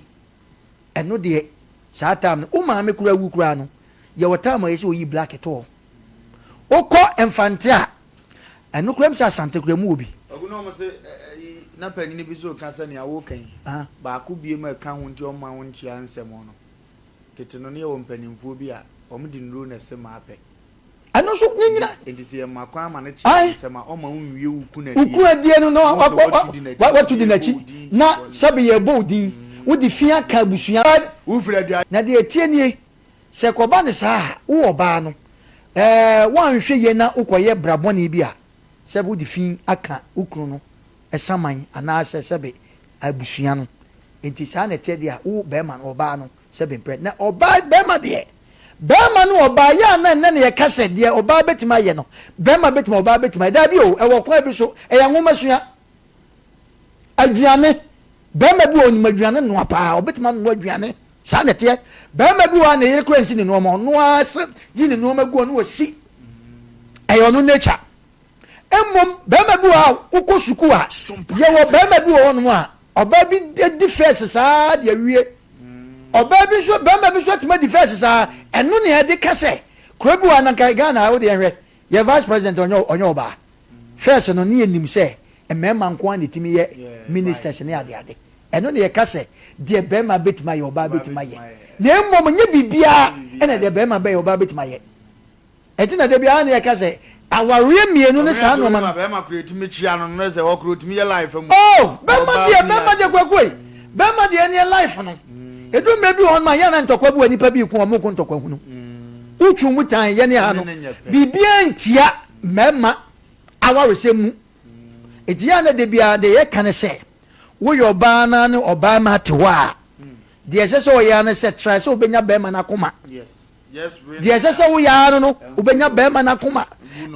Speaker 2: Ɛno deɛ saa time no, wo maame koraa wu koraa no, yɛwɔ time a ɛyɛ sɛ wɔyi black to hɔ. Wokɔ Mfante a, Ɛno koraa bisa Asante koraa mu wɔ bi.
Speaker 1: Kwaku na ɔmo se ɛyi na panyini bi so reka sɛ nea woka yi baako biem a ɛka ho nti ɔmma wo nkyea nsɛm no tete no ne yɛwɔ mpanimfoɔ bi a wɔn de nnuro na ɛse maa pɛ.
Speaker 2: Ɛno nso ne nyina.
Speaker 1: Nti sɛ yɛma kwan ma no kyea wo nsɛm a ɔmma wo nwie wo kunadie.
Speaker 2: Wo kunadie no na watu di n'akyi na sɛbe yɛbɔ wo din wode fi aka abusua.
Speaker 1: Wofiri aduane.
Speaker 2: Na deɛ ɛteɛ nie. Sɛ ɛkɔba no saa a, wo ɔbaa no, ɛɛ, woanhwɛ yie na wokɔyɛ bra bɔne bi a, sɛbe wode fi aka wo kunu no saman anaasɛ sɛbe abusua no. Enti saa na ɛteɛ deɛ a, wo barima no, ɔbaa no, sɛbe mprɛ. Na ɔbaa, barima deɛ, barima ne ɔbaa, yɛ a na ɛnnɛ na yɛka sɛ deɛ ɔbaa bɛtumi ayɛ no, barima bɛtumi, ɔbaa bɛtumi ayɛ. Daabi o, ɛwɔ kwan bi so, ɛyɛ nwomasua. Aduane, Barima bi wɔ hɔ ɔnim aduane noa paa, ɔbɛtumi anoa aduane, saa na ɛteɛ. Barima bi wɔ hɔ a ne yere koraa nsi ne nnoɔma, ɔno ara sɛ yi ne nnoɔma gu hɔ na wasi, ɛyɛ ɔno nature. Mmom barima bi wɔ hɔ a wokɔ sukuu a, yɛwɔ barima bi wɔ hɔnom a ɔbaa bi di fɛs saa de awie. Ɔbaa bi nso, barima bi nso atumi adi fɛs saa, ɛno na yɛde ka sɛ kuro bi wɔ ha na nka Ghana ha wodeɛ hwɛ, yɛ vice president ɔnyɛ ɔnyɛ ɔbaa. First no ne yɛnim sɛ mmarima nko ara na ɛtumi yɛ ministers ne adeade. Ɛno na yɛka sɛ deɛ barima bɛtumi ayɛ ɔbaa bɛtumi ayɛ. Na mmom nyɛ biribiara na deɛ barima bɛyɛ ɔbaa bɛtumi ayɛ. Ɛnti na da biara na yɛka sɛ awareɛ mmienu ne saa nnoɔma no.
Speaker 1: Barima koro ɛtumi kyia no no sɛ ɔkoro ɔtumi yɛ life mu.
Speaker 2: Oh barima deɛ barima deɛ kwaku ei barima deɛ ɛneɛ life no. Ɛduru mmerɛ bi wɔ hɔ nom a yɛ na ntɔkwa bi wɔ nipa bi ko wɔn ko ntɔkwa hunu. Wotwi mu tan yɛne ha no biribiara ntia mmarima awaresɛm mu. Enti yɛ a na da biara deɛ yɛka ne sɛ, woyɛ ɔbaa na ne ɔbarima te hɔ a, deɛ ɛsɛ sɛ ɔyɛ ara ne sɛ try sɛ wobɛnya barima no akoma. Deɛ ɛsɛ sɛ woyɛ ara no no, wobɛnya barima no akoma.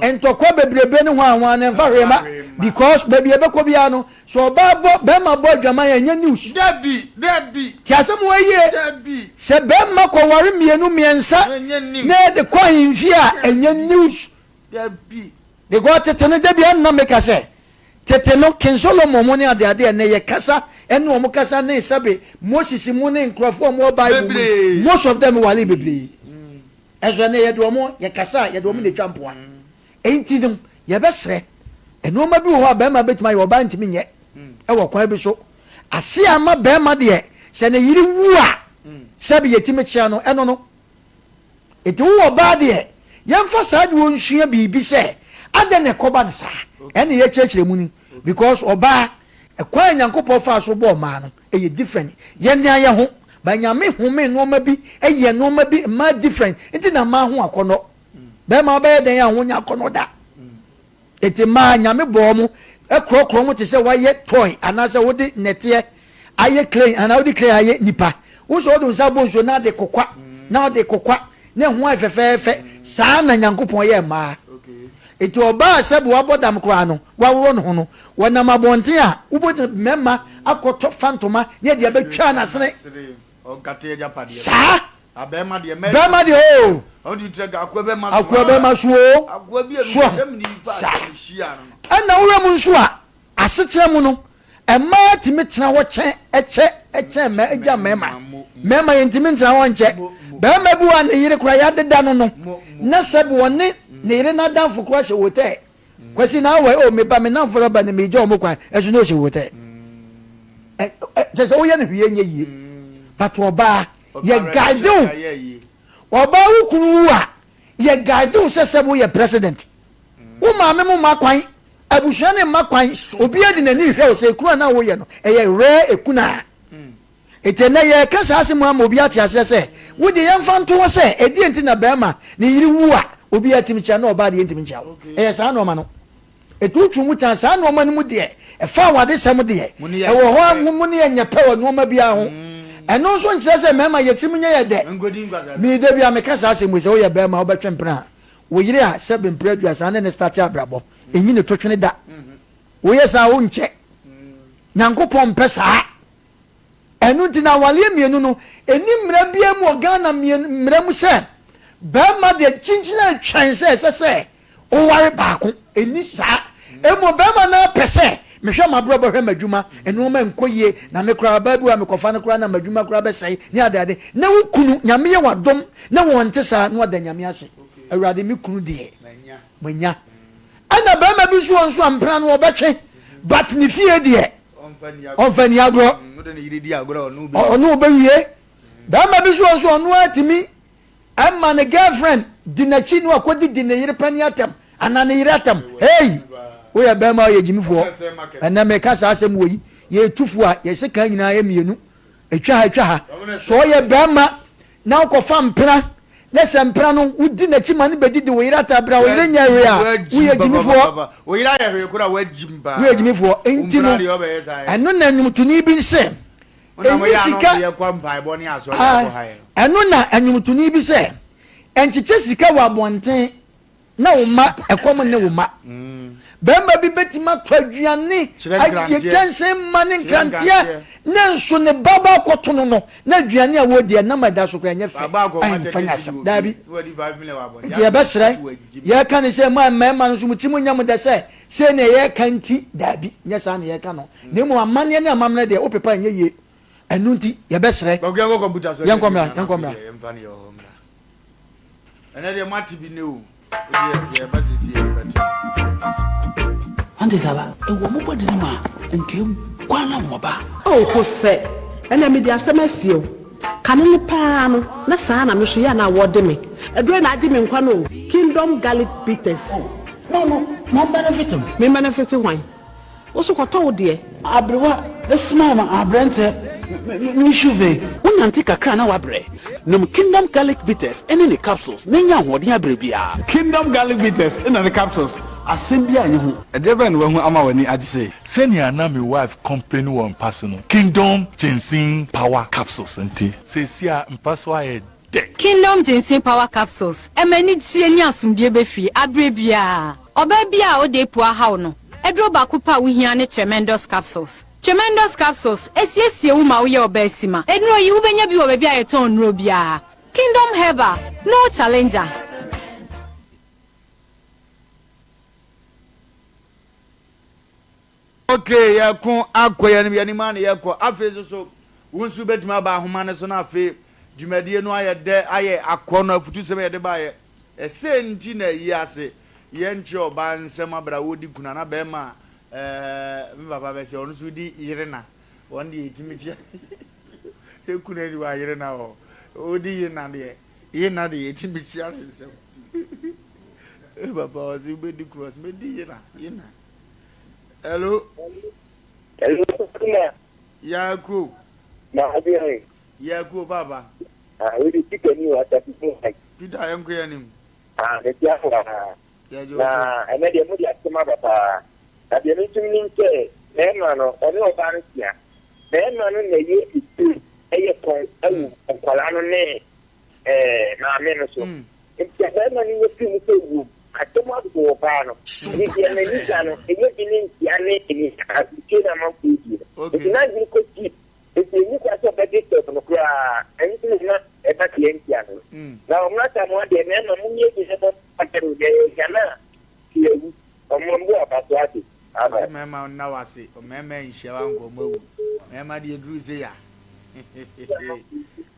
Speaker 2: Ntɔkwa bebrebe ne hwanhwan no ɛmfa hwee ma because baabi a ɛbɛkɔ biara no, sɛ ɔbaa bɔ barima bɔ adwaman a ɛnyɛ news.
Speaker 1: Dabi, dabi.
Speaker 2: Te asɛm wɔ yie.
Speaker 1: Dabi.
Speaker 2: Sɛ barima kɔware mmienu mmiɛnsa na ɛde kɔ ahemfie a ɛnyɛ news.
Speaker 1: Dabi.
Speaker 2: Because tete no dabi ɛnna meka sɛ tete no King Solomon mu ne adeade ɛnɛ yɛ kasa ɛne wɔn kasa ne sɛbe Moses mu ne nkurɔfoɔ a wɔwɔ Bible mu yi most of them ware bebree ɛnso ɛnɛ yɛde wɔn yɛ kasa a yɛde wɔn na etwa mpoa enti no yɛbɛsrɛ nneɛma bi wɔ hɔ a bɛrima bɛtumi ayɛ ɔbaa ntumi nyɛ ɛwɔ kwan bi so ase ama bɛrima deɛ sɛ ne yere wu a sɛbe yɛtumi kyea no ɛno no Enti wo ɔbaa deɛ, Yɛmfa saa de onsua biribi sɛ adɛn na ɛkɔba no saa. Ɛne yɛkyerɛkyerɛ mu ni because ɔbaa ɛkwan a Nyankopɔn faa so bɔɔ mmaa no ɛyɛ different. Yɛn nea yɛ ho but Nyame home nnoɔma bi ɛyɛ nnoɔma bi mmaa different nti na mmaa ho akɔnɔ. Bɛɛma wobɛyɛ dɛn a ho nyɛ akɔnɔ da. Enti mmaa, Nyame bɔɔ mo korɔkorɔ mo te sɛ wayɛ toy anaasɛ wode nnɛteɛ ayɛ clay anaa wode clay ayɛ nipa. Wohu sɛ wode wo nsa bɔ nsuo na ade kokwa na wode kokwa na ɛho ayɛ fɛfɛɛfɛ. Saa na Nyankopɔn yɛɛ mmaa. Enti ɔbaa a sɛbe wabɔ dam koraa no, waworɔ ne ho no, wɔnam abɔnten a, wobɛtumi mmarima akɔtɔ fa ntoma ne ɛde abɛtwa n'asene. Saa. Bɛrima deɛ oo. Akoa bɛrima so oo. So saa. Ɛna wohwɛ mu nso a, asetena mu no, mmaa tumi tena hɔ kyɛn ɛkyɛ ɛkyɛn mɛ ɛgya mmarima. Mmarima yɛntumi ntena hɔ nkyɛ. Barima bi wɔ a ne yere koraa yɛadeda no no, na sɛbi ɔne ne yere n'adamfo koraa hyɛ hotel. Kwasi na awɔ o me ba me namfo raba ne megya ɔmo kwan ɛso na ɔhyɛ hotel. Ɛ ɛ kyɛ sɛ woyɛ no hwee nyɛ yie. But ɔbaa yɛ guide wo. Ɔbaa wo kunu wu a yɛ guide wo sɛ sɛ woyɛ president. Wo maame mo mma kwan, abusua ne mma kwan, obiara de n'ani hwɛ wo sɛ ekunu a na woyɛ no ɛyɛ rare ekunu a. Enti ɛnnɛ yɛreka saa asɛm yi ama obi ate aseɛ sɛ, wo deɛ yɛmfa nto hɔ sɛ, ɛdeɛn nti na barima ne yere wu a obiara tumi kyia na ɔbaa deɛ yɛntumi nkyia wo? Ɛyɛ saa nnoɔma no. Ɛtuutuu mu tan saa nnoɔma no mu deɛ, ɛfa awadesɛm deɛ, ɛwɔ hɔ a mo ne yɛ nyɛ pɛ wɔ nnoɔma biara ho. Ɛno nso nkyerɛ sɛ mmarima yɛ tirim nyɛ yɛ dɛ. Me da biara meka saa asɛm wei sɛ woyɛ barima a wobɛtwe mpena a, wo yere a sɛbe mprɛ aduasa ne no starte abrabɔ, ɛnyi ne totwene da. Woyɛ saa a wonkyɛ. Nyankopɔn mpɛ saa. Ɛno nti na awareɛ mmienu no, ɛnni mmara biara mu wɔ Ghana mmara mu sɛ barima deɛ kyinkyin a ɛtwɛn sɛ ɛsɛ sɛ ɔware baako. Ɛnni saa. Mmom barima no ara pɛ sɛ mehwɛ m'abrabɔ, hwɛ m'adwuma, nnoɔma nkɔ yie, na me koraa ɔbaa bi wɔ hɔ a mekɔfa no koraa na m'adwuma koraa bɛsɛe ne adeade. Na wo kunu, Nyame yɛ w'adom na wɔnte saa na wada Nyame ase. Awurade me kunu deɛ, manya. Ɛna barima bi nso wɔ nso a mpena no ɔbɛtwe but ne fie deɛ ɔmfa ni agorɔ. Ɔne ɔbɛwie. Barima bi nso wɔ nso ɔno ara tumi ɛma ne girlfriend di n'akyi na wakɔdi di ne yere panin atɛm anaa ne yere atɛm. Hey! Woyɛ barima woyɛ gyimifoɔ. Ɛnɛ meka saa asɛm wɔ yi yɛtu fo a yɛse kan nyinaa yɛ mmienu. Ɛtwa ha ɛtwa ha. Sɛ ɔyɛ barima na wokɔfa mpena, na sɛ mpena no wodi n'akyi ma no bɛdidi wo yere ata berɛ a wo yere nyɛ hwee a, woyɛ gyimifoɔ. Woyɛ gyimifoɔ. Enti no, ɛno na nnwomtoni bi sɛ, ɛnni sika, ɛno na nnwomtoni bi sɛ, ɛnkyekyɛ sika wɔ abɔnten na wo mma, ɛkɔm nne wo mma. Barima bi bɛtumi atɔ aduane, ayɛ kyɛnsee ma ne nkranteɛ, ne nso ne ba ba akɔto no no, na aduane a wɔredi, ɛnam a ɛda so koraa ɛnyɛ fɛ, ɛmfa nyɛ asɛm. Daabi. Nti yɛbɛsrɛ, yɛreka ne sɛ, mo a mmarima no nso mo tirim nyɛ mo dɛ sɛ sei na yɛreka nti, daabi, nyɛ saa na yɛreka no. Na mmom amanneɛ ne amammerɛ deɛ, wopepa a ɛnyɛ yie. Ɛno nti, yɛbɛsrɛ. Yɛnkɔ mmra, yɛnkɔ mmra.
Speaker 1: Ɛnɛ deɛ moate bi nnɛ o. Wodeɛ yɛreba sesie yɛbɛte.
Speaker 11: Ɔnte saa ba? Ewɔ mo bɔdene mu a, nka eguan na wɔba.
Speaker 14: Oh Hosɛ, ɛnɛ mede asɛm asie wo. Kane no paa no, na saa na me nso yɛ a na wɔde me. Aduro na agye me nkwa no o. Kingdom Garlic Bitters.
Speaker 11: Oh, no no, ma ɔmbenefit me.
Speaker 14: Me mbenefit hwan? Wo so kɔtɔ wo deɛ.
Speaker 11: Aberewa smile ma aberɛntɛ me shuve. Wonante kakra na woabrɛ. Nom Kingdom Garlic Bitters ne ne capsules na nya ahoɔden abrɛ biara.
Speaker 15: Kingdom Garlic Bitters na ne capsules, asɛm biara nni ho.
Speaker 16: Ɛdeɛ bɛn na wahu ama w'ani agye sei?
Speaker 17: Sɛnea na me wife complain wɔ mpa so no, Kingdom Ginseng Power Capsules nti, seesei a mpa so ayɛ dɛ.
Speaker 18: Kingdom Ginseng Power Capsules ɛma anigyeɛ ne asomdwoeɛ ba fie aberɛ biara. Ɔbaa biara a ɔda apu ahaw no, aduro baako pɛ a wohia ne Tremendous Capsules. Tremendous Capsules ɛsiesie wo ma woyɛ ɔbaa sima. Nnuro yi wobɛnya bi wɔ baabi a yɛtɔn nnuro biara. Kingdom Herbal, no challenger.
Speaker 1: Ok yɛko akɔ yɛn anim yɛn anim ara na yɛkɔ afei nso so wo nso wobɛtumi aba ahoma no so na afei dwumadie no ayɛ dɛ ayɛ akɔnɔ afutusɛm a yɛde baeɛ ɛsɛ nti na ayi ase yɛnkyerɛ ɔbaa nsɛm abere a wɔdi kuna na bɛrima a ɛɛ me papa bɛsɛ ɔno nso di yere na wɔn deɛ ɛtumi kyɛ sɛ kuna ni wɔ ayere na wɔ ɔdi yere na deɛ yere na deɛ ɛtumi kyia ne nsɛm. Eh, papa ɔse wobɛdi cross mɛdi yena yena. Hello.
Speaker 8: Hello.
Speaker 1: Yakuo.
Speaker 8: Maame.
Speaker 1: Yakuo papa.
Speaker 8: Ah, wode Peter ni wɔ asase mu ha.
Speaker 1: Peter yɛnkɔ yɛn anim.
Speaker 8: Ah, mete afo ha. Na ɛnɛ deɛ mode asɛm aba paa. Na deɛ me nso menim sɛ bɛrima no ɔne ɔbaa no tea. Bɛrima no na ɛyɛ etire ɛyɛ kɔn ɛwɔ nkwadaa no ne ɛɛ maame no so. Nti sɛ bɛrima no nya firi mu sɛ wuom asɛm abobɔ ɔbaa no. Nti deɛ m'ani da no ɛnyɛ bi ne ntea ne abusuo na amanfoɔ die no. Nti n'adwene kɔ deep. Enti enni kwan sɛ ɔbɛgye step no koraa, ɛno nti na na ɛba tiantia no. Na ɔmmra Samoa deɛ, mmarima monyɛ bi na momfa nkyɛ no, deɛ yɛhia no a, te awu. Ɔmma mbu aba so ase. Amen.
Speaker 1: Ɔse mmarima nna wo ase, mmarima nhyia wo anka ɔmo awu. Mmarima deɛ duru sei a.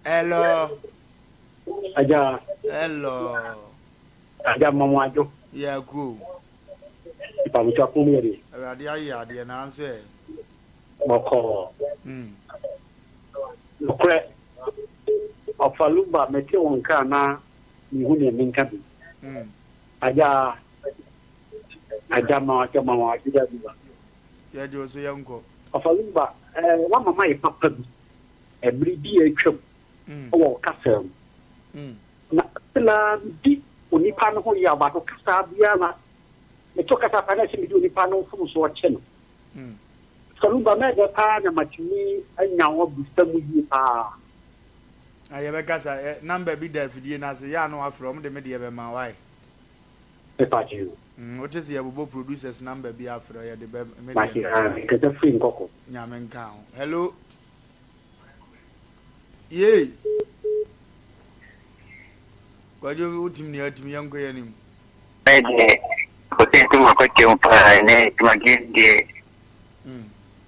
Speaker 1: Hello.
Speaker 4: Agya.
Speaker 1: Hello.
Speaker 4: Agya mma mo adwo.
Speaker 1: Yeah, cool.
Speaker 4: Mpabokyɛ fom yɛ de.
Speaker 1: Awurade ayɛ adeɛ nanso ɛ.
Speaker 4: Bɔkɔɔ. Nokorɛ, Ɔfa Luba mete wo nka a na menhu deɛ menka bi. Agya, Agya ma agya ma wɔn agya Luba.
Speaker 1: Yɛgye wo so yɛnkɔ.
Speaker 4: Ɔfa Luba, eh, woama mayɛ papa bi ɛmere bi a atwam wɔ wo kasa mu. Na na medi onipa no ho yaw but wo kasa biara na meto kasa paa na ɛsɛ mede onipa no mfomsoɔ kyɛ no. Saluba, mɛyɛ dɛ paa na matumi anya wo abusa mu yie paa.
Speaker 1: Na yɛbɛkasa ɛ, number bi da afidie no ase, yɛ a na wafrɛ, wɔn de me deɛ bɛma, wai?
Speaker 4: Mepa kyɛw.
Speaker 1: Mm, wote sɛ yɛbobɔ producers number bi afrɛ, yɛde bɛ, me deɛ
Speaker 4: Mate,
Speaker 1: no.
Speaker 4: ah, mekasa firi Nkɔkɔ.
Speaker 1: Nyame nka ho. Hello? Yei! Kwadwo, wotim nea atim, yɛnkɔ yɛn anim.
Speaker 8: Me deɛ ɔsɛ nti ma kɔkyɛ mu paa ne dwumadie deɛ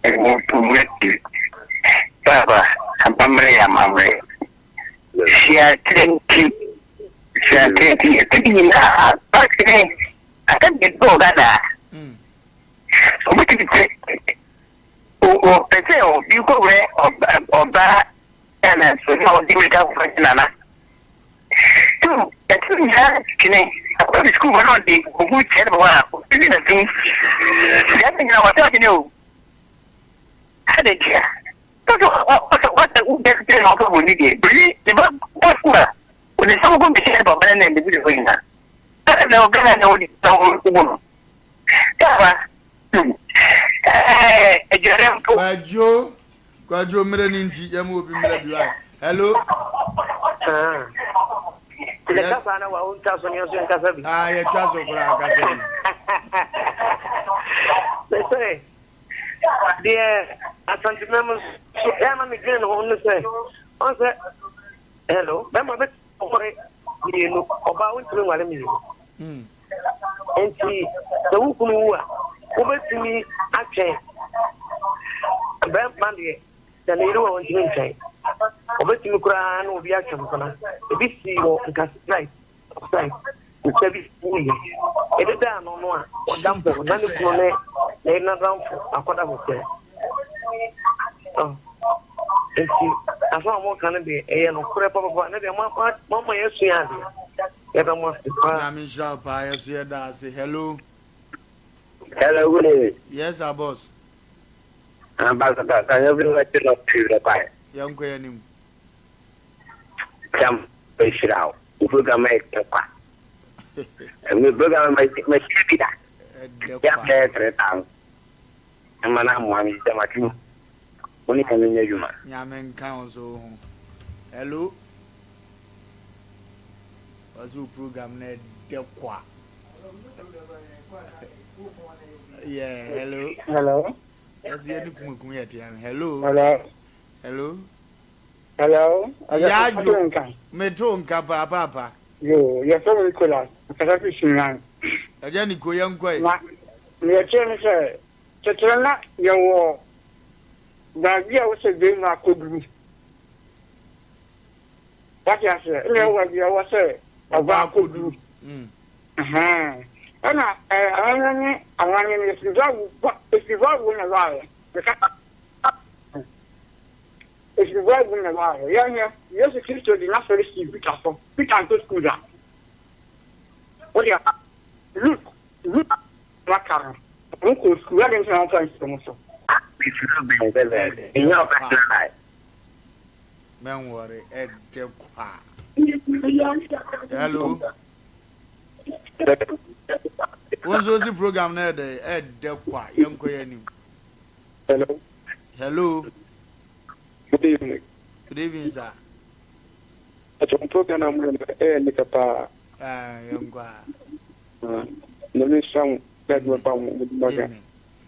Speaker 8: ɛwɔ mu ati paapa amammerɛ yɛ amammerɛ siatere nti siatere nti ɛtɛ bi nyinaa paasene asɛm deɛ dɔɔ Ghana ɔbɛtumi sɛ ɔpɛ sɛ obi kɔwɛ ɔbaa Ghana so na ɔde mirika kɔfa nana Tu, ɛtu nyinaa twene. Akɔdu sukuu hɔ na ɔde ohu kyerɛ ne hɔ a, obi na fi. Deɛ ɛbɛ nyina wɔsɛ ɔdwene o. Ade ntia. Tɔtɔ ɔsɛ ɔsɛ wobɛ sɛ na ɔfɛ bɔ ni deɛ. Biri ne ba bɔ sukuu a, ɔde nsa kɔkɔ mbɛhyɛ ne papa ne ne ne bi hɔ nyina. Ɛna ɔgana na ɔde na ɔwɔ no. Tawa, ɛɛ, aduane mpo.
Speaker 1: Kwadwo, Kwadwo mmerɛ no nti yɛma obi mmerɛ bi wae. Hello.
Speaker 7: Ah. Ne kasa na wa wontwa so ne nso nkasa bi.
Speaker 1: Ah, yɛtwa so koraa kasa bi.
Speaker 7: Mese deɛ Asantemam nso yɛ ama medwene ne ho ne sɛ ɔn sɛ hello bɛma bɛ Ɔware mmienu, ɔbaa wontumi nware mmienu. Nti sɛ wo kunu wu a, wobɛtumi atwɛn. Bɛrima deɛ, sɛ ne yere wɔ ɔntumi ntwɛn. Ɔbɛtumi koraa na obi atwe mpena. Ebi sii wɔ nkasai, side, sɛ bi wuyɛ. Ɛdeda ano no a, ɔda fam na ne kunu ne ne nadamfo akɔda hotel. Nti asɛm a moka no deɛ ɛyɛ nokorɛ papapa ne deɛ moama yɛasua adeɛ yɛda mo ase paa.
Speaker 1: Nyame nhyira wo paa yɛso yɛda ase hello.
Speaker 9: Hello good evening.
Speaker 1: Yes sir boss.
Speaker 9: Ambassador kan yɛ fi wɛti nɔ fi wɛ kwae.
Speaker 1: Yɛnkɔ yɛn anim.
Speaker 9: Kyam bɛhyira wo. Wo program yɛ dɛ kwa. Me program ma hyia bi da.
Speaker 1: Ɛdɛ
Speaker 9: Yɛ
Speaker 1: kwa.
Speaker 9: bɛyɛ 3000. Mma no ammoa me sɛ mate mu. Wo ne Nyame nyɛ adwuma.
Speaker 1: Nyame nka wo nso wo ho. Hello. Ɔse wo program no ɛdɛ kwa. Yeah, hello.
Speaker 10: Hello.
Speaker 1: Yɛsɛ yɛ ne kumakum yɛ tea no. Hello.
Speaker 10: Hello.
Speaker 1: Hello.
Speaker 10: Hello.
Speaker 1: Yadwo. Meto nka paa paapa.
Speaker 10: Yo, yɛfrɛ me Nicholas. Mekasa fi Sunyani.
Speaker 1: Agya Niko, yɛnkɔ ɛ.
Speaker 10: Na nea ɛteɛ ne sɛ, tete no na yɛwɔ baabi a wosɛ barima akɔduru. Wate aseɛ? Ɛna ɛwɔ baabi a ɛwɔ sɛ ɔbaa kɔduru. Ɛhɛn. Ɛna ɛno ne amanneɛ no, ɛfiri Bible ba, ɛfiri Bible na ɛbaeɛ. Meka ɛfiri Bible na ɛbaeɛ. Yɛhwɛ, Yesu Kristo de n'asɔre sii Peter so. Peter ankɔ sukuu da. de aba. Luke, Luke aka no, wɔn kɔɔ sukuu, adɛn nti na wɔmfa nsi wɔn so?
Speaker 1: Ɛdɛ kwa. Mɛnwɔre, ɛdɛ kwa. Hello. Wo nso si program no ɛdɛ, ɛdɛ kwa. Yɛnkɔ yɛn anim.
Speaker 3: Hello.
Speaker 1: Hello.
Speaker 3: Good evening.
Speaker 1: Good evening, sir.
Speaker 3: Ɛtɔn program na mo yɛ no ɛyɛ nika paa.
Speaker 1: Ah, yɛnkɔ a.
Speaker 3: Nyame nhyira mo na adwuma pa mo mode ma Ghana.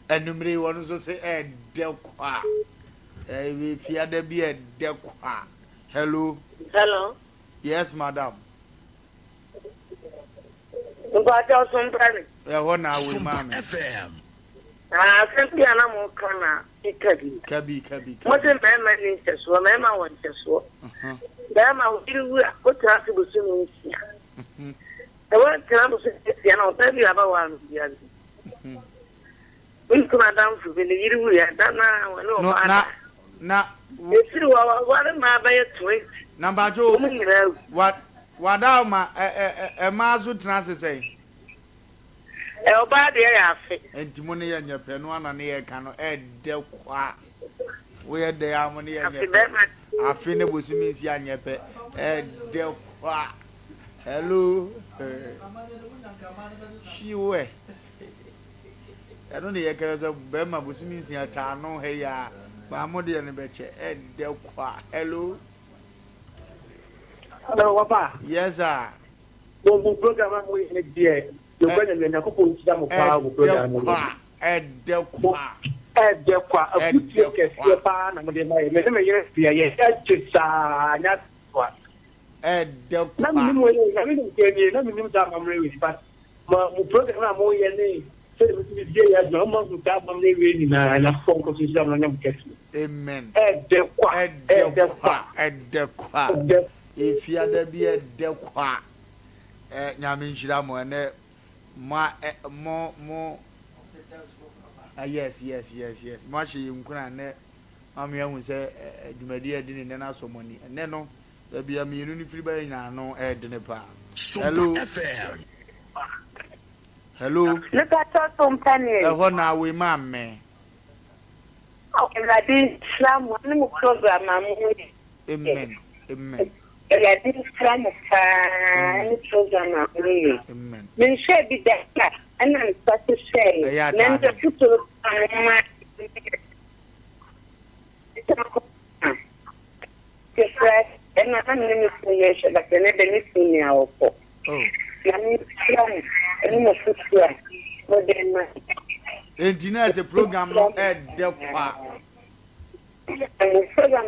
Speaker 1: Anumere yi wɔn nso se ɛdɛ kwa. Ɛyɛ fiada bi ɛdɛ kwa. Hello.
Speaker 19: Hello.
Speaker 1: Yes, madam.
Speaker 19: Mpakyɛw so mpɛ me.
Speaker 1: Ɛhɔ na awo maa me.
Speaker 19: Ah, asɛm bi a na mo ka na meka bi.
Speaker 1: Ka bi, ka bi, ka
Speaker 19: bi. Mo se mmarima nni nhyɛsoɔ, mmarima wɔ nhyɛsoɔ. Barima wo yere wu a, wotena ase bosome nsia. Sɛ woantena bosome nsia na ɔbaa bi aba wɔ ano biara bi. Me kunu adamfo bi ne yere wuiɛ, da no ara wɔne ɔbaa da.
Speaker 1: Na
Speaker 19: Ɛfiri hɔ waware mmaa bɛyɛ 20.
Speaker 1: Na mpakyɛw
Speaker 19: Wɔn nyinaa awu.
Speaker 1: Wa wada ma ɛ ɛ ɛ mmaa so tena ase sɛn?
Speaker 19: Ɛ ɔbaa deɛ yɛ afe.
Speaker 1: Nti mo ne yɛ nyɛ pɛ no ana ne yɛ ka no ɛdɛ kwa. Woyɛ dɛ a mo ne yɛ nyɛ pɛ. Afe ne bosome nsia nyɛ pɛ ɛdɛ kwa. Hello. Hwiwɛ. Ɛno ne yɛkɛrɛ sɛ bɛrima bosome nsia taa no ha yi a baa mo deɛ no bɛkyɛ ɛdɛ kwa. Hello.
Speaker 6: Hello, papa.
Speaker 1: Yes sir.
Speaker 6: Mo mo program a mo yɛ ne deɛ yɛkɔ nyame Nyankopɔn nhyira mo paa mo program no.
Speaker 1: Ɛdɛ kwa.
Speaker 6: Ɛdɛ kwa. Afutuo kɛseɛ paa na mo de ma yɛ. Me ne me yere deɛ yɛ agye saa nya kwa.
Speaker 1: Ɛdɛ kwa.
Speaker 6: Na menim wei na menim kura nie na menim saa amammerɛ wei but mo mo program a mo yɛ ne sɛdeɛ mo tumi bie yɛ adwuma mo ahu saa amammerɛ wei nyinaa Nyankopɔn nkɔ so nhyira mo na nyɛ mo kɛseɛ.
Speaker 1: Amen.
Speaker 6: Ɛdɛ kwa.
Speaker 1: Ɛdɛ kwa. Ɛdɛ kwa. Efiada bi ɛdɛ kwa. Ɛ Nyame nhyira mo ɛnɛ mo a ɛ mo mo ah, yes yes yes yes mo ahyɛ yɛn nkuran ɛnɛ ma me ahu sɛ ɛ dwumadi a ɛde ne nnɛ no asɔ mo ani ɛnɛ no baabi a mmienu no firi ba yɛ nyinaa no ɛɛdene paa. Hello. Hello.
Speaker 5: Nipa tɔ so mpaneɛ.
Speaker 1: Ɛhɔ na awe maa me.
Speaker 5: Awurade nhyira mo ne mo program a mo yɛ.
Speaker 1: Amen. Amen.
Speaker 5: Awurade nhyira mo paa ne program a mo yɛ.
Speaker 1: Amen.
Speaker 5: Menhwɛɛ bi da ɛna nsa so hwɛɛ.
Speaker 1: Ɛyɛ
Speaker 5: Na
Speaker 1: ataa
Speaker 5: ndɛ
Speaker 1: hwɛ.
Speaker 5: foto a mo ma Kefra ɛna na me ne me kunu yɛ hwɛ but ɛnɛ dɛ me kunu ni a ɔkɔ.
Speaker 1: Oh.
Speaker 5: Nyame nhyira mo ɛne mo fotuo a mo de ma.
Speaker 1: Enti na ɛsɛ program no ɛdɛ kwa.
Speaker 5: Mo program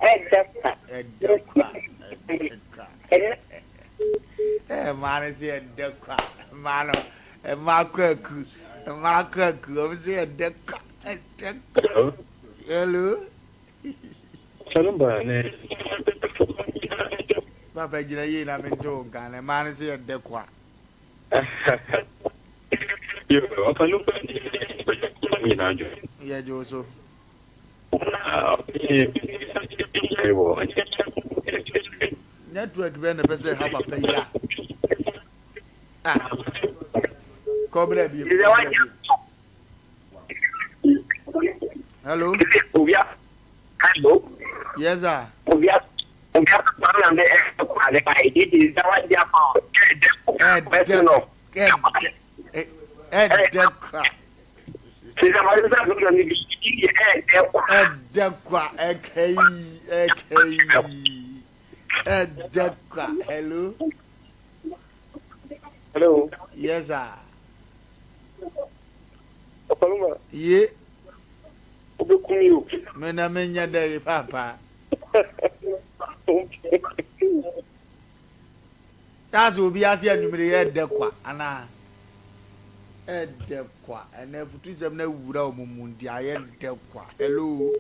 Speaker 5: ɛdɛ kwa.
Speaker 1: Ɛdɛ kwa. Ɛdɛ kwa. Ɛɛ mmaa no sɛ ɛdɛ kwa. Mmaa no mmaa kwaku mmaa kwaku wɔn sɛ ɛdɛ kwa ɛdɛ kwa. Hello.
Speaker 3: Salumba ne.
Speaker 1: Papa gyina yie na mente wo nka na mmaa no sɛ ɛdɛ kwa.
Speaker 3: Yo, ɔfa no ba nyinaa dwo.
Speaker 1: Yɛgye wo so. Network bɛn na ɛpɛ sɛ ɛha papa yi a. Ah. Kɔbla bi. Kɔbla bi. Hello.
Speaker 8: Hello.
Speaker 1: Yes sir. Ɛdɛ kwa. Ɛdɛ kwa ɛkɛyi ɛkɛyi ɛdɛ kwa. Hello.
Speaker 3: Hello.
Speaker 1: Yes sir.
Speaker 3: Ɔpaluma.
Speaker 1: Ye.
Speaker 3: Wobɛkum yi o.
Speaker 1: Me na menyɛ dɛ yi papa. That's obi ase anwummere yɛ ɛdɛ kwa anaa ɛdɛ kwa ɛnɛ afutusɛm na awura wɔn mu nti ayɛ dɛ kwa. Hello.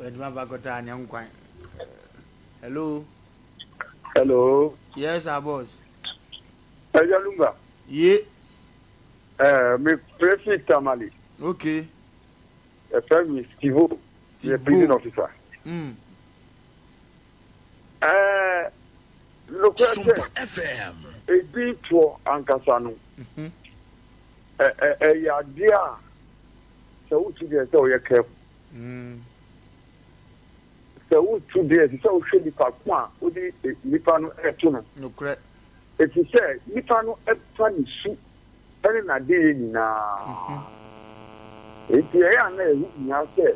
Speaker 1: Adwuma fa kɔtɔ anyɛ nkwan. Hello.
Speaker 3: Hello.
Speaker 1: Yes, our boss.
Speaker 3: Ɛyɛ Lumba.
Speaker 1: Ye.
Speaker 3: Ɛɛ me frɛ fi Tamale.
Speaker 1: Okay.
Speaker 3: Ɛfrɛ me Stivo. Meyɛ prison officer.
Speaker 1: Mm.
Speaker 3: Ɛɛ.
Speaker 20: Nokorɛ sɛ, edin toɔ ankasa no, ɛyɛ adeɛ a sɛ wotu deɛ ɛsɛ sɛ woyɛ careful. Sɛ wotu deɛ ɛsɛ sɛ wohwɛ nipa ko a wode nipa no reto no.
Speaker 1: Nokorɛ.
Speaker 20: Ɛfiri sɛ nipa no fa ne su ne n'adeyɛ nyinaa. Enti ɛyɛ a na ɛho hia sɛ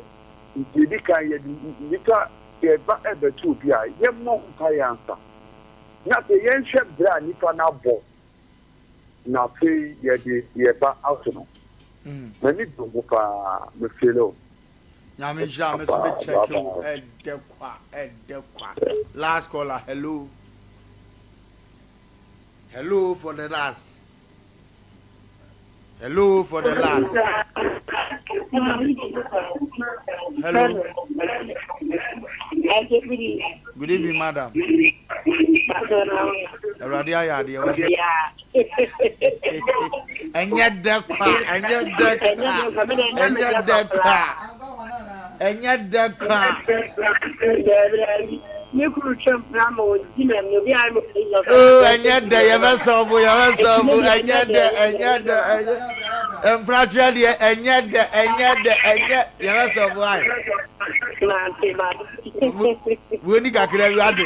Speaker 20: nti edi kan yɛde nnipa yɛba rebɛto obi a, yɛmmɔ ho mpaeɛ ansa. Na afei yɛnhwɛ berɛ a nipa no abɔ na afei yɛde yɛn ba ato no. M'ani gye wo ho paa, me feele wo.
Speaker 1: Nyame nhyira me so me check wo ɛdɛ kwa ɛdɛ kwa. Last caller, hello. Hello for the last. Hello for the last. Hello. Good evening, madam. Awurade ayɛ adeɛ wɔ so. Ɛnyɛ dɛ kwa, ɛnyɛ dɛ kwa, ɛnyɛ dɛ kwa, ɛnyɛ dɛ kwa. Oh, ɛnyɛ dɛ yɛbɛsɔbo yɛbɛsɔbo ɛnyɛ dɛ ɛnyɛ dɛ ɛnyɛ mprakyerɛ deɛ ɛnyɛ dɛ ɛnyɛ dɛ ɛnyɛ yɛbɛsɔbo ayɛ. Woni kakra bi ade.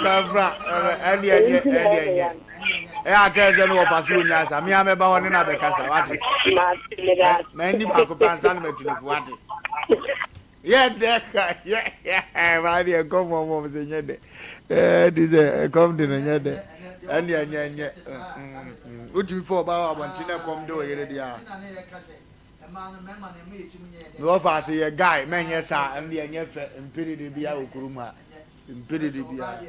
Speaker 1: Kafra ɛne ɛnyɛ ɛne ɛnyɛ. Ɛyɛ aka ɛsɛ no wɔfa so onya asa. Me amɛba hɔ ne na bɛkasa wate. M'ani baako pɛ ansa na matu no fo wate. Yɛ dɛ ka yɛ yɛ maa deɛ nkɔm wɔn wɔn sɛ nyɛ dɛ. Ɛɛ ti sɛ ɛkɔm de no nyɛ dɛ. Ɛne ɛnyɛ ɛnyɛ. Wotumi fɔ ɔbaa wɔ abɔnten na ɛkɔm de ɔyere deɛ a. Mewɔ fa ase yɛ guy mɛnyɛ saa ɛno deɛ ɛnyɛ fɛ mpere de bia wɔ kurom ha mpere de bia.